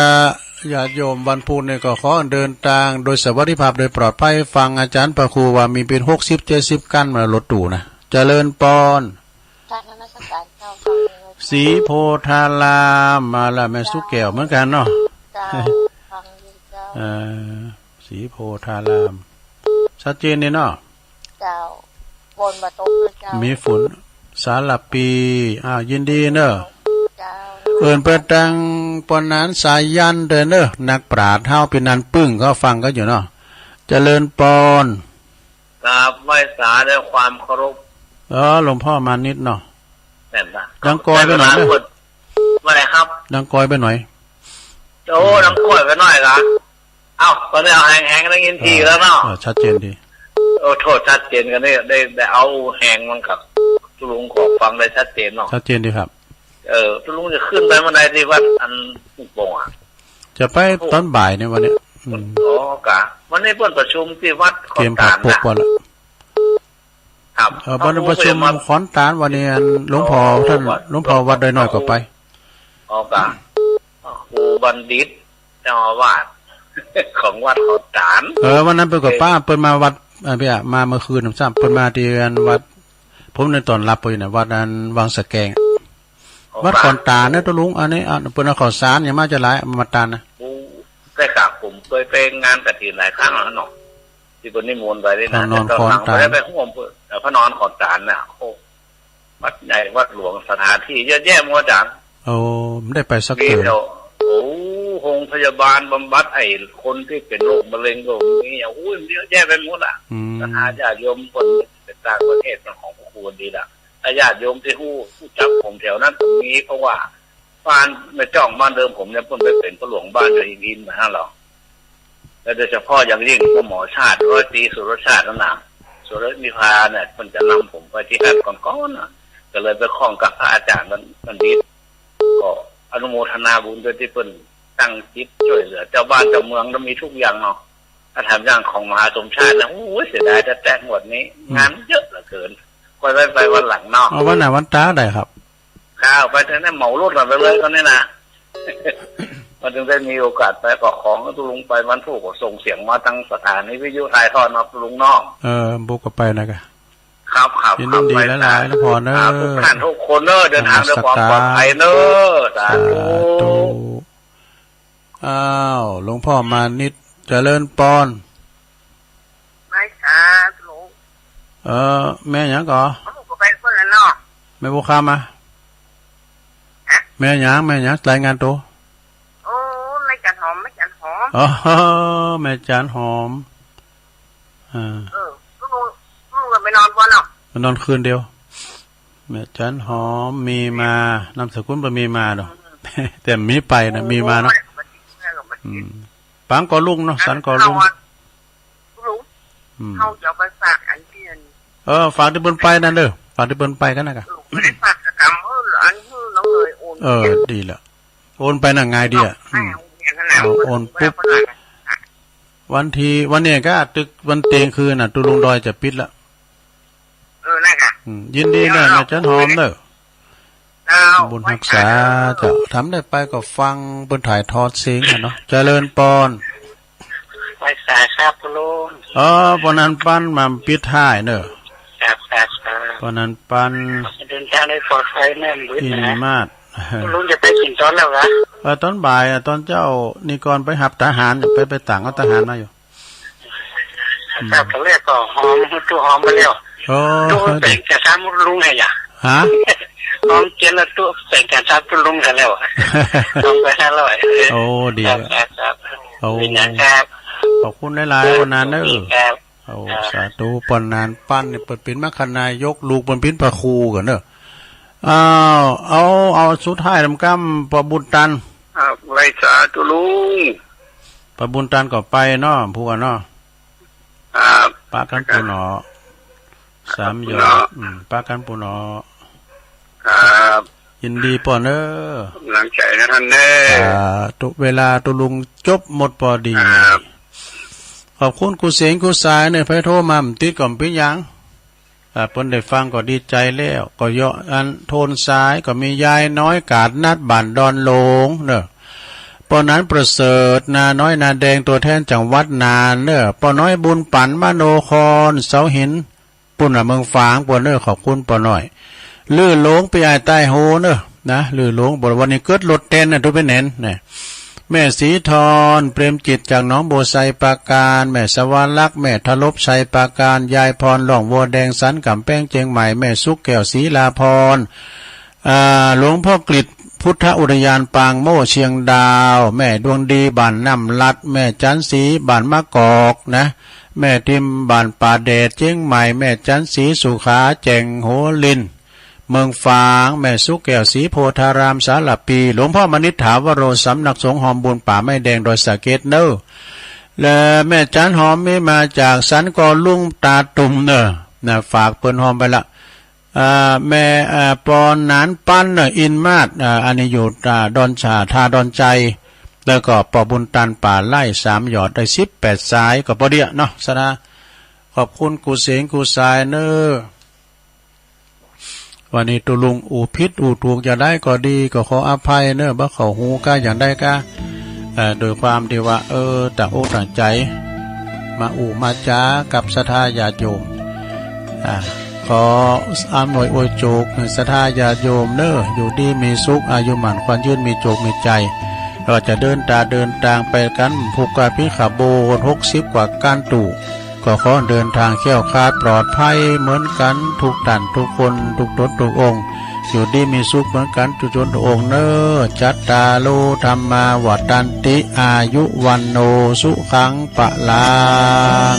ญาติโยมวันพุธนี่ก็ขอเดินตางโดยสวัสดิภาพโดยปลอดภัย ฟังอาจารย์พระครูว่ามีเป๋นหกสิบ เจ็ดสิบ กั๋นมารถตู้นะ เจริญปอน กราบนมัสการเจ้า ฟังอยู่เจ้า สีโพธาราม มาละแม่สุแก้วเหมือนกั๋นเนาะ เจ้า ฟังอยู่เจ้า เอ่อ สีโพธาราม ชัดเจนดีเนาะ เจ้า ฝนบ่ตกเลยเจ้า มีฝน สารภี อ้าว ยินดีเนอะ เจ้า เอิ้นไปตางป้อน้านสายัณเด้อเนอะ นักปราชญ์เฮาเป๋นอันปึ้ง ก็ฟังกั๋นอยู่เนาะ เจริญปอน กราบไหว้สาด้วยความเคารพ เออ หลวงพ่อมานิดเนาะ แม่นนะ ดังกอยไปหน่อยเนอะ ว่าไงครับ ดังกอยไปหน่อย โอ้ ดังกอยไปหน่อยละ เอ้า ตอนนี้เอาแหงๆ ได้ยินดีแล้วเนาะ เออ ชัดเจนดี โอ้ โทษ ชัดเจนกั๋นนี่ ได้ ได้เอาแหงมันกับตุ๊ลุงขอฟังได้ชัดเจนเนาะ ชัดเจนดีครับ เออ ตุ๊ลุงจะขึ้นไปเมื่อใดตี้วัดอันทุ่งโป่งอะ จะไปตอนบ่ายในวันเนี้ย อืม อ๋อ กะ วันนี้เปิ้นประชุมตี้วัดขอนตาลนะ เตรียมผักปกวันละ ครับ เออ เปิ้นประชุมขอนตาลวันนี้ อันหลวงพ่อท่าน หลวงพ่อวัดดอยน้อยก็ไป อ๋อ กะ พระครูบัณฑิต เจ้าอาวาส ของวัดขอนตาล เออ วันนั้นเปิ้นก็ป้า เปิ้นมาวัด อ่า พี่อะ มาเมื่อคืนซ้ำ เปิ้นมาตี้อันวัด ผมได้ต้อนรับเปิ้นอยู่นะ วัดอันวังสะแกง อ๋อ วัดขอนตาลนะตุ๊ลุง อันนี้ อ่ะ เปิ้นเอาข้าวสารหยังมาจะหลาย มาตานนะ โอ้ ได้ครับ ผมเคยไปงานกฐินหลายครั้งแล้วเนาะ ตี้เปิ้นนิมนต์ไปนี่นะ พระนอนขอนตาล แต่ตอนหลังบ่ได้ไปฮ่วมเปิ้น เออ พระนอนขอนตาลน่ะ โอ้ วัดใหญ่วัดหลวง สถานที่เยอะแยะหมด อาจ๋ารย์ โอ้ บ่ได้ไปสักเตื้อ มีแถว โอ้ โฮงพยาบาลบำบัดไอ้คนตี้เป๋นโรคมะเร็งก็มี โอ้ย เยอะแยะไปหมดอะ อืม ศรัทธาญาติโยมเปิ้นไปต่างประเทศ เปิ้นของพระคุณดีละ ถ้าญาติโยมตี้ฮู้ ฮู้จักผมแถวนั้นก็มี เพราะว่าบ้านแม่จ้อง บ้านเดิมผมเนี่ย เปิ้นไปเป๋นพ่อหลวงบ้านอยู่หินหินมาหาเรา และโดยเฉพาะอย่างยิ่งพ่อหมอชาติ ร้อยตรีสุรชาตินั่นน่ะ สุรนิพาเนี่ย เปิ้นจะนำผมไปตี้หั้นก่อนๆ น่ะ ก็เลยไปคล้องกับพระอาจ๋ารย์บัณฑิต ก็อนุโมทนาบุญด้วยตี้เปิ้นตั้งจิตจ้วยเหลือเจ้าบ้านเจ้าเมือง แล้วมีทุกอย่างเนาะ ถ้าถามอย่างของมหาสมชาตินะ โอ้ย เสียดายแต๊ๆ งวดนี้ อืม งานเยอะเหลือเกิน ค่อยไป ไปวันหลังเนาะ เอาวันไหน วันตาใดครับ ข้าไปเถอะนะ เหมารถกันไปเลยตอนนี้นะ มันจึงได้มีโอกาสไป ก็ขอหื้อตุ๊ลุงไปวันพูกก็ส่งเสียงมาตางสถานีวิทยุถ่ายทอดเนาะตุ๊ลุงเนาะ เออ บุกก็ไปนะกะ ครับ ครับ ยินดีหลายๆ ครับ หลวงพ่อเนอะ ครับ ทุกท่านทุกคนเนอะ เดินทางด้วยความปลอดภัยเนอะ นมัสการ สาธุ สาธุ อ้าว หลวงพ่อมานิต เจริญปอน ไหว้สาตุ๊ลุง เออ แม่หยังก่อ โอ้ ก็ไปเปิ้นละเนาะ แม่บัวคำอะ ฮะ แม่หยัง แม่หยัง รายงานตั๋ว โอ้ แม่จันหอม แม่จันหอม อ๋อ แม่จันหอม อ่า เออ ตุ๊ลุง ตุ๊ลุงก็ไปนอนบ่เนาะ ไปนอนคืนเดียว แม่จันหอม มีมา นามสกุลบ่มีมาเนาะ อืม แต่มีไปนะ มีมาเนาะ โอ้ย อืม ปางก่อลุงเนาะ สันก่อลุง ลุง อืม เฮาจะเอาไปฝากอันตี้อัน เออ ฝากตี้เปิ้นไปนั่นเด้อ ฝากตี้เปิ้นไปกั๋นนะกะ เออ บ่ได้ฝากสักกำ เออ อันหื้อน้องเนยโอน เออ ดีละ โอนไปน่ะง่ายดีอะ เนาะ อืม ให้โอนเงินนั่นน่ะ เอา โอนปุ๊บ เพิ่นว่า วันตี้ วันนี้กะตึกวันเตียงคืนน่ะ ตุ๊ลุงดอยจะปิดละ เออ นั่นกะ อืม ยินดีนะ แม่จันหอมเด้อ เจ้า บุญฮักษา เจ้า ถามได้ไปก็ฟังเปิ้นถ่ายทอดเสียงอะเนาะ เจริญปอน ไหว้สาครับตุ๊ลุง เออ ปอนันปันมาปิดท้ายเนอะ ครับ ครับ ครับ ปอนันปัน เดินทางได้ปลอดภัยแน่นอนนะ อินมาศ ตุ๊ลุงจะไปกิ๋นตอนแล้วกะ เออ ตอนบ่ายอะ ตอนเจ๊านี่ก่อนไปหับทหาร ไป ไปตางเอาทหารมาอยู่ ครับ ตอนแรกก็หอม ตุ๊หอมไปแล้ว โอ้ ตุ๊แบ่งกับสามตุ๊ลุงไงอะ ฮะ หอมเจียนแล้วตุ๊แบ่งกับสามตุ๊ลุงกันแล้วอะ หอมไปห้าร้อย โอ้ ดี ครับ ครับ ครับ โอ้ มีนะครับ ขอบคุณหลายๆ วันนั้นเนอะ ครับ โอ้ ครับ สาธุ ปอนันปันนี่เปิ้นเป๋นมรรคนายก ลูกเปิ้นเป๋นพระครูกั๋นเนอะ อ้าว เอา เอาสุดท้ายนำกำ ป้อบุญตัน ครับ ไหว้สาตุ๊ลุง ป้อบุญตันก็ไปเนาะ พู้นเนาะ ครับ ปะกั๋นปู้นเนาะ สามหยอด ครับ อืม ปะกั๋นปู้นเนาะ ครับ ยินดีป้อเนอะ ก๋ำลังใจ๋นะต้านเนอะ อ่า ตุ๊ เวลาตุ๊ลุงจบหมดปอดี ครับ ขอบคุณกู้เสงกู้สายเนอะ ใผโทรมาบ่ติดก็บ่เป๋นหยัง อ่า เปิ้นได้ฟังก็ดีใจ๋แล้ว ก็เยาะอันโทนสายก็มียายน้อยกาดนัดบ้านดอนหลงเนอะ ป้อหนานประเสริฐ นาน้อยนาแดง ตั๋วแทนจังหวัดน่านเนอะ ป้อน้อยบุญปั๋น มโนคร เสาหิน ปู๊นน่ะ เมืองฝางปู๊นเนอะ ขอบคุณป้อน้อย ลื่อหลง ปี้อ้ายใต้โฮเนอะ นะ ลื่อหลง บอกวันนี้เกิดรถเต็นน่ะ ดูไปแหนนนะ แม่ศรีธร เปรมจิต จากหนองบัวไชยปราการ แม่สวรรค แม่ทรพไชยปราการ ยายพร ร่องวัวแดง สันก๋ำแปง เจียงใหม่ แม่สุขแก้ว ศรีลาพร อ่า หลวงพ่อกฤษ พุทธอุทยานปางโม่ เชียงดาว แม่ดวงดี บ้านน้ำลัด แม่จันทร์ศรี บ้านมะกอกนะ แม่ทิม บ้านป่าแดด เจียงใหม่ แม่จันทร์ศรี สุขา แจ่ง หัวลิน เมืองฝาง แม่สุขแก้ว ศรีโพธาราม สารภี หลวงพ่อมณิษฐาวโร สำนักสงฆ์หอมบุญป่าไม้แดง ดอยสะเก็ดเนอะ และแม่จันหอมมีมาจากสันกอลุ่งตาตุ่มเนอะ นะ ฝากเปิ้นหอมไปละ อ่า แม่ อ่า ปอหนานปันเนอะ อินมาศ อ่า อันนี้อยู่ อ่า ดอนฉ่า ท่าดอนชัย แล้วก็ป้อบุญตันป่าไร่ สามหยอด ได้สิบแปดสาย ก็ปอเดียะเนาะ สนะ ขอบคุณกู้เสงกู้สายเนอะ วันนี้ตุ๊ลุงอู้ผิดอู้ถูกอย่างใดก็ดี ก็ขออภัยเนอะ บ่เข้าหูกาอย่างใดกา เอ่อ โดยความตี้ว่า เออ ตั้งอกตั้งใจ๋ มาอู้มาจ๋ากับศรัทธาญาติโยม อ่า ขออำนวยอวยโจกหื้อศรัทธาญาติโยมเนอะ อยู่ดีมีสุข อายุหมั้นขวัญยืน มีโจกมีใจ๋ ก็จะเดินต๋าเดินตางไปกั๋น ผูกผ้าผินขบวน หกสิบกว่าก้านตู้ ก็ขอเดินตางแคล้วคลาดปลอดภัยเหมือนกั๋นกู้ต้านกู้คนกู้ต๋นกู้องค์ อยู่ดีมีสุขเหมือนกั๋นกู้ต๋นกู้องค์เน่อ จัตตาโร ธัมมา วัฑฒันติ อายุ วัณโณ สุขัง พลัง